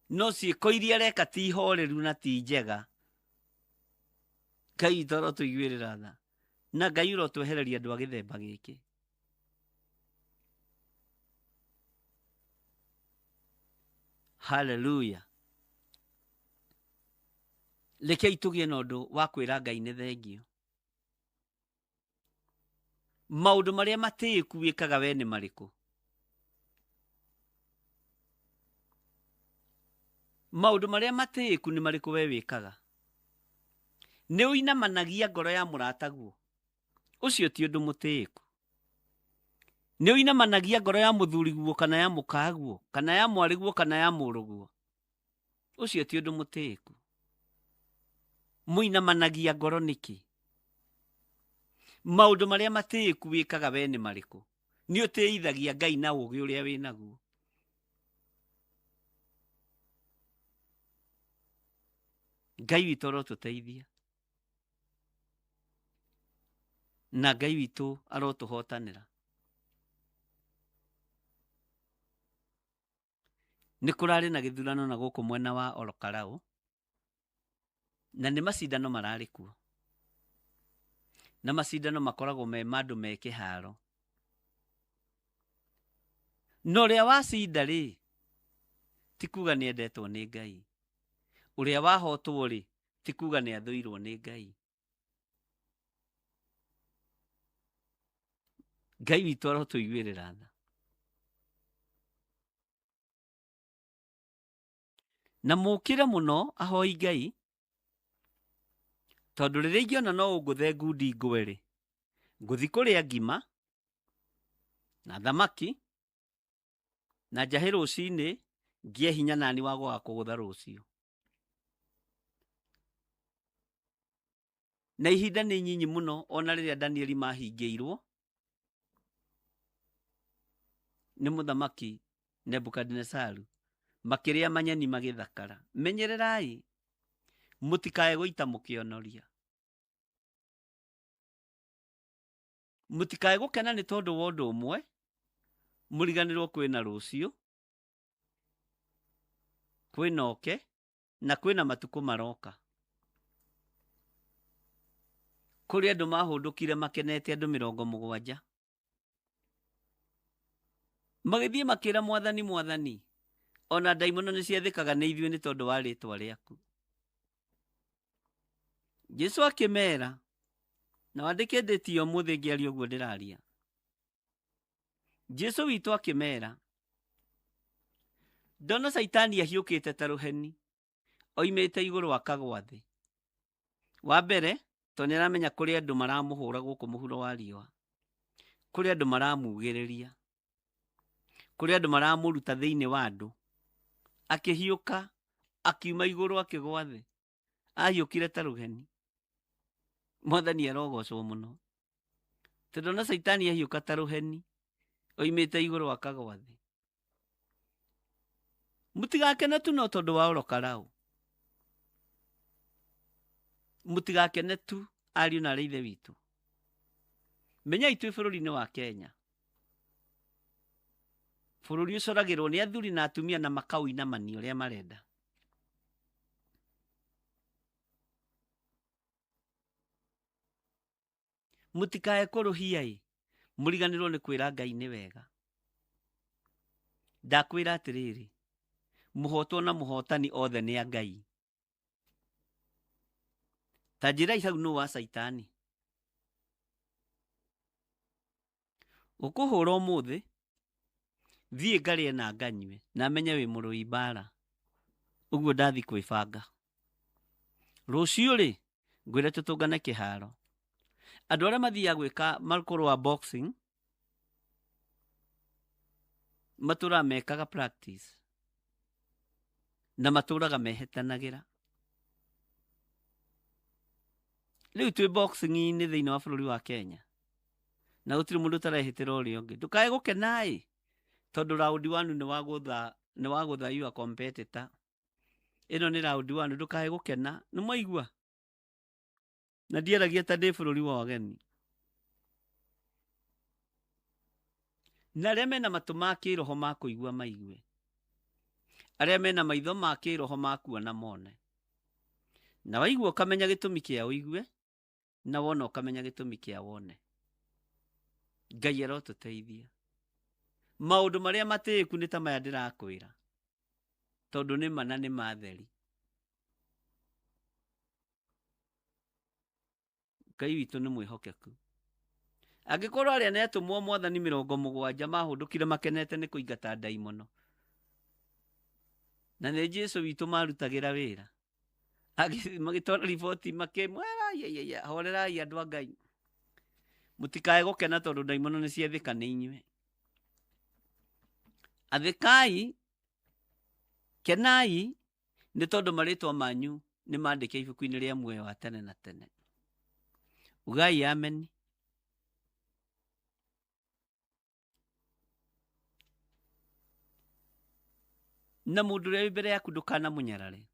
E: no ciĩko iria areka ti horeru na ti njega. Ngai witũ arotũiguĩrĩra tha na Ngai ũrotwehereria andũ a gĩthemba gĩkĩ. Haleluya. Rekei tũgĩe na ũndũ wa kwĩra Ngai nĩ thengio. Maũndũ marĩa matĩĩku wĩkaga we nĩ marĩkũ? Maũndũ marĩa matĩĩku nĩ marĩkũ we wĩkaga? Nĩ ũinamanagia ngoro ya mũrataguo? Ũcio ti ũndũ mũtĩĩku. Nĩ ũinamanagia ngoro ya mũthuriguo kana ya mũkaguo kana ya mwarĩguo kana ya mũrũguo? Ũcio ti ũndũ mũtĩĩku. Mũinamanagia ngoro nĩkĩ? Maũndũ marĩa matĩĩku wĩkaga we nĩ marĩkũ? Nĩ ũtĩithagia Ngai na ũũgĩ ũrĩa wĩ naguo. Ngai witũ arotũteithia na Ngai witũ arotũhotanĩra. Nĩ kũrarĩ na gĩthurano na gũkũ mwena wa Olokarau na nĩ macindano mararĩ kuo. Na macindano makoragwo me ma andũ me kĩharo. Na ũrĩa wacinda rĩ, ti kuga nĩ endetwo nĩ Ngai. Ũrĩa wahotwo rĩ, ti kuga nĩ athũirwo nĩ Ngai. Ngai witũ arotũiguĩrĩra tha. Na mũkĩre mũno ahoi Ngai, tondũ rĩrĩa ingĩona no ũngũthe ngundi ngwe rĩ, ngũthi kũrĩa ngima na thamaki na njahe rũcinĩ ngĩe hinya nani wa gũga kũgũtha rũciũ. Na ihinda nĩ nyinyi mũno ona rĩrĩa Danieli mahingĩirwo nĩ mũthamaki Nebukadinesaru, makĩrĩa manyeni magĩthakara. Menyererai mũtikae gũita mũkĩonoria. Mũtikae gũkena nĩ tondũ wa ũndũ ũmwe, mũriganĩrwo kwĩna rũciũ, kwĩna oke na kwĩna matukũ maroka. Kũrĩ andũ mahũndũkire makenete andũ 70. Magĩthiĩ makĩra Mwathani, Mwathani, ona ndaimono nĩ ciathĩkaga nĩ ithuĩ nĩ tondũ wa rĩtwa rĩaku. Jesu akĩmera, na wandĩke ndĩti ya ũmũthĩ ngĩaria ũguo ndĩraria. Jesu witũ akĩmera, ndona Caitani ahiũkĩte ta rũheni, oimĩte igũrũ akagwa thĩ. Wa mbere, tondũ nĩ aramenya kũrĩ andũ maramũhũra gũkũ mũhuro wa riũa, kũrĩ andũ maramugĩrĩria, kũrĩ andũ maramũruta thĩinĩ wa andũ. Akĩhiũka, akiuma igũrũ akĩgwa thĩ. Ahiũkire ta rũheni. Mwathani arogocwo mũno. Tondũ ona Caitani ahiũka ta rũheni, oimĩte igũrũ akagwa thĩ. Mũtigakene tu no tondũ wa orokarau. Mũtigakene tu ariũ na arĩ ithe witũ. Menyai twĩ bũrũri-inĩ wa Kenya. Bũrũri ũcoragĩrwo nĩ athuri na atumia na makaũinamania ũrĩa marenda. Mũtikae kũrũhia ĩ, mũriganĩrwo nĩ kwĩra Ngai nĩ wega. Ndakwĩra atĩrĩrĩ, mũhotwo na mũhotani othe nĩ a Ngai. Ta njĩrai hau nũ wa caitani. Gũkũhũra ũmũthĩ, thiĩ ngarĩe na nganyue, na menye wĩ mũrũi mbara. Ũguo ndathi kwĩbanga. Rũciũ rĩ, ngwĩre tũtũngane kĩharo. Andũ arĩa mathiaga gwĩka makũrũa boxing, matũraga mekaga practice na matũraga mehetanagĩra. Rĩu twĩ boxing-inĩ thĩinĩ wa bũrũri wa Kenya na gũtirĩ mũndũ ũtarehĩtĩra ũrĩa ũngĩ. Ndũkae gũkena-ĩ, tondũ round one nĩ wagũtha your competitor. Ĩno nĩ round one, ndũkae gũkena. Nĩ mwaigua? Na ndiaragia ta ndĩ bũrũri wa ũgeni. Na arĩa mena matũ ma kĩroho ma kũigua maigue. Arĩa mena maitho ma kĩroho ma kuona mone. Na waigua ũkamenya gĩtũmi kĩa ũigue, na wona ũkamenya gĩtũmi kĩa wone. Ngai arotũteithia. Maũndũ marĩa matĩĩku nĩ ta maya ndĩrakwĩra. Tondũ nĩ ma na nĩ matheri. Ngai witũ nĩ mwĩhokeku. Angĩkorwo arĩa nĩ atũmwo mwathani 70 mahũndũkire makenete nĩ kũingata ndaimono. Na nĩ Jesũ witũ marutagĩra wĩra. Magĩtwara riboti makĩmwĩra, horerai andũ a Ngai. Mũtikae gũkena tondũ ndaimono nĩ ciathĩka nĩ inyuĩ. Athĩkai, kenai nĩ tondũ marĩtwa manyu nĩ mandĩke ibuku-inĩ rĩa muoyo wa tene na tene. Ugai amen. Na mũndũ ũrĩa wĩ mbere yaku ndũkanamũnyarare.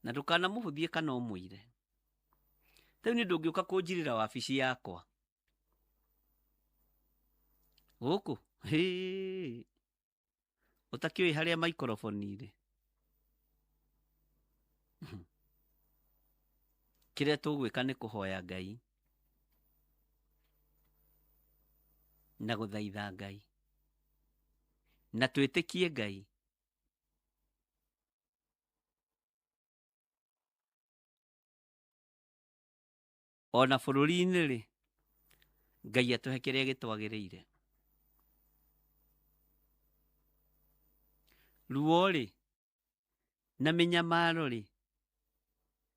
E: Na ndũkanamũhũthie kana ũmũire. Rĩu nĩ ndũngĩũka kũnjirĩra wabici yakwa. Gũkũ? Hĩĩ. Ũtakĩũĩ harĩa maikoroboni irĩ. Kĩrĩa tũgwĩka nĩ kũhoya Ngai. Na gũthaitha Ngai. Na twĩtĩkie Ngai. Ona bũrũri-inĩ rĩ, Ngai atũhe kĩrĩa gĩtwagĩrĩire. Ruo rĩ, na mĩnyamaro rĩ,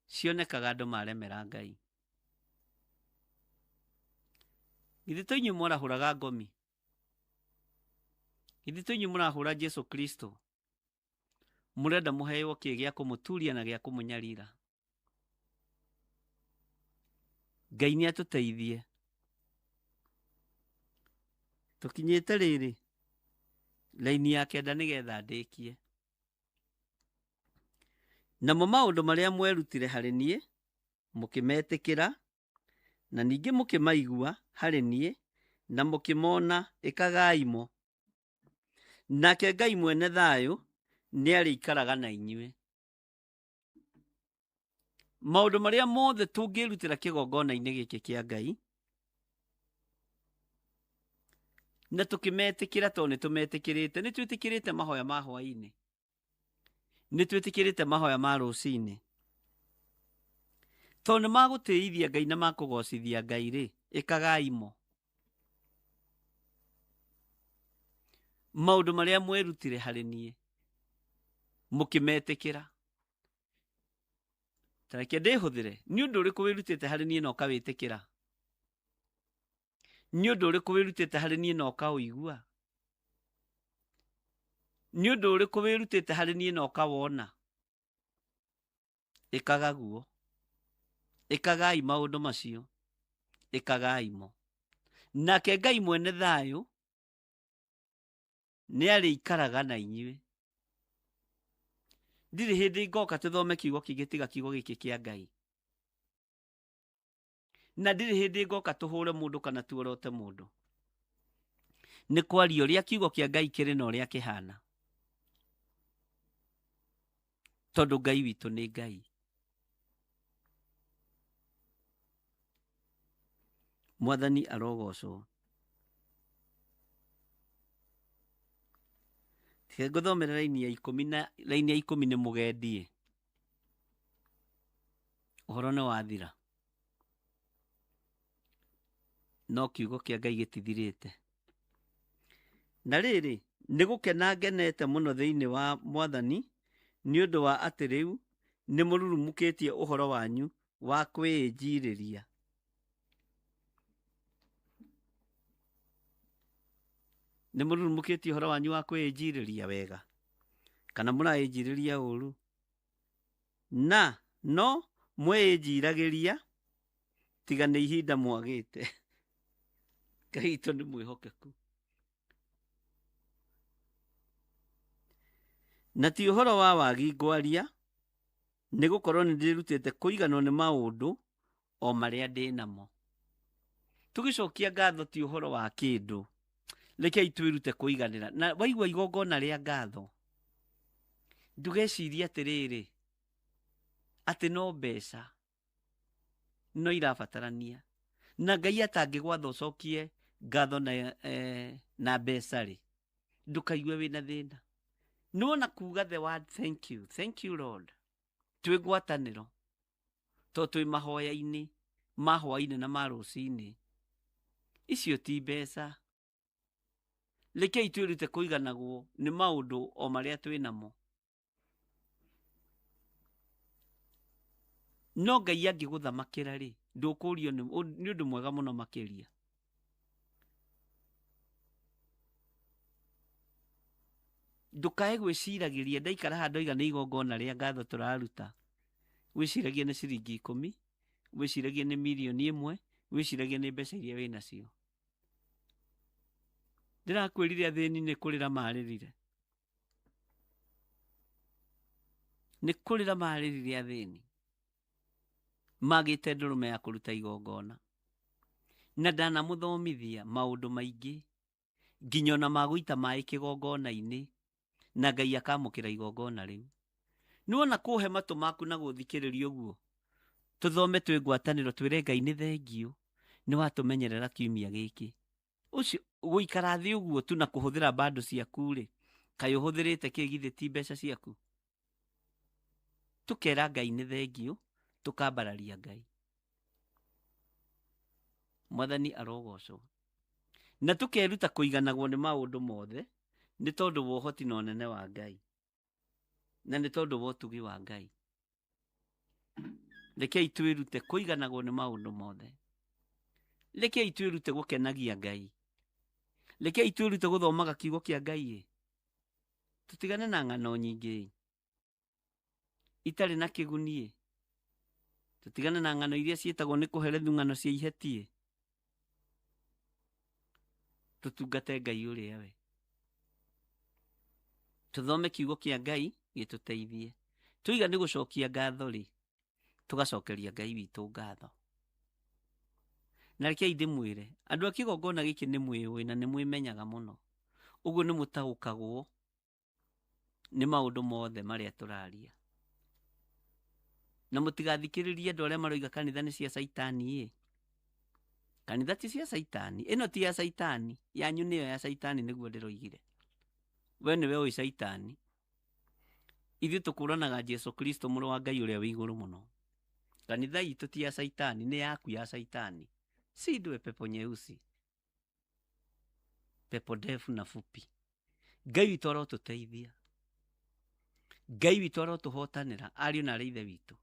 E: cionekaga andũ maremera Ngai. Githĩ to inyuĩ mwarahũraga ngomi? Githĩ to inyuĩ mũrahũra Jesu Kristo? Mũrenda mũheo kĩ gĩa kũmũturia na gĩa kũmũnyarira? Ngai nĩ atũteithie. Tũkinyĩte rĩrĩ raini ya 9 nĩgetha ndĩkie. Namo maũndũ marĩa mwerutire harĩ niĩ mũkĩmetĩkĩra, na ningĩ mũkĩmaigua harĩ niĩ na mũkĩmona, ĩkagai mo. Nake Ngai mwene thayũ nĩarĩikaraga na inyuĩ. Maũndũ marĩa mothe tũngĩrutĩra kĩgongona-inĩ gĩkĩ kĩa Ngai na tũkĩmetĩkĩra, tondũ nĩ tũmetĩkĩrĩte, nĩ twĩtĩkĩrĩte mahoya ma hwaĩ-inĩ, nĩ twĩtĩkĩrĩte mahoya ma rũcinĩ, tondũ nĩ magũtĩithia Ngai na makũgocithia Ngai rĩ, ĩkagai mo. Maũndũ marĩa mwerutire harĩ niĩ mũkĩmetĩkĩra. Ta reke ndĩhũthĩre. Nĩ ũndũ ũrĩkũ wĩrutĩte harĩ niĩ na ũkawĩtĩkĩra? Nĩ ũndũ ũrĩkũ wĩrutĩte harĩ niĩ na ũkaũigua? Nĩ ũndũ ũrĩkũ wĩrutĩte harĩ niĩ na ũkawona? Ĩkaga guo. Ĩkagai maũndũ macio. Ĩkagai mo. Nake Ngai mwene thayũ nĩarĩikaraga na inyuĩ. Ndirĩ hĩndĩ ngoka tũthome kiugo kĩngĩ tiga kiugo gĩkĩ kĩa Ngai. Na ndirĩ hĩndĩ ngoka tũhũre mũndũ kana tuorote mũndũ. Nĩ kwaria ũrĩa kiugo kĩa Ngai kĩrĩ na ũrĩa kĩhana. Tondũ Ngai witũ nĩ Ngai. Mwathani arogocwo. Tiga ngũthomere raini ya 10 na raini ya 10 nĩ mũgendie. Ũhoro nĩ wathira, no kiugo kĩa Ngai gĩtithirĩte. Na rĩrĩ, nĩ gũkena ngenete mũno thĩinĩ wa Mwathani nĩ ũndũ wa atĩ rĩu nĩ mũrurumũkĩtie ũhoro wanyu wa kwĩĩnjirĩria. Nĩ mũrurumũkĩtie ũhoro wanyu wa kwĩĩnjirĩria wega, kana mũraĩnjirĩria ũru? Na no mwĩĩnjiragĩria tiga nĩ ihinda mwagĩte. Ngai witũ nĩ mwĩhokeku. Na ti ũhoro wa wagi ngwaria, nĩ gũkorwo nĩ ndĩrutĩte kũiganwo nĩ maũndũ o marĩa ndĩ namo. Tũgĩcokia ngatho ti ũhoro wa kĩndũ, rekei twĩrute kũiganĩra. Na waigua igongona rĩa ngatho, ndũgecirie atĩrĩrĩ atĩ no mbeca no irabatarania, na Ngai atangĩgwatha ũcokie ngatho na mbeca rĩ, ndũkaigue wĩna thĩna. Nĩwona kuga the word thank you, thank you Lord, twĩ ngwatanĩro to twĩ mahoya-inĩ ma hwaĩ-inĩ na ma rũcinĩ, icio ti mbeca. Rekei twĩrute kũiganagwo nĩ maũndũ o marĩa twĩ namo. No Ngai angĩgũthamakĩra rĩ, ndũkũrio nĩ ũndũ mwega mũno makĩria. Ndũkae gwĩciragĩria ndaikara haha ndoiga nĩ igongona rĩa ngatho tũraruta, wĩciragie nĩ ciringi 10, wĩciragie nĩ mirioni 1, wĩciragie nĩ mbeca iria wĩ nacio. Ndĩrakwĩrire athĩni nĩ kũrĩra marĩrire, nĩ kũrĩra marĩrire athĩni magĩte ndũrũme ya kũruta igongona. Na ndanamũthomithia maũndũ maingĩ nginya ona magũita maĩ kĩgongona-inĩ, na Ngai akamũkĩra igongona rĩu. Nĩwona kũhe matũ maku na gũthikĩrĩria ũguo, tũthome twĩ ngwatanĩro, twĩre Ngai nĩ thengiũ nĩ watũmenyerera kiumia gĩkĩ. Ũcio gũikara thĩ ũguo tu na kũhũthĩra bando ciaku rĩ, kaĩ ũhũthĩrĩte kĩ githĩ ti mbeca ciaku? Tũkera Ngai nĩ thengiũ, tũkambararia Ngai. Mwathani arogocwo. Na tũkeruta kũiganagwo nĩ maũndũ mothe nĩ tondũ wa ũhoti na ũnene wa Ngai, na nĩ tondũ wa ũtugi wa Ngai. Rekei twĩrute kũiganagwo nĩ maũndũ mothe. Rekei twĩrute gũkenagia Ngai. Rekei twĩrute gũthomaga kiugo kĩa Ngai. Tũtigane na ng'ano nyingĩ itarĩ na kĩguni. Tũtigane na ng'ano iria ciĩtagwo nĩ kũherethu, ng'ano cia ihetie. Tũtungate Ngai ũrĩa we. Tũthome kiugo kĩa Ngai gĩtũteithie. Tũiga nĩ gũcokia ngatho rĩ, tũgacokeria Ngai witũ ngatho. Na rekei ndĩmwĩre, andũ a kĩgongona gĩkĩ nĩ mwĩũĩ na nĩ mwĩmenyaga mũno. Ũguo nĩ mũtaũkagwo nĩ maũndũ mothe marĩa tũraria. Na mũtigathikĩrĩrie andũ arĩa maroiga kanitha nĩ cia Caitani ĩ. Kanitha ti cia Caitani, ĩno ti ya Caitani, yanyu nĩyo ya Caitani nĩguo ndĩroigire. We nĩwe ũĩ Caitani. Ithuĩ tũkũranaga Jesu Kristo mũrũ wa Ngai ũrĩa wĩ igũrũ mũno. Kanitha itũ ti ya Caitani, nĩ yaku ya Caitani. Si ndwe pepo nyeusi, pepo ndefu na fupi. Ngai witũ arotũteithia, Ngai witũ arotũhotanĩra, ariũ na arĩ ithe witũ.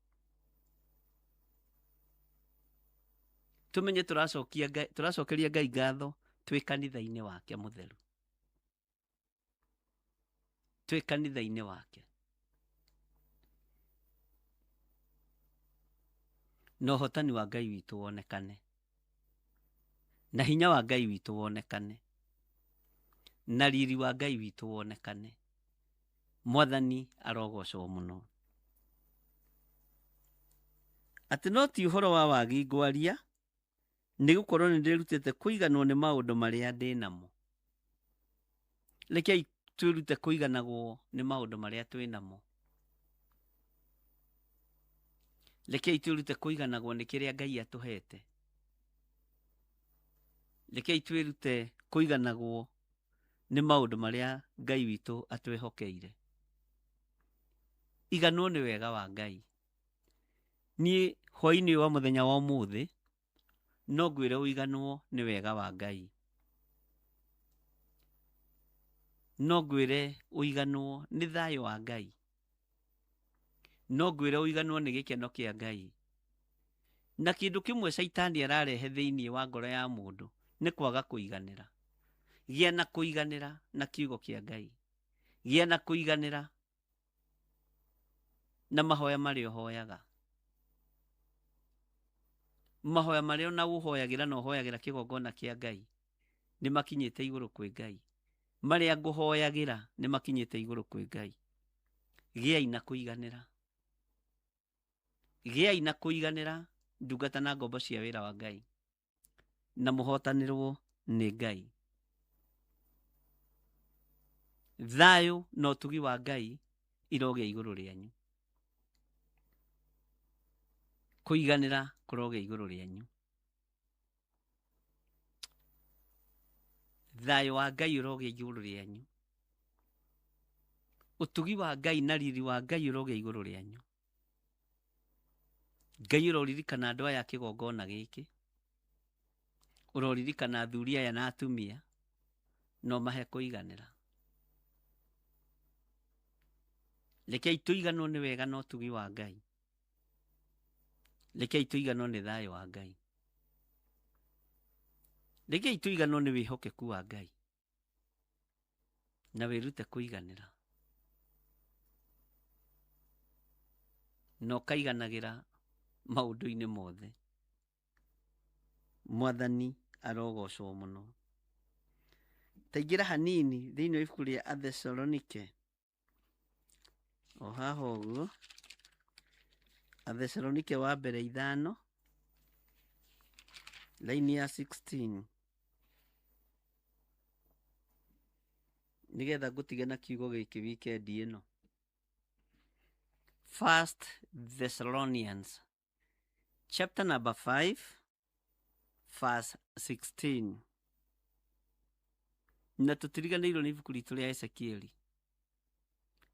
E: Tũmenye tũracokeria Ngai ngatho twĩ kanitha-inĩ wake mũtheru, twĩ kanitha-inĩ wake. Na ũhotani wa Ngai witũ wonekane, na hinya wa Ngai witũ wonekane, na riri wa Ngai witũ wonekane. Mwathani arogocwo mũno. Atĩ no ti ũhoro wa wagi ngwaria, nĩ gũkorwo nĩ ndĩrutĩte kũiganwo nĩ maũndũ marĩa ndĩ namo. Rekei twĩrute kũiganagwo nĩ maũndũ marĩa twĩ namo. Rekei twĩrute kũiganagwo nĩ kĩrĩa Ngai atũhete. Rekei twĩrute kũiganagwo nĩ maũndũ marĩa Ngai witũ atwĩhokeire. Iganwo nĩ wega wa Ngai. Niĩ Hwaĩ-inĩ wa mũthenya wa ũmũthĩ no ngwĩre ũiganwo nĩ wega wa Ngai. No ngwĩre ũiganwo nĩ thayũ wa Ngai. No ngwĩre ũiganwo nĩ gĩkeno kĩa Ngai. Na kĩndũ kĩmwe caitani ararehe thĩinĩ wa ngoro ya mũndũ nĩ kwaga kũiganĩra. Gĩa na kũiganĩra na kiugo kĩa Ngai. Gĩa na kũiganĩra na mahoya marĩa ũhoyaga. Mahoya marĩa ona ũhoyagĩra na ũhoyagĩra kĩgongona kĩa Ngai nĩ makinyĩte igũrũ kwĩ Ngai. Marĩa ngũhoyagĩra nĩ makinyĩte igũrũ kwĩ Ngai. Gĩai na kũiganĩra. Gĩai na kũiganĩra ndungata na ngombo cia wĩra wa Ngai na mũhotanĩrwo nĩ Ngai. Thayũ na ũtugi wa Ngai irogĩa igũrũ rĩanyu. Kũiganĩra kũrogĩa igũrũ rĩanyu. Thayũ wa Ngai ũrogĩa igũrũ rĩanyu. Ũtugi wa Ngai na riri wa Ngai ũrogĩa igũrũ rĩanyu. Ngai ũroririkana andũ aya kĩgongona gĩkĩ. Ũroririkana athuri aya na atumia no mahe kũiganĩra. Rekei tũiganwo nĩ wega na ũtugi wa Ngai. Rekei tũiganwo nĩ thayũ wa Ngai. Rekei tũiganwo nĩ wĩhokeku wa Ngai. Na wĩrute kũiganĩra. Na ũkaiganagĩra maũndũ-inĩ mothe. Mwathani arogocwo mũno. Taingĩra hanini thĩinĩ wa ibuku rĩa Athesalonike. O haha ũguo. Athesalonike wa mbere 5 laini ya 16. Nĩgetha ngũtige na kiugo gĩkĩ wikendi ĩno. First Thessalonians chapter number 5 verse 16. Na tũtiriganĩirwo nĩ ibuku ritũ rĩa Ezekieli.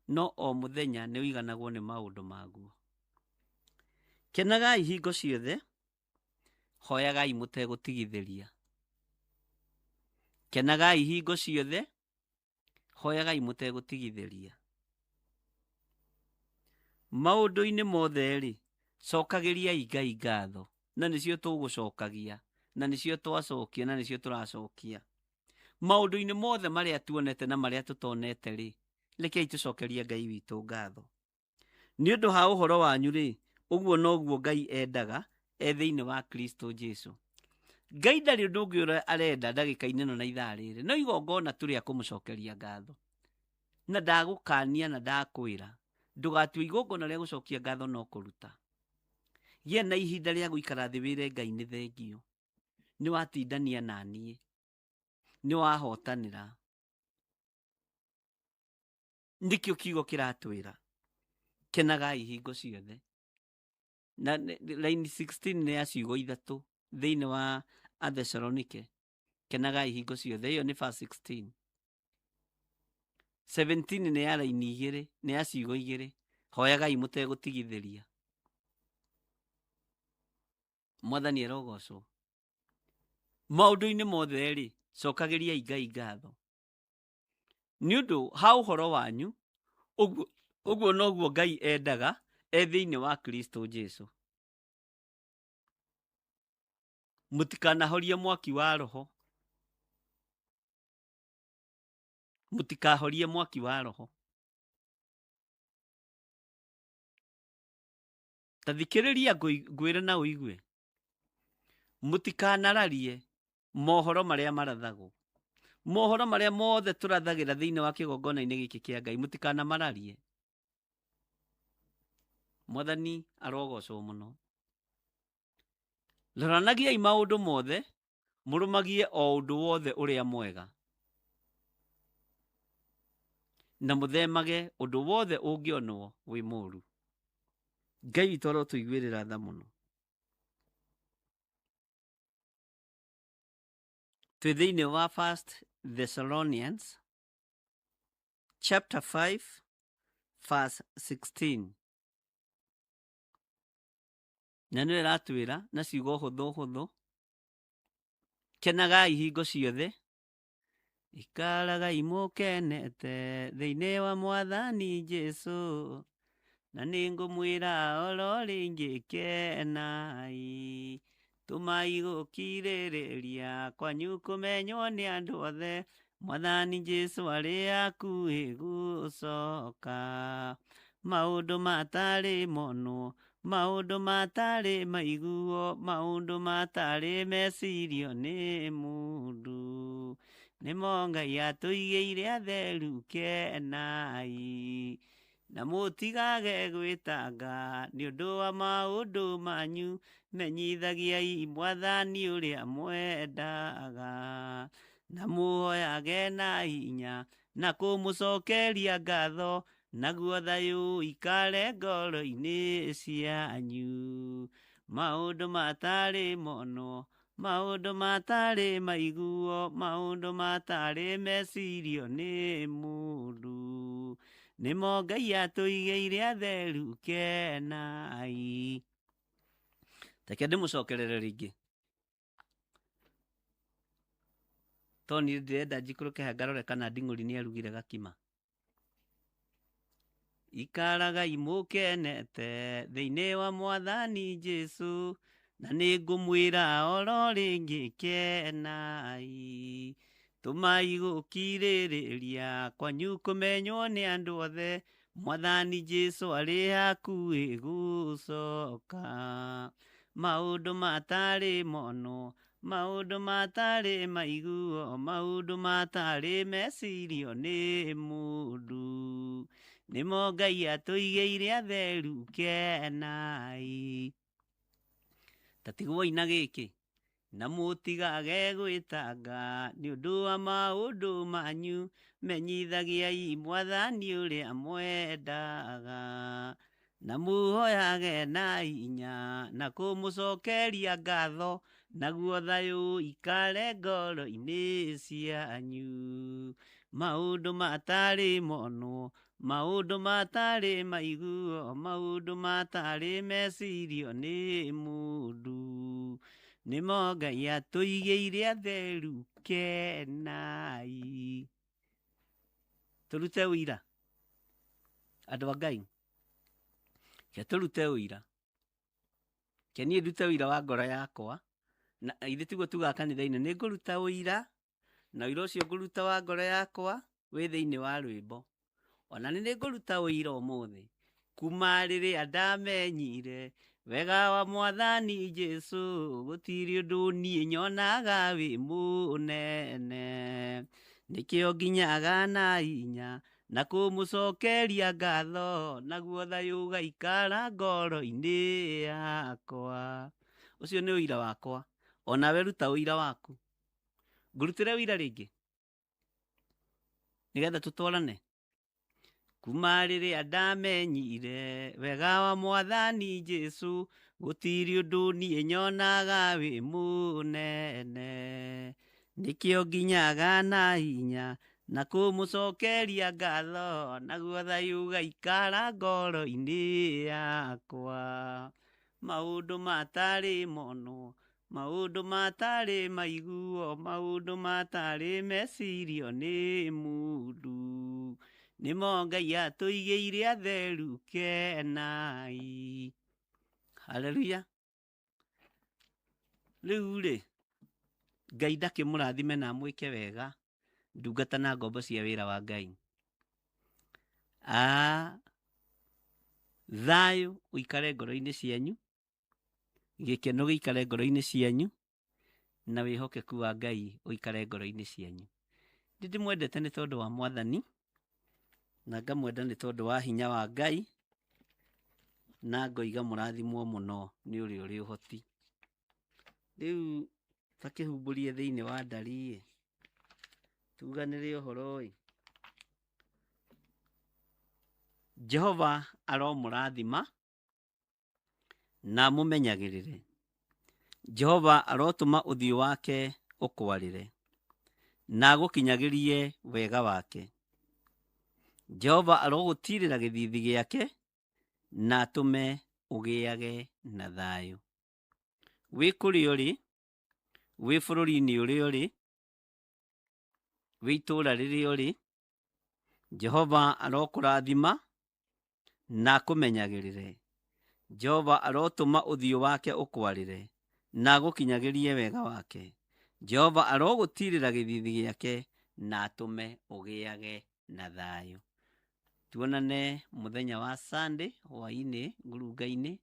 E: No o mũthenya nĩ ũiganagwo nĩ maũndũ maguo. Kenagai hingo ciothe, hoyagai mũtegũtigithĩria. Kenagai hingo ciothe, hoyagai mũtegũtigithĩria. Maũndũ-inĩ mothe-rĩ, cokagĩriai Ngai ngatho, na nĩcio tũgũcokagia, na nĩcio twacokia, na nĩcio tũracokia. Maũndũ-inĩ mothe marĩa tuonete na marĩa tũtonete-rĩ, rekei tũcokerie Ngai witũ ngatho. Nĩ ũndũ ha ũhoro wanyu-rĩ, ũguo noguo Ngai endaga e thĩinĩ wa Kristo Jesu. Ngai ndarĩ ũndũ ũngĩ ũrĩa arenda ndagĩka-inĩ ĩno na ithaa rĩrĩ, no igongona tu rĩa kũmũcokeria ngatho. Na ndagũkania na ndakwĩra, ndũgatue igongona rĩa gũcokia ngatho no kũruta. Gĩa na ihinda rĩa gũikara thĩ wĩre Ngai nĩ thengio. Nĩ watindania na niĩ. Nĩ wahotanĩra. Nĩkĩo kiugo kĩratwĩra. Kenagai hingo ciothe. Na line 16 nĩ ya ciugo ithatũ thĩinĩ wa Athesalonike. Kenagai hingo ciothe. Ĩyo nĩ verse 16. 17 nĩ ya raini igĩrĩ, nĩ ya ciugo igĩrĩ. Hoyagai mũtegũtigithĩria. Mwathani arogocwo. Maũndũ-inĩ mothe-rĩ, cokagĩriai Ngai ngatho. Nĩ ũndũ ha ũhoro wanyu, ũguo noguo Ngai endaga e thĩinĩ wa Kristo Jesu. Mũtikanahorie mwaki wa roho. Mũtikahorie mwaki wa roho. Ta thikĩrĩria ngwĩre na ũigue. Mũtikanararie mohoro marĩa marathagwo. Mohoro marĩa mothe tũrathagĩra thĩinĩ wa kĩgongona-inĩ gĩkĩ kĩa Ngai, mũtikanamararie. Mwathani arogocwo mũno. Roranagiai maũndũ mothe, mũrũmagie o ũndũ wothe ũrĩa mwega. Na mũthemage ũndũ wothe ũngĩonwo wĩ mũũru. Ngai witũ arotũiguĩrĩra tha mũno. Twĩ thĩinĩ wa First Thessalonians chapter 5 verse 16. Na nĩyo ĩratwĩra na ciugo hũthũ hũthũ, kenagai hingo ciothe, ikaragai mũkenete thĩinĩ wa Mwathani Jesũ, na nĩngũmwĩra oro rĩngĩ kenai. Tũmai gũkirĩrĩria kwanyu kũmenywo nĩ andũ othe, Mwathani Jesũ arĩ hakuhĩ gũcoka. Maũndũ matarĩ monwo, maũndũ matarĩ maiguo, maũndũ matarĩ mecirio nĩ mũndũ, nĩmo Ngai atũigĩire atheru kenai. Na mũtigage gwĩtanga nĩ ũndũ wa maũndũ manyu, menyithagiai Mwathani ũrĩa mwendaga, na mũhoyage na hinya na kũmũcokeria ngatho, naguo thayũ ũikare ngoro-inĩ cianyu. Maũndũ matarĩ monwo, maũndũ matarĩ maiguo, maũndũ matarĩ mecirio nĩ mũndũ, nĩmo Ngai atũigĩire atheru kenai. Reke ndĩmũcokerere rĩngĩ, tondũ niĩ ndĩrenda njikũrũke haha ngarore kana nding'ũri nĩ arugire gakima. Ikaragai mũkenete thĩinĩ wa Mwathani Jesũ, na nĩngũmwĩra oro rĩngĩ kenai. Tũmai gũkirĩrĩria kwanyu kũmenywo nĩ andũ othe, Mwathani Jesũ arĩ hakuhĩ gũcoka. Maũndũ matarĩ monwo, maũndũ matarĩ maiguo, maũndũ matarĩ mecirio nĩ mũndũ, nĩmo Ngai atũigĩire atheru kenai. Ta tigwoi na gĩkĩ, na mũtigage gwĩtanga nĩ ũndũ wa maũndũ manyu, menyithagiai Mwathani ũrĩa mwendaga, na mũhoyage na hinya na kũmũcokeria ngatho, naguo thayũ ũikare ngoro-inĩ cianyu. Maũndũ matarĩ monwo, maũndũ matarĩ maiguo, maũndũ matarĩ mecirio nĩ mũndũ, nĩmo Ngai atũigĩire atheru kenai. Tũrute ũira, andũ a Ngai, ke tũrute ũira, ke niĩ ndute ũira wa ngoro yakwa, na ithuĩ tiguo tugaga kanitha-inĩ, nĩ ngũruta ũira, na ũira ũcio ngũruta wa ngoro yakwa wĩ thĩinĩ wa rwĩmbo. Ona nĩ ngũruta ũira ũmũthĩ, kuma rĩrĩa ndamenyire wega wa Mwathani Jesũ, gũtirĩ ũndũ niĩ nyonaga wĩ mũnene, nĩkĩo nginyaga na hinya na kũmũcokeria ngatho, naguo thayũ ũgaikara ngoro-inĩ yakwa. Ũcio nĩ ũira wakwa, onawe ruta ũira waku. Ngũrutĩre ũira rĩngĩ nĩgetha tũtwarane. Kuma rĩrĩa ndamenyire wega wa Mwathani Jesũ, gũtirĩ ũndũ niĩ nyonaga wĩ mũnene, nĩkĩo nginyaga na hinya na kũmũcokeria ngatho, naguo thayũ ũgaikara ngoro-inĩ yakwa. Maũndũ matarĩ monwo, maũndũ matarĩ maiguo, maũndũ matarĩ mecirio nĩ mũndũ, nĩmo Ngai atũigĩire atheru kenai. Haleluya. Rĩu rĩ, Ngai ndakĩmũrathime na amwĩke wega, ndungata na ngombo cia wĩra wa Ngai. Thayũ ũikare ngoro-inĩ cianyu, gĩkeno gĩikare ngoro-inĩ cianyu, na wĩhokeku wa Ngai ũikare ngoro-inĩ cianyu. Nĩ ndĩmwendete nĩ tondũ wa Mwathani, na ngamwenda nĩ tondũ wa hinya wa Ngai, na ngoiga mũrathimwo mũno nĩ ũrĩa ũrĩ ũhoti. Rĩu ta kĩhumbũrie thĩinĩ wa ndari ĩ, tuganĩre ũhoro ĩ. Jehova aromũrathima na amũmenyagĩrĩre. Jehova arotũma ũthiũ wake ũkwarĩre na agũkinyagĩrie wega wake. Jehova arogũtiirĩra gĩthiithi gĩake na atũme ũgĩage na thayũ. Wĩ kũrĩa ũrĩ, wĩ bũrũri-inĩ ũrĩa ũrĩ, wĩ itũũra rĩrĩa ũrĩ, Jehova arokũrathima na akũmenyagĩrĩre. Jehova arotũma ũthiũ wake ũkwarĩre na agũkinyagĩrie wega wake. Jehova arogũtiirĩra gĩthiithi gĩake na atũme ũgĩage na thayũ. Tuonane mũthenya wa Sunday hwaĩ-inĩ ngurunga-inĩ,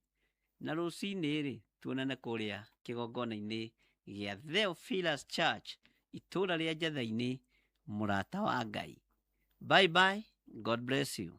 E: na rũcinĩ-rĩ tuonane kũrĩa kĩgongona-inĩ gĩa Theophilus Church itũũra rĩa Njatha-inĩ, mũrata wa Ngai. Bye bye, God bless you.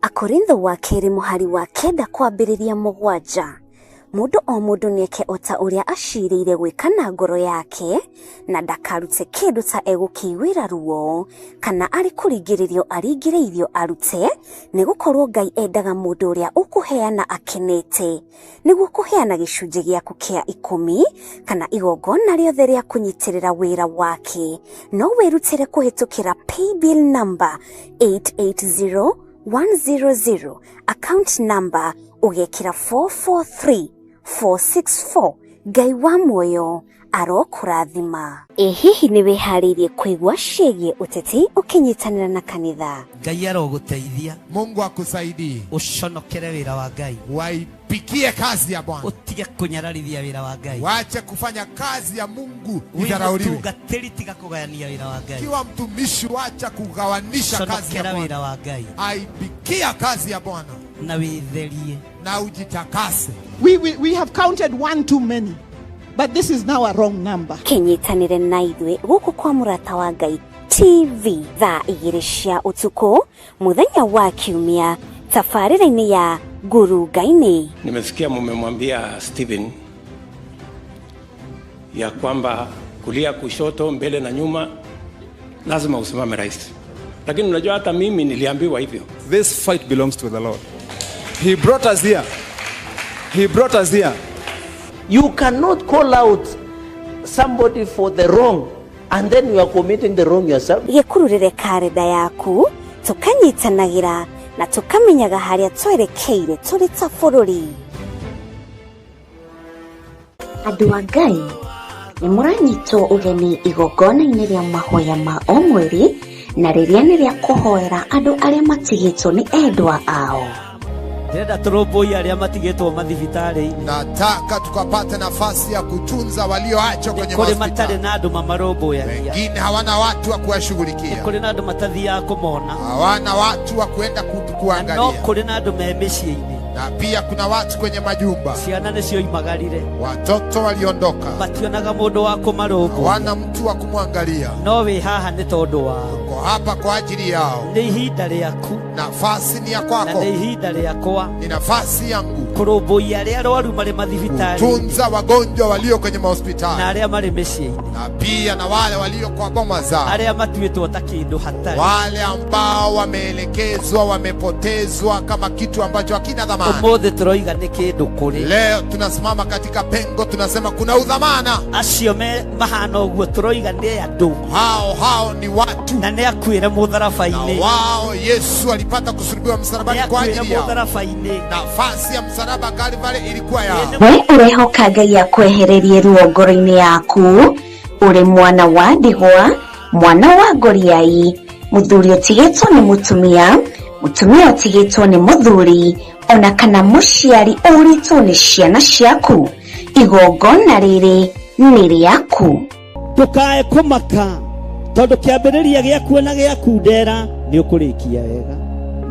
A: Akorintho wa kerĩ mũhari wa 9 kwambĩrĩria 7. Mũndũ o mũndũ nĩeke o ta ũrĩa acirĩire gwĩka na ngoro yake, na ndakarute kĩndũ ta egũkĩiguĩra ruo, kana arĩ kũringĩrĩrio aringĩrĩirio arute, nĩgũkorwo Ngai endaga mũndũ ũrĩa ũkũheana akenete. Nĩguo kũheana gĩcunjĩ gĩaku kĩa 10 kana igongona rĩothe rĩa kũnyitĩrĩra wĩra wake, no wĩrutĩre kũhĩtũkĩra paybill number 880100, account number ũgekĩra 443464. Ngai wa muoyo arokũrathima. Ĩ hihi nĩ wĩharĩirie kũigua ciĩgiĩ ũteti ũkĩnyitanĩra na kanitha?
B: Ngai arogũteithia.
C: Mungu akusaidie.
B: Ũconokere wĩra wa Ngai.
C: Waipikie kazi ya Bwana.
B: Ũtige kũnyararithia wĩra wa Ngai.
C: Wache kufanya kazi ya Mungu
B: Wĩ
C: idharauliwe.
B: mũtungatĩri, tiga kũgayania wĩra wa Ngai.
C: Kiwa mtumishi, wacha kugawanisha kazi ya
B: Conokera
C: Bwana.
B: wĩra wa Ngai.
C: Aipikia kazi ya Bwana
B: Na wĩtherie.
C: na ujitakase.
D: We have counted one too many, but this is now a wrong number.
A: Kĩnyitanĩre na ithuĩ gũkũ kwa Mũrata wa Ngai TV thaa 2 cia ũtukũ mũthenya wa Kiumia tabarĩra-inĩ ya Ngurunga-inĩ.
I: Nimesikia mumemwambia Stephen ya kwamba kulia, kushoto, mbele na nyuma lazima usimame rais. Lakini unajua hata mimi niliambiwa hivyo.
F: This fight belongs to the Lord. He brought us here. He brought us here.
G: You cannot call out somebody for the wrong and then you are committing the wrong yourself.
A: Gĩkururĩre karenda yaku, tũkanyitanagĩra na tũkamenyaga harĩa twerekeire tũrĩ ta bũrũri. Andũ a Ngai, nĩ mũranyitwo ũgeni igongona-inĩ rĩa mahoya ma o mweri, na rĩrĩa nĩ rĩa kũhoera andũ arĩa matigĩtwo nĩ endwa ao.
B: Ndĩrenda tũrũmbũiye arĩa matigĩtwo mathibitarĩ-inĩ.
C: Nataka tukapate nafasi ya kutunza walioachwa kwenye
B: Kũrĩ matarĩ
C: hospitali.
B: na andũ mamarũmbũyagia.
C: Wengine hawana watu wa kuwashughulikia.
B: Kũrĩ na andũ matathiaga kũmona.
C: Hawana watu wa kuenda
B: Na no
C: kuangalia.
B: kũrĩ na andũ me mĩciĩ-inĩ.
C: Na pia kuna watu kwenye majumba.
B: Ciana nĩcioimagarire.
C: Watoto waliondoka.
B: Mationaga mũndũ wa kũmarũmbũiya.
C: Hawana mtu wa kumwangalia.
B: No wĩ haha nĩ tondũ wao.
C: Uko hapa kwa ajili yao.
B: Nĩ ihinda rĩaku.
C: Nafasi ni ya
B: Na
C: kwako.
B: nĩ ihinda rĩakwa.
C: Ni nafasi yangu.
B: Kũrũmbũiya arĩa arwaru marĩ mathibitarĩ-inĩ.
C: Tunza wagonjwa walio kwenye mahospitali.
B: Na arĩa marĩ mĩciĩ-inĩ.
C: Na pia na wale walio kwa boma zao.
B: Arĩa matuĩtwo ta kĩndũ hatarĩ.
C: Wale ambao wameelekezwa, wamepotezwa kama kitu ambacho hakina dhamana.
B: Ũmũthĩ tũroiga nĩ kĩndũ kũrĩ.
C: Leo tunasimama katika pengo, tunasema kuna udhamana.
B: Acio me mahana ũguo tũroiga nĩ andũ.
C: Hao ni watu.
B: Na nĩ akuĩre mũtharaba-inĩ.
C: Na wao Yesu alipata kusulubiwa msalabani kwa ajili yao.
B: Mũtharaba-inĩ.
C: Nafasi ya msalaba Kalvari ilikuwa yao.
A: We ũrehoka Ngai akwehererie ruo ngoro-inĩ yaku, ũrĩ mwana wa ndigwa, mwana wa ngoriai, mũthuri ũtigĩtwo nĩ mũtumia, mũtumia ũtigĩtwo nĩ mũthuri, ona kana mũciari ũrĩtwo nĩ ciana ciaku. Igongona rĩrĩ nĩ rĩaku.
B: Ndũkae kũmaka Tondũ kĩambĩrĩria gĩaku na gĩakundera nĩ ũkũrĩkia wega.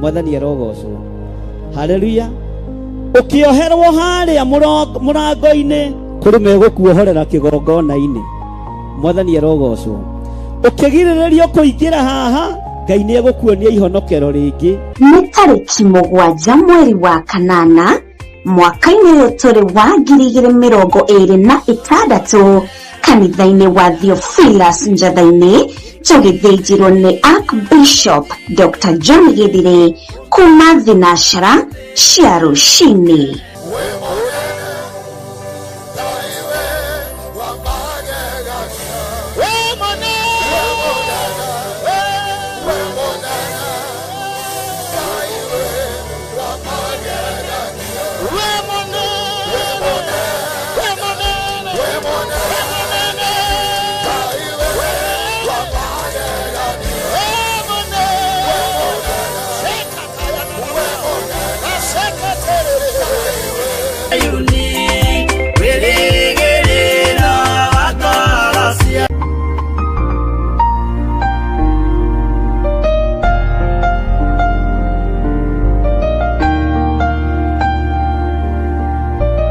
B: Mwathani arogocwo. Haleluya. Ũkĩoherwo harĩa mũrango-inĩ kũrĩ megũkuohorera kĩgongona-inĩ. Mwathani arogocwo. Ũkĩgirĩrĩrio kũingĩra haha, Ngai nĩ egũkuonia ihonokero rĩngĩ.
A: Nĩ tarĩki 7 mweri wa kanana mwaka-inĩ ũyũ tũrĩ wa 2026 kanitha-inĩ wa Theophilus Njatha-inĩ, tũgĩthĩnjĩrwo nĩ Archbishop Dr. John Githire kuma thinashara cia rũcinĩ.